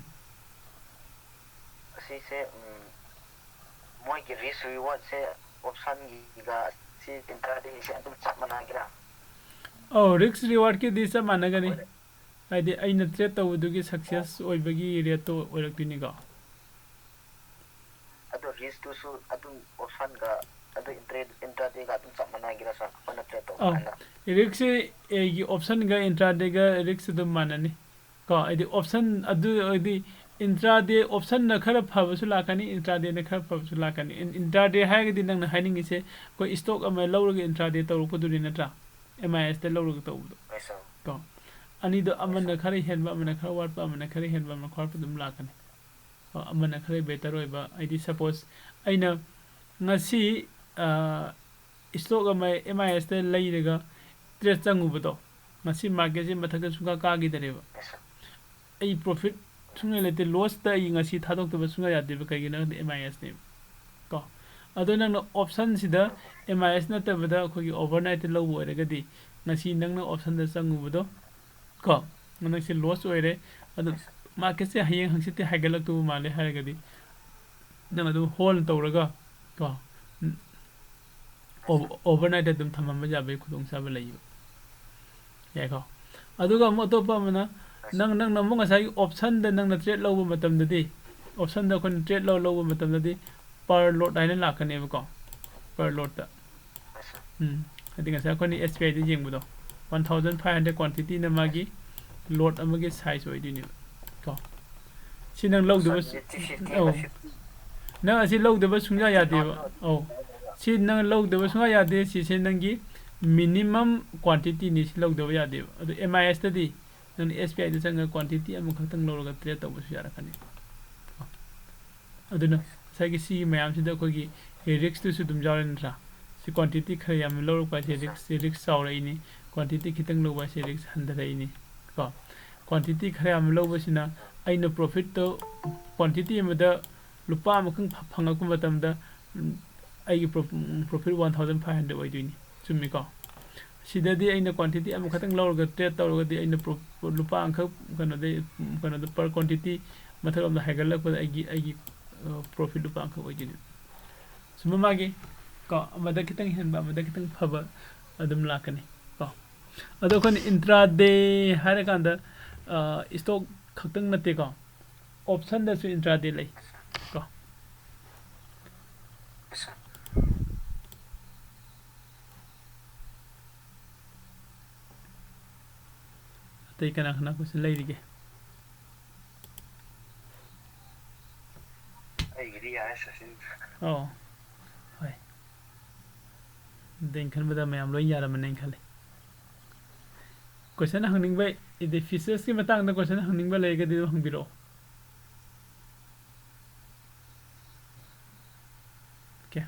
ꯑꯁꯤꯁꯦ, ꯎꯝ, ꯃꯣꯏꯒꯤ risk rewardꯁꯦ optionꯒꯤꯒ ꯁꯤ intradayꯒꯤꯁꯦ ꯑꯗꯨꯝ ꯆꯞ ꯃꯥꯟꯅꯒꯦꯔꯥ? ꯑꯧ, risk rewardꯀꯤꯗꯤ ꯆꯞ ꯃꯥꯟꯅꯒꯅꯤ꯫ ꯑꯣꯏꯔꯦ꯫ ꯍꯥꯏꯗꯤ ꯑꯩꯅ trade ꯇꯧꯕꯗꯨꯒꯤ success ꯑꯣꯏꯕꯒꯤ rateꯇꯣ ꯑꯣꯏꯔꯛꯇꯣꯏꯅꯤꯀꯣ꯫ ꯑꯗꯣ riskꯇꯨꯁꯨ ꯑꯗꯨꯝ optionꯒ ꯑꯗꯨ intra-, intradayꯒ ꯑꯗꯨꯝ ꯆꯞ ꯃꯥꯟꯅꯒꯦꯔꯥ, sir? ꯑꯩꯈꯣꯏꯅ trade ꯇꯧꯕ ꯑꯧ, ꯀꯥꯟꯗ? riskꯁꯦ ꯑꯩꯒꯤ optionꯒ intradayꯒ risk ꯑꯗꯨꯝ ꯃꯥꯟꯅꯅꯤ ꯀꯣ꯫ ꯍꯥꯏꯗꯤ option ꯑꯗꯨ, ꯍꯥꯏꯗꯤ intraday optionꯅ ꯈꯔ ꯐꯕꯁꯨ ꯂꯥꯛꯀꯅꯤ, intradayꯅ ꯈꯔ ꯐꯕꯁꯨ ꯂꯥꯛꯀꯅꯤ꯫ In-, intraday ꯍꯥꯏꯔꯒꯗꯤ ꯅꯪꯅ ꯍꯥꯏꯅꯤꯡꯉꯤꯁꯦ ꯑꯩꯈꯣꯏ stock ꯑꯃ ꯂꯧꯔꯒ intraday ꯇꯧꯔꯛꯄꯗꯨꯅꯤ ꯅꯠꯇ꯭ꯔꯥ? MISꯇ ꯂꯧꯔꯒ ꯇꯧꯕꯗꯣ Yes, sir. ꯀꯣ꯫ ꯑꯅꯤꯗꯣ ꯑꯃꯅ ꯈꯔ ꯍꯦꯟꯕ, ꯑꯃꯅ ꯈꯔ ꯋꯥꯠꯄ, ꯑꯃꯅ ꯈꯔ ꯍꯦꯟꯕ, ꯑꯃꯅ ꯈꯔ ꯋꯥꯠꯄ ꯑꯗꯨꯝ ꯂꯥꯛꯀꯅꯤ꯫ ꯀꯣ, ꯑꯃꯅ ꯈꯔ better ꯑꯣꯏꯕ, ꯍꯥꯏꯗꯤ suppose ꯑꯩꯅ ꯉꯁꯤ, ꯑ, stock ꯑꯃ MISꯇ ꯂꯩꯔꯒ trade ꯆꯪꯉꯨꯕꯗꯣ, ꯉꯁꯤ marketꯁꯦ ꯃꯊꯛꯇ ꯁꯨꯡꯀꯥ ꯀꯥꯈꯤꯗꯔꯦꯕ꯫ Yes, sir. ꯑꯩ profit ꯁꯨꯡꯂꯩ ꯂꯩꯇꯦ, lossꯇ ꯑꯩ ꯉꯁꯤ ꯊꯥꯗꯣꯛꯇꯕ ꯁꯨꯡꯌꯥ ꯌꯥꯗꯦꯕ, ꯀꯩꯒꯤꯅꯣ ꯍꯥꯏꯕꯗꯤ MISꯅꯦꯕ꯫ ꯀꯣ, ꯑꯗꯣ ꯅꯪꯅ option ꯁꯤꯗ M I S ꯅꯠꯇꯕꯗ ꯑꯩꯈꯣꯏꯒꯤ overnight ꯇ ꯂꯧꯕ ꯑꯣꯏꯔꯒꯗꯤ, ꯉꯁꯤ ꯅꯪꯅ option ꯗ ꯆꯪꯉꯨꯕꯗꯣ ꯀꯣ, ꯅꯪꯁꯦ loss ꯑꯣꯏꯔꯦ꯫ ꯑꯗꯨ market ꯁꯦ ꯍꯌꯦꯡ ꯍꯪꯆꯤꯠꯇꯤ ꯍꯥꯏꯒꯠꯂꯛꯇꯧꯕ ꯃꯥꯜꯂꯦ ꯍꯥꯏꯔꯒꯗꯤ, ꯅꯪ ꯑꯗꯨꯝ hold ꯇꯧꯔꯒ ꯀꯣ, overnight ꯑꯗꯨꯝ ꯊꯝꯃꯝꯕ ꯌꯥꯕꯒꯤ ꯈꯨꯗꯣꯡꯆꯥꯕ ꯂꯩꯌꯦꯕ꯫ ꯌꯥꯏꯀꯣ? ꯑꯗꯨꯒ ꯑꯃꯨꯛ ꯑꯇꯣꯞꯄ ꯑꯃꯅ, ꯅꯪ, ꯅꯪꯅ ꯑꯃꯨꯛ ꯉꯁꯥꯏꯒꯤ option ꯗ ꯅꯪꯅ trade ꯂꯧꯕ ꯃꯇꯝꯗꯗꯤ, option ꯗ ꯑꯩꯈꯣꯏꯅ trade ꯂꯧ-, ꯂꯧꯕ ꯃꯇꯝꯗꯗꯤ per lot ꯍꯥꯏꯅ ꯂꯥꯛꯀꯅꯦꯕꯀꯣ, per lot ꯇ꯫ ꯎꯝ, ꯍꯥꯏꯗꯤ ꯉꯁꯥꯏ ꯑꯩꯈꯣꯏꯅ S P I ꯗ ꯌꯦꯡꯕꯗꯣ, one thousand five hundred quantity ꯅ ꯃꯥꯒꯤ lot ꯑꯃꯒꯤ size ꯑꯣꯏꯗꯣꯏꯅꯦꯕ ꯀꯣ꯫ ꯁꯤ ꯅꯪ ꯂꯧꯗꯕ ꯁꯨ-, ꯑꯧ꯫ ꯅꯪ ꯑꯁꯤ ꯂꯧꯗꯕ ꯁꯨꯡꯌꯥ ꯌꯥꯗꯦꯕ꯫ ꯑꯧ꯫ ꯁꯤ ꯅꯪ ꯂꯧꯗꯕ ꯁꯨꯡꯌꯥ ꯌꯥꯗꯦ꯫ ꯁꯤꯁꯦ ꯅꯪꯒꯤ minimum quantity ꯅꯤ, ꯁꯤ ꯂꯧꯗꯕ ꯌꯥꯗꯦꯕ꯫ ꯑꯗꯨ M I S ꯇꯗꯤ ꯅꯪ S P I ꯗ ꯆꯪꯉꯒ quantity ꯑꯃꯈꯛꯇꯪ ꯂꯧꯔꯒ trade ꯇꯧꯕꯁꯨ ꯌꯥꯔꯛꯀꯅꯤ꯫ ꯑꯗꯨꯅ ꯉꯁꯥꯏꯒꯤ ꯁꯤꯒꯤ ꯃꯌꯥꯝꯁꯤꯗ ꯑꯩꯈꯣꯏꯒꯤ risk ꯇꯨꯁꯨ ꯑꯗꯨꯝ ꯌꯥꯎꯔꯦ ꯅꯠꯇ꯭ꯔꯥ? ꯁꯤ quantity ꯈꯔ ꯌꯥꯝꯅ ꯂꯧꯔꯛꯄ ꯍꯥꯏꯁꯦ risk ꯁꯦ risk ꯆꯥꯎꯔꯛꯏꯅꯤ, quantity ꯈꯤꯇꯪ ꯂꯧꯕ ꯍꯥꯏꯁꯦ risk ꯍꯟꯊꯔꯛꯏꯅꯤ ꯀꯣ꯫ Quantity ꯈꯔ ꯌꯥꯝꯅ ꯂꯧꯕꯁꯤꯅ ꯑꯩꯅ profit ꯇꯣ quantity ꯑꯃꯗ ꯂꯨꯄꯥ ꯑꯃꯈꯛ ꯐ-, ꯐꯪꯉꯛꯄ ꯃꯇꯝꯗ, ꯎꯝ, ꯑꯩꯒꯤ pro-, profit one thousand five hundred ꯑꯣꯏꯗꯣꯏꯅꯤ꯫ ꯆꯨꯝꯃꯤꯀꯣ? ꯁꯤꯗꯗꯤ ꯑꯩꯅ quantity ꯑꯃꯈꯛꯇꯪ ꯂꯧꯔꯒ trade ꯇꯧꯔꯒꯗꯤ ꯑꯩꯅ pro-, ꯂꯨꯄꯥ ꯑꯃꯈꯛ ꯀꯩꯅꯣꯗꯩ, ꯀꯩꯅꯣꯗ per quantity ꯃꯊꯛꯂꯣꯝꯗ ꯍꯥꯏꯒꯠꯂꯛꯄꯗ ꯑꯩꯒꯤ, ꯑꯩꯒꯤ, ꯑ, profit ꯂꯨꯄꯥ ꯑꯃꯈꯛ ꯑꯣꯏꯗꯣꯏꯅꯦ꯫ ꯁꯨꯝꯕ ꯃꯥꯒꯤ ꯀꯣ, ꯑꯃꯗ ꯈꯤꯇꯪ ꯍꯦꯟꯕ, ꯑꯃꯗ ꯈꯤꯇꯪ ꯐꯕ ꯑꯗꯨꯝ ꯂꯥꯛꯀꯅꯤ ꯀꯣ꯫ ꯑꯗꯣ ꯑꯩꯈꯣꯏꯅ intraday ꯍꯥꯏꯔꯀꯥꯟꯗ, ꯑ, stock ꯈꯛꯇꯪ ꯅꯠꯇꯦꯀꯣ, option ꯗꯁꯨ intraday ꯂꯩ ꯀꯣ꯫ ꯑꯇꯩ ꯀꯅꯥ ꯀꯅꯥ question ꯂꯩꯔꯤꯒꯦ? ꯑꯩꯒꯤꯗꯤ ꯌꯥꯔꯦ, ꯁꯆꯤꯟ꯫ ꯑꯣ, ꯍꯣꯏ꯫ ꯑꯗꯨ ꯑꯩꯅ ꯈꯟꯕꯗ ꯃꯌꯥꯝ ꯂꯣꯏ ꯌꯥꯔꯝꯃꯅꯤ ꯑꯩꯅ ꯈꯜꯂꯤ꯫ Question ꯍꯪꯅꯤꯡꯕ, ꯑꯗꯩ features ꯀꯤ ꯃꯇꯥꯡꯗ question ꯍꯪꯅꯤꯡꯕ ꯂꯩꯔꯒꯗꯤ ꯑꯗꯨꯝ ꯍꯪꯕꯤꯔꯛꯑꯣ꯫ Okay꯫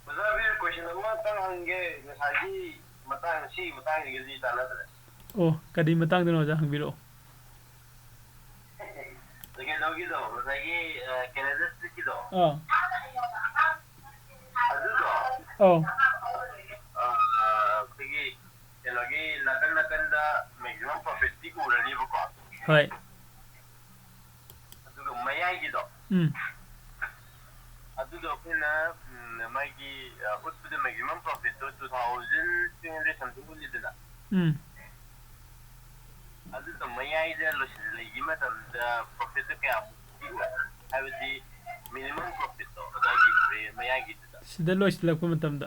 ꯑꯣꯖꯥ, ꯑꯩ question ꯑꯃꯇꯪ ꯍꯪꯒꯦ, ꯉꯁꯥꯏꯒꯤ ꯃꯇꯥꯡ, ꯁꯤ ꯃꯇꯥꯡꯁꯤꯒꯗꯤ ꯆꯥꯟꯅꯗ꯭ꯔꯦ꯫ ꯑꯣ, ꯀꯔꯤ ꯃꯇꯥꯡꯗꯅꯣ ꯑꯣꯖꯥ, ꯍꯪꯕꯤꯔꯛꯑꯣ꯫ ꯀꯩꯅꯣꯒꯤꯗꯣ, ꯉꯁꯥꯏꯒꯤ, ꯑ, Canada Street ꯀꯤꯗꯣ꯫ ꯑꯥ꯫ ꯑꯧ꯫ ꯑꯩꯈꯣꯏꯒꯤ ꯀꯩꯅꯣꯒꯤ ꯅꯥꯀꯟ ꯅꯥꯀꯟꯗ ꯃꯦꯛꯁꯤꯃꯝ ꯄ꯭ꯔꯣꯐꯤꯠꯇꯤ ꯎꯔꯅꯤꯕꯀꯣ꯫ ꯍꯣꯏ꯫ ꯑꯗꯨꯒ ꯃꯌꯥꯏꯒꯤꯗꯣ꯫ ꯎꯝ꯫ ꯑꯗꯨꯗꯣ ꯑꯩꯈꯣꯏꯅ ꯎꯝ, ꯃꯥꯒꯤ ꯑ, ꯎꯠꯄꯗ ꯃꯦꯛꯁꯤꯃꯝ ꯄ꯭ꯔꯣꯐꯤꯠꯇꯣ two thousand three hundred something ꯎꯠꯂꯤꯗꯅ꯫ ꯎꯝ꯫ ꯑꯗꯨꯗꯣ ꯃꯌꯥꯏꯗ ꯂꯣꯏꯁꯤꯜꯂꯛꯏ ꯃꯇꯝꯗ ꯄ꯭ꯔꯣꯐꯤꯠꯇꯣ ꯀꯌꯥꯃꯨꯛꯇꯤ ꯑꯣꯏ? ꯍꯥꯏꯕꯗꯤ ꯃꯤꯅꯤꯃꯝ ꯄ꯭ꯔꯣꯐꯤꯠꯇꯣ ꯑꯗꯨꯋꯥꯏꯒꯤ ꯃꯌꯥꯏꯒꯤꯗꯨꯗ꯫ ꯁꯤꯗ ꯂꯣꯏꯁꯤꯜꯂꯛꯄ ꯃꯇꯝꯗ,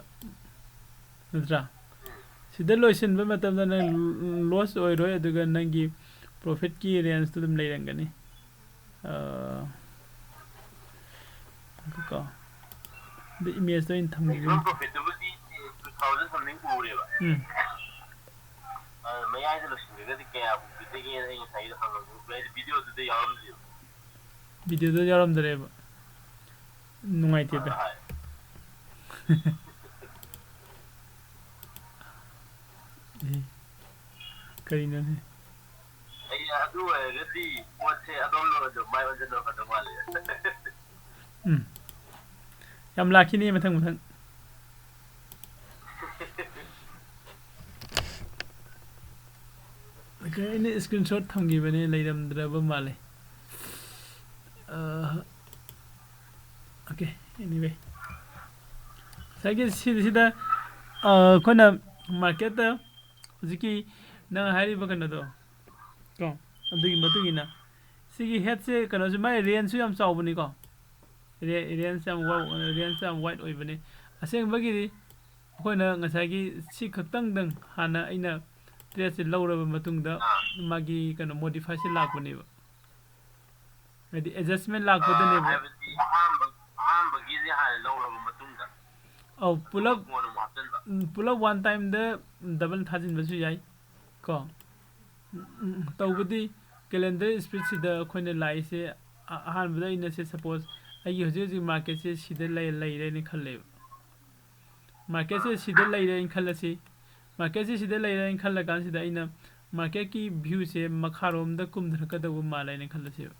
ꯅꯠꯇ꯭ꯔꯥ? ꯎꯝ꯫ ꯁꯤꯗ ꯂꯣꯏꯁꯤꯟꯕ ꯃꯇꯝꯗ ꯅꯪ ꯂꯣꯁ ꯑꯣꯏꯔꯣꯏ, ꯑꯗꯨꯒ ꯅꯪꯒꯤ ꯄ꯭ꯔꯣꯐꯤꯠꯀꯤ ꯔꯦꯟꯖꯇꯨ ꯑꯗꯨꯝ ꯂꯩꯔꯝꯒꯅꯤ꯫ ꯑ, ꯉꯥꯏꯈꯣꯀꯣ꯫ ꯑꯗꯨ ꯏꯃꯦꯖꯇꯣ ꯑꯩꯅ ꯊꯝꯈꯤꯕꯅꯤ꯫ ꯃꯦꯛꯁꯤꯃꯝ ꯄ꯭ꯔꯣꯐꯤꯠꯇꯨꯕꯨꯗꯤ ꯇꯨ ꯊꯥꯎꯖꯟ ꯁꯝꯊꯤꯡ ꯎꯔꯦꯕ꯫ ꯎꯝ꯫ ꯑ, ꯃꯌꯥꯏꯗ ꯂꯣꯏꯁꯤꯟꯈ꯭ꯔꯒꯗꯤ ꯀꯌꯥ ꯎꯈꯤꯗꯒꯦꯅ ꯑꯩ ꯉꯁꯥꯏꯒꯤꯗꯣ ꯍꯪꯉꯝꯃꯤ꯫ ꯑꯩꯗꯤ ꯚꯤꯗꯤꯑꯣꯗꯨꯗ ꯌꯥꯎꯔꯝꯗꯦꯕ꯫ ꯚꯤꯗꯤꯑꯣꯗ ꯌꯥꯎꯔꯝꯗ꯭ꯔꯦꯕ꯫ ꯅꯨꯡꯉꯥꯏꯇꯦꯗ꯫ ꯍꯣꯏ꯫ ꯑꯦ, ꯀꯔꯤꯅꯣꯅꯦ? ꯑꯩ ꯑꯗꯨ ꯑꯣꯏꯔꯒꯗꯤ ꯄꯣꯠꯁꯦ ꯑꯗꯣꯝꯗ ꯑꯣꯏꯅ ꯃꯥꯏ ꯑꯣꯟꯁꯤꯟꯕ ꯐꯗꯧ ꯃꯥꯜꯂꯦ꯫ ꯎꯝ꯫ ꯌꯥꯝ ꯂꯥꯛꯈꯤꯅꯤ ꯃꯊꯪ ꯃꯊꯪ꯫ ꯑꯣꯀꯦ, ꯑꯩꯅ ꯏꯁꯀ꯭ꯔꯤꯟꯁꯣꯠ ꯊꯝꯈꯤꯕꯅꯦ, ꯂꯩꯔꯝꯗ꯭ꯔꯕ ꯃꯥꯜꯂꯦ꯫ ꯑ, ꯑꯣꯀꯦ, ꯑꯦꯅꯤꯋꯦ꯫ ꯉꯁꯥꯏꯒꯤ ꯁꯤꯗ, ꯁꯤꯗ, ꯑ, ꯑꯩꯈꯣꯏꯅ ꯃꯥꯔꯀꯦꯠꯇ ꯍꯧꯖꯤꯛꯀꯤ ꯅꯪ ꯍꯥꯏꯔꯤꯕ ꯀꯩꯅꯣꯗꯣ ꯀꯣ, ꯑꯗꯨꯒꯤ ꯃꯇꯨꯡ ꯏꯟꯅ ꯁꯤꯒꯤ ꯍꯦꯠꯁꯦ ꯀꯩꯅꯣꯁꯨ, ꯃꯥꯏ ꯔꯦꯟꯖꯁꯨ ꯌꯥꯝ ꯆꯥꯎꯕꯅꯤꯀꯣ꯫ ꯔꯦ-, ꯔꯦꯟꯖ ꯌꯥꯝ ꯋꯥ-, ꯔꯦꯟꯖ ꯌꯥꯝ ꯋꯥꯏꯗ ꯑꯣꯏꯕꯅꯤ꯫ ꯑꯁꯦꯡꯕꯒꯤꯗꯤ ꯑꯩꯈꯣꯏꯅ ꯉꯁꯥꯏꯒꯤ ꯁꯤ ꯈꯛꯇꯪꯗꯪ ꯍꯥꯟꯅ ꯑꯩꯅ ꯇ꯭ꯔꯦꯠꯁꯦ ꯂꯧꯔꯕ ꯃꯇꯨꯡꯗ ꯑꯥ꯫ ꯃꯥꯒꯤ ꯀꯩꯅꯣ ꯃꯣꯗꯤꯐꯥꯏꯁꯦ ꯂꯥꯛꯄꯅꯦꯕ꯫ ꯍꯥꯏꯗꯤ ꯑꯦꯗꯖꯁꯃꯦꯟ ꯂꯥꯛꯄꯗꯅꯦꯕ꯫ ꯍꯥꯏꯕꯗꯤ ꯑꯍꯥꯟꯕ, ꯑꯍꯥꯟꯕꯒꯤꯁꯦ ꯍꯥꯟꯅ ꯂꯧꯔꯕ ꯃꯇꯨꯡꯗ ꯑꯧ, ꯄꯨꯂꯞ, ꯀꯣꯟꯅ ꯑꯃꯨꯛ ꯍꯥꯞꯆꯤꯟꯕ꯫ ꯎꯝ, ꯄꯨꯂꯞ ꯋꯥꯟ ꯇꯥꯏꯝꯗ ꯗꯕꯜ ꯊꯥꯖꯤꯟꯕꯁꯨ ꯌꯥꯏ ꯀꯣ꯫ ꯎꯝ, ꯎꯝ, ꯇꯧꯕꯗꯤ ꯀꯦꯂꯦꯟꯗꯔ ꯁ꯭ꯄꯤꯠꯁꯤꯗ ꯑꯩꯈꯣꯏꯅ ꯂꯥꯛꯏꯁꯦ, ꯑ-, ꯑꯍꯥꯟꯕꯗ ꯑꯩꯅ ꯁꯦ, ꯁꯄꯣꯁ ꯑꯩꯒꯤ ꯍꯧꯖꯤꯛ ꯍꯧꯖꯤꯛ ꯃꯥꯔꯀꯦꯠꯁꯦ ꯁꯤꯗ ꯂꯩ-, ꯂꯩꯔꯦꯅ ꯈꯜꯂꯦꯕ꯫ ꯃꯥꯔꯀꯦꯠꯁꯦ ꯁꯤꯗ ꯂꯩꯔꯦꯅ ꯈꯜꯂꯁꯤ꯫ ꯃꯥꯔꯀꯦꯠꯁꯦ ꯁꯤꯗ ꯂꯩꯔꯦꯅ ꯈꯜꯂ ꯀꯥꯟꯁꯤꯗ ꯑꯩꯅ ꯃꯥꯔꯀꯦꯠꯀꯤ ꯚ꯭ꯌꯨꯁꯦ ꯃꯈꯥꯔꯣꯝꯗ ꯀꯨꯝꯊꯔꯛꯀꯗꯧꯕ ꯃꯥꯜꯂꯦꯅ ꯈꯜꯂꯁꯦꯕ꯫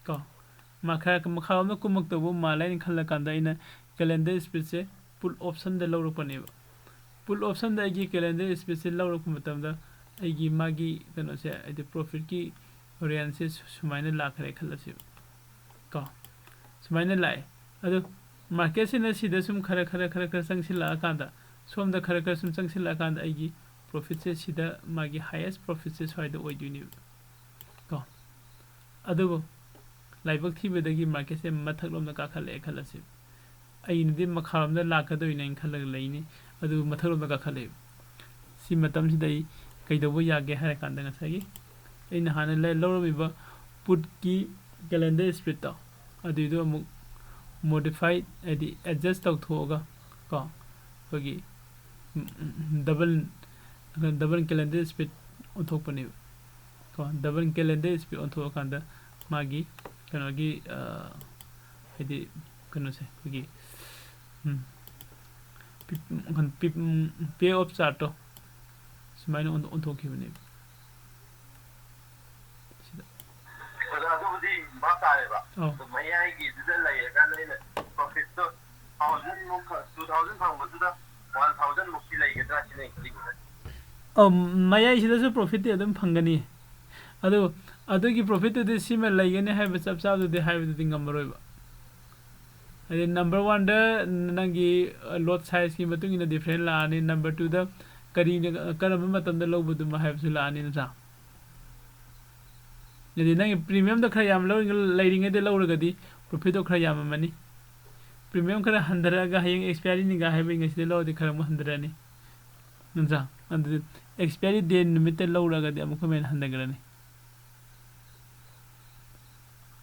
ꯀꯣ, ꯃꯈꯥ-, ꯃꯈꯥꯔꯣꯝꯗ ꯀꯨꯝꯃꯛꯇꯧꯕ ꯃꯥꯜꯂꯦ ꯍꯥꯏꯅ ꯈꯜꯂꯀꯥꯟꯗ ꯑꯩꯅ ꯀꯦꯂꯦꯟꯗꯔ ꯁ꯭ꯄꯤꯠꯁꯦ ꯄꯨꯠ ꯑꯣꯞꯁꯟꯗ ꯂꯧꯔꯛꯄꯅꯦꯕ꯫ ꯄꯨꯠ ꯑꯣꯞꯁꯟꯗ ꯑꯩꯒꯤ ꯀꯦꯂꯦꯟꯗꯔ ꯁ꯭ꯄꯤꯠꯁꯦ ꯂꯧꯔꯛꯄ ꯃꯇꯝꯗ ꯑꯩꯒꯤ ꯃꯥꯒꯤ ꯀꯩꯅꯣꯁꯦ, ꯍꯥꯏꯗꯤ ꯄ꯭ꯔꯣꯐꯤꯠꯀꯤ ꯔꯦꯟꯖꯁꯦ ꯁꯨꯃꯥꯏꯅ ꯂꯥꯛꯈ꯭ꯔꯦ ꯈꯜꯂꯁꯦꯕ꯫ ꯀꯣ, ꯁꯨꯃꯥꯏꯅ ꯂꯥꯛꯑꯦ꯫ ꯑꯗꯣ ꯃꯥꯔꯀꯦꯠꯁꯤꯅ ꯁꯤꯗ ꯁꯨꯝ ꯈꯔ ꯈꯔ ꯈꯔ ꯈꯔ ꯆꯪꯁꯤꯜꯂꯛꯑꯀꯥꯟꯗ, ꯁꯣꯝꯗ ꯈꯔ ꯈꯔ ꯁꯨꯝ ꯆꯪꯁꯤꯜꯂꯛꯑꯀꯥꯟꯗ ꯑꯩꯒꯤ ꯄ꯭ꯔꯣꯐꯤꯠꯁꯦ ꯁꯤꯗ ꯃꯥꯒꯤ ꯍꯥꯏꯌꯦꯁ ꯄ꯭ꯔꯣꯐꯤꯠꯁꯦ ꯁ꯭ꯋꯥꯏꯗ ꯑꯣꯏꯗꯣꯏꯅꯦꯕ꯫ ꯀꯣ, ꯑꯗꯨꯕꯨ ꯂꯥꯏꯕꯛ ꯊꯤꯕꯗꯒꯤ ꯃꯥꯔꯀꯦꯠꯁꯦ ꯃꯊꯛꯂꯣꯝꯗ ꯀꯥꯈꯠꯂꯛꯑꯦ ꯈꯜꯂꯁꯤ꯫ ꯑꯩꯅꯗꯤ ꯃꯈꯥꯔꯣꯝꯗ ꯂꯥꯛꯀꯗꯣꯏꯅꯦꯅ ꯈꯜꯂꯒ ꯂꯩꯅꯤ, ꯑꯗꯨ ꯃꯊꯛꯂꯣꯝꯗ ꯀꯥꯈꯠꯂꯛꯑꯦ꯫ ꯁꯤ ꯃꯇꯝꯁꯤꯗ ꯑꯩ ꯀꯩꯗꯧꯕ ꯌꯥꯒꯦ ꯍꯥꯏꯔ ꯀꯥꯟꯗ ꯉꯁꯥꯏꯒꯤ ꯑꯩꯅ ꯍꯥꯟꯅ ꯂꯩ-, ꯂꯧꯔꯝꯃꯤꯕ ꯄꯨꯠꯀꯤ ꯀꯦꯂꯦꯟꯗꯔ ꯁ꯭ꯄꯤꯠꯇꯣ, ꯑꯗꯨꯏꯗꯣ ꯑꯃꯨꯛ ꯃꯣꯗꯤꯐꯥꯏ, ꯍꯥꯏꯗꯤ ꯑꯦꯗꯖꯁ ꯇꯧꯊꯣꯛꯑꯒ ꯀꯣ, ꯑꯩꯈꯣꯏꯒꯤ ꯗꯕꯜ, ꯗꯕꯜ ꯀꯦꯂꯦꯟꯗꯔ ꯁ꯭ꯄꯤꯠ ꯑꯣꯟꯊꯣꯛꯄꯅꯦꯕ꯫ ꯀꯣ, ꯗꯕꯜ ꯀꯦꯂꯦꯟꯗꯔ ꯁ꯭ꯄꯤꯠ ꯑꯣꯟꯊꯣꯛꯑꯀꯥꯟꯗ ꯃꯥꯒꯤ ꯀꯩꯅꯣꯒꯤ, ꯑ, ꯍꯥꯏꯗꯤ ꯀꯩꯅꯣꯁꯦ, ꯑꯩꯈꯣꯏꯒꯤ, ꯎꯝ, ꯄꯤ-, ꯄꯤ-, ꯄꯦ ꯑꯣꯐ ꯆꯥꯔꯠꯇꯣ ꯁꯨꯃꯥꯏꯅ ꯑꯣꯟ-, ꯑꯣꯟꯊꯣꯛꯈꯤꯕꯅꯦꯕ꯫ ꯁꯤꯗ꯫ ꯑꯣꯖꯥ, ꯑꯗꯨꯕꯨꯗꯤ ꯚꯥꯞ ꯇꯥꯔꯦꯕ꯫ ꯑꯧ꯫ ꯑꯗꯣ ꯃꯌꯥꯏꯒꯤꯗꯨꯗ ꯂꯩꯔꯒ ꯅꯣꯏꯅ ꯄ꯭ꯔꯣꯐꯤꯠꯇꯣ ꯊꯥꯎꯖꯟ ꯃꯨꯛ ꯈꯛ, ꯇꯨ ꯊꯥꯎꯖꯟ ꯐꯪꯕꯗꯨꯗ ꯋꯥꯟ ꯊꯥꯎꯖꯟ ꯃꯨꯛꯇꯤ ꯂꯩꯒꯗ꯭ꯔꯥ ꯁꯤꯅꯦ ꯑꯩꯅ ꯈꯜꯂꯤꯁꯦ꯫ ꯑꯧ, ꯃꯌꯥꯏꯁꯤꯗꯁꯨ ꯄ꯭ꯔꯣꯐꯤꯠꯇꯤ ꯑꯗꯨꯝ ꯐꯪꯒꯅꯤ꯫ ꯑꯗꯨ, ꯑꯗꯨꯒꯤ ꯄ꯭ꯔꯣꯐꯤꯠꯇꯨꯗꯤ ꯁꯤꯃ ꯂꯩꯒꯅꯤ ꯍꯥꯏꯕ ꯆꯞ ꯆꯥꯕꯗꯨꯗꯤ ꯍꯥꯏꯕꯗꯨꯗꯤ ꯉꯝꯃꯔꯣꯏꯕ꯫ ꯍꯥꯏꯗꯤ ꯅꯝꯕꯔ ꯋꯥꯟꯗ ꯅꯪꯒꯤ, ꯑ, ꯂꯣꯠ ꯁꯥꯏꯖꯀꯤ ꯃꯇꯨꯡ ꯏꯟꯅ ꯗꯤꯐ꯭ꯔꯦꯟ ꯂꯥꯛꯑꯅꯤ, ꯅꯝꯕꯔ ꯇꯨꯗ ꯀꯔꯤꯅ, ꯀꯔꯝꯕ ꯃꯇꯝꯗ ꯂꯧꯕꯗꯨꯃ ꯍꯥꯏꯕꯁꯨ ꯂꯥꯛꯑꯅꯤ, ꯅꯠꯇ꯭ꯔꯥ? ꯍꯥꯏꯗꯤ ꯅꯪꯒꯤ ꯄ꯭ꯔꯤꯃꯤꯌꯝꯗꯣ ꯈꯔ ꯌꯥꯝ ꯂꯧꯔꯤꯉꯩ-, ꯂꯩꯔꯤꯉꯩꯗ ꯂꯧꯔꯒꯗꯤ ꯄ꯭ꯔꯣꯐꯤꯠꯇꯣ ꯈꯔ ꯌꯥꯝꯃꯝꯃꯅꯤ꯫ ꯄ꯭ꯔꯤꯃꯤꯌꯝ ꯈꯔ ꯍꯟꯊꯔꯛꯑꯒ ꯍꯌꯦꯡ ꯑꯦꯛꯁꯄꯤꯌꯥꯔꯤꯅꯤꯒ ꯍꯥꯏꯕꯒꯤ ꯉꯁꯤꯗ ꯂꯧꯔꯗꯤ ꯈꯔ ꯑꯃꯨꯛ ꯍꯟꯊꯔꯛꯑꯅꯤ, ꯅꯠꯇ꯭ꯔꯥ? ꯑꯗꯨꯗꯤ ꯑꯦꯛꯁꯄꯤꯌꯥꯔꯤ ꯗꯦ ꯅꯨꯃꯤꯠꯇ ꯂꯧꯔꯒꯗꯤ ꯑꯃꯨꯛꯀ ꯍꯦꯟꯅ ꯍꯟꯊꯈ꯭ꯔꯅꯤ꯫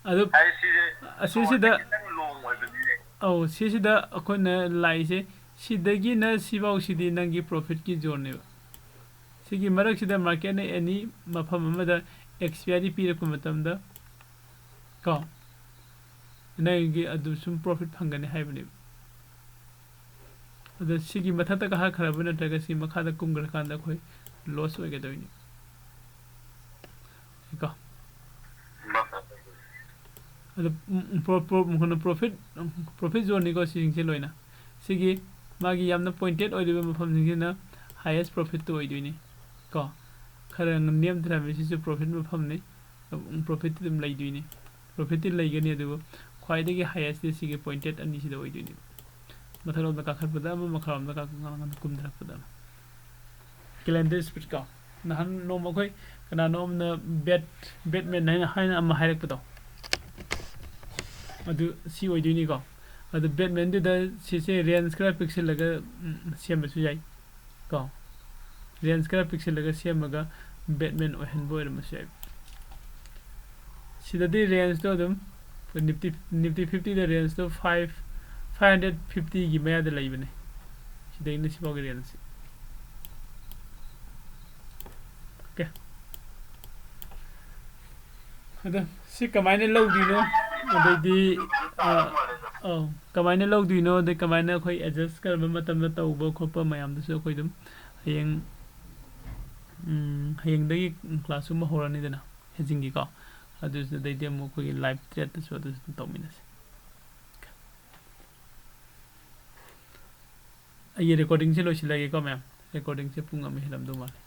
ꯑꯗꯨ ꯍꯥꯏ, ꯁꯤꯁꯦ ꯑꯁꯤꯁꯤꯗ ꯈꯤꯇꯪ ꯂꯣꯡ ꯑꯣꯏꯕꯅꯤꯅꯦ꯫ ꯑꯧ, ꯁꯤꯁꯤꯗ ꯑꯩꯈꯣꯏꯅ ꯂꯥꯛꯏꯁꯦ, ꯁꯤꯗꯒꯤꯅ ꯁꯤꯐꯥꯎꯁꯤꯗꯤ ꯅꯪꯒꯤ ꯄ꯭ꯔꯣꯐꯤꯠꯀꯤ ꯖꯣꯟꯅꯦꯕ꯫ ꯁꯤꯒꯤ ꯃꯔꯛꯁꯤꯗ ꯃꯥꯔꯀꯦꯠꯅ ꯑꯦꯅꯤ ꯃꯐꯝ ꯑꯃꯗ ꯑꯦꯛꯁꯄꯤꯌꯥꯔꯤ ꯄꯤꯔꯛꯄ ꯃꯇꯝꯗ, ꯀꯣ, ꯅꯪꯒꯤ ꯑꯗꯨ ꯁꯨꯝ ꯄ꯭ꯔꯣꯐꯤꯠ ꯐꯪꯒꯅꯤ ꯍꯥꯏꯕꯅꯦꯕ꯫ ꯑꯗꯣ ꯁꯤꯒꯤ ꯃꯊꯛꯇ ꯀꯥꯈꯠꯈ꯭ꯔꯕ ꯅꯠꯇ꯭ꯔꯒ ꯁꯤ ꯃꯈꯥꯗ ꯀꯨꯝꯈ꯭ꯔꯀꯥꯟꯗ ꯑꯩꯈꯣꯏ ꯂꯣꯁ ꯑꯣꯏꯒꯗꯣꯏꯅꯤ꯫ ꯀꯣ꯫ ꯑꯗꯣ, ꯎꯝ, ꯎꯝ, ꯄ꯭ꯔꯣ-, ꯄ꯭ꯔꯣ-, ꯀꯩꯅꯣ, ꯄ꯭ꯔꯣꯐꯤꯠ, ꯎꯝ, ꯄ꯭ꯔꯣꯐꯤꯠ ꯖꯣꯟꯅꯤꯀꯣ ꯁꯤꯁꯤꯡꯁꯦ ꯂꯣꯏꯅ꯫ ꯁꯤꯒꯤ ꯃꯥꯒꯤ ꯌꯥꯝꯅ pointed ꯑꯣꯏꯔꯤꯕ ꯃꯐꯝꯁꯤꯡꯁꯤꯅ highest profitꯇꯨ ꯑꯣꯏꯗꯣꯏꯅꯤ ꯀꯣ꯫ ꯈꯔ ꯅꯦꯝꯊꯔꯝꯃꯤ, ꯁꯤꯁꯨ profit ꯃꯐꯝꯅꯤ, profitꯇꯤ ꯑꯗꯨꯝ ꯂꯩꯗꯣꯏꯅꯤ꯫ Profitꯇꯤ ꯂꯩꯒꯅꯤ, ꯑꯗꯨꯕꯨ ꯈ꯭ꯋꯥꯏꯗꯒꯤ highestꯇꯤ ꯁꯤꯒꯤ pointed ꯑꯅꯤꯁꯤꯗ ꯑꯣꯏꯗꯣꯏꯅꯦꯕ꯫ ꯃꯊꯛꯂꯣꯝꯗ ꯀꯥꯈꯠꯄꯗ ꯑꯃ, ꯃꯈꯥꯔꯣꯝꯗ ꯀꯥꯈꯠ-, ꯀꯨꯝꯊꯔꯛꯄꯗ ꯑꯃ꯫ Calendar speed ꯀꯣ꯫ ꯅꯍꯥꯟ ꯅꯣꯡꯃ ꯑꯩꯈꯣꯏ ꯀꯅꯥꯅꯣ ꯑꯃꯅ Bat-, Batman ꯍꯥꯏꯅ, ꯍꯥꯏꯅ ꯑꯃ ꯍꯥꯏꯔꯛꯄꯗꯣ, ꯑꯗꯨ ꯁꯤ ꯑꯣꯏꯗꯣꯏꯅꯤꯀꯣ꯫ ꯑꯗꯨ Batmanꯗꯨꯗ ꯁꯤꯁꯦ range ꯈꯔ ꯄꯤꯛꯁꯤꯜꯂꯒ, ꯎꯝ, ꯁꯦꯝꯕꯁꯨ ꯌꯥꯏ ꯀꯣ꯫ Range ꯈꯔ ꯄꯤꯛꯁꯤꯜꯂꯒ ꯁꯦꯝꯃꯒ Batman ꯑꯣꯏꯍꯟꯕ ꯑꯣꯏꯔꯝꯕꯁꯨ ꯌꯥꯏ꯫ ꯁꯤꯗꯗꯤ rangeꯇꯣ ꯑꯗꯨꯝ Nifty, Nifty fiftyꯗ rangeꯇꯣ five, five hundred fiftyꯒꯤ ꯃꯌꯥꯗ ꯂꯩꯕꯅꯦ꯫ ꯁꯤꯗꯩꯅ ꯁꯤꯐꯥꯎꯒꯤ rangeꯁꯦ꯫ Okay꯫ ꯑꯗꯣ ꯁꯤ ꯀꯃꯥꯏꯅ ꯂꯧꯗꯣꯏꯅꯣ? ꯑꯗꯩꯗꯤ, ꯑ, ꯑꯧ, ꯀꯃꯥꯏꯅ ꯂꯧꯗꯣꯏꯅꯣ? ꯑꯗꯩ ꯀꯃꯥꯏꯅ ꯑꯩꯈꯣꯏ adjust ꯀꯔꯝꯕ ꯃꯇꯝꯗ ꯇꯧꯕ ꯈꯣꯠꯄ ꯃꯌꯥꯝꯗꯨꯁꯨ ꯑꯩꯈꯣꯏ ꯑꯗꯨꯝ ꯍꯌꯦꯡ, ꯎꯝ, ꯍꯌꯦꯡꯗꯒꯤ class ꯑꯃ ꯍꯧꯔꯅꯤꯗꯅ hedgingꯒꯤꯀꯣ꯫ ꯑꯗꯨꯗꯩꯗꯤ ꯑꯃꯨꯛ ꯑꯩꯈꯣꯏꯒꯤ live tradeꯇꯁꯨ ꯑꯗꯨꯁꯨ ꯑꯗꯨꯝ ꯇꯧꯃꯤꯟꯅꯁꯤ꯫ ꯑꯩꯒꯤ recordingꯁꯦ ꯂꯣꯏꯁꯤꯜꯂꯒꯦꯀꯣ ꯃꯌꯥꯝ꯫ Recordingꯁꯦ ꯄꯨꯡ ꯑꯃ ꯍꯦꯜꯂꯝꯗꯧ ꯃꯥꯜꯂꯦ꯫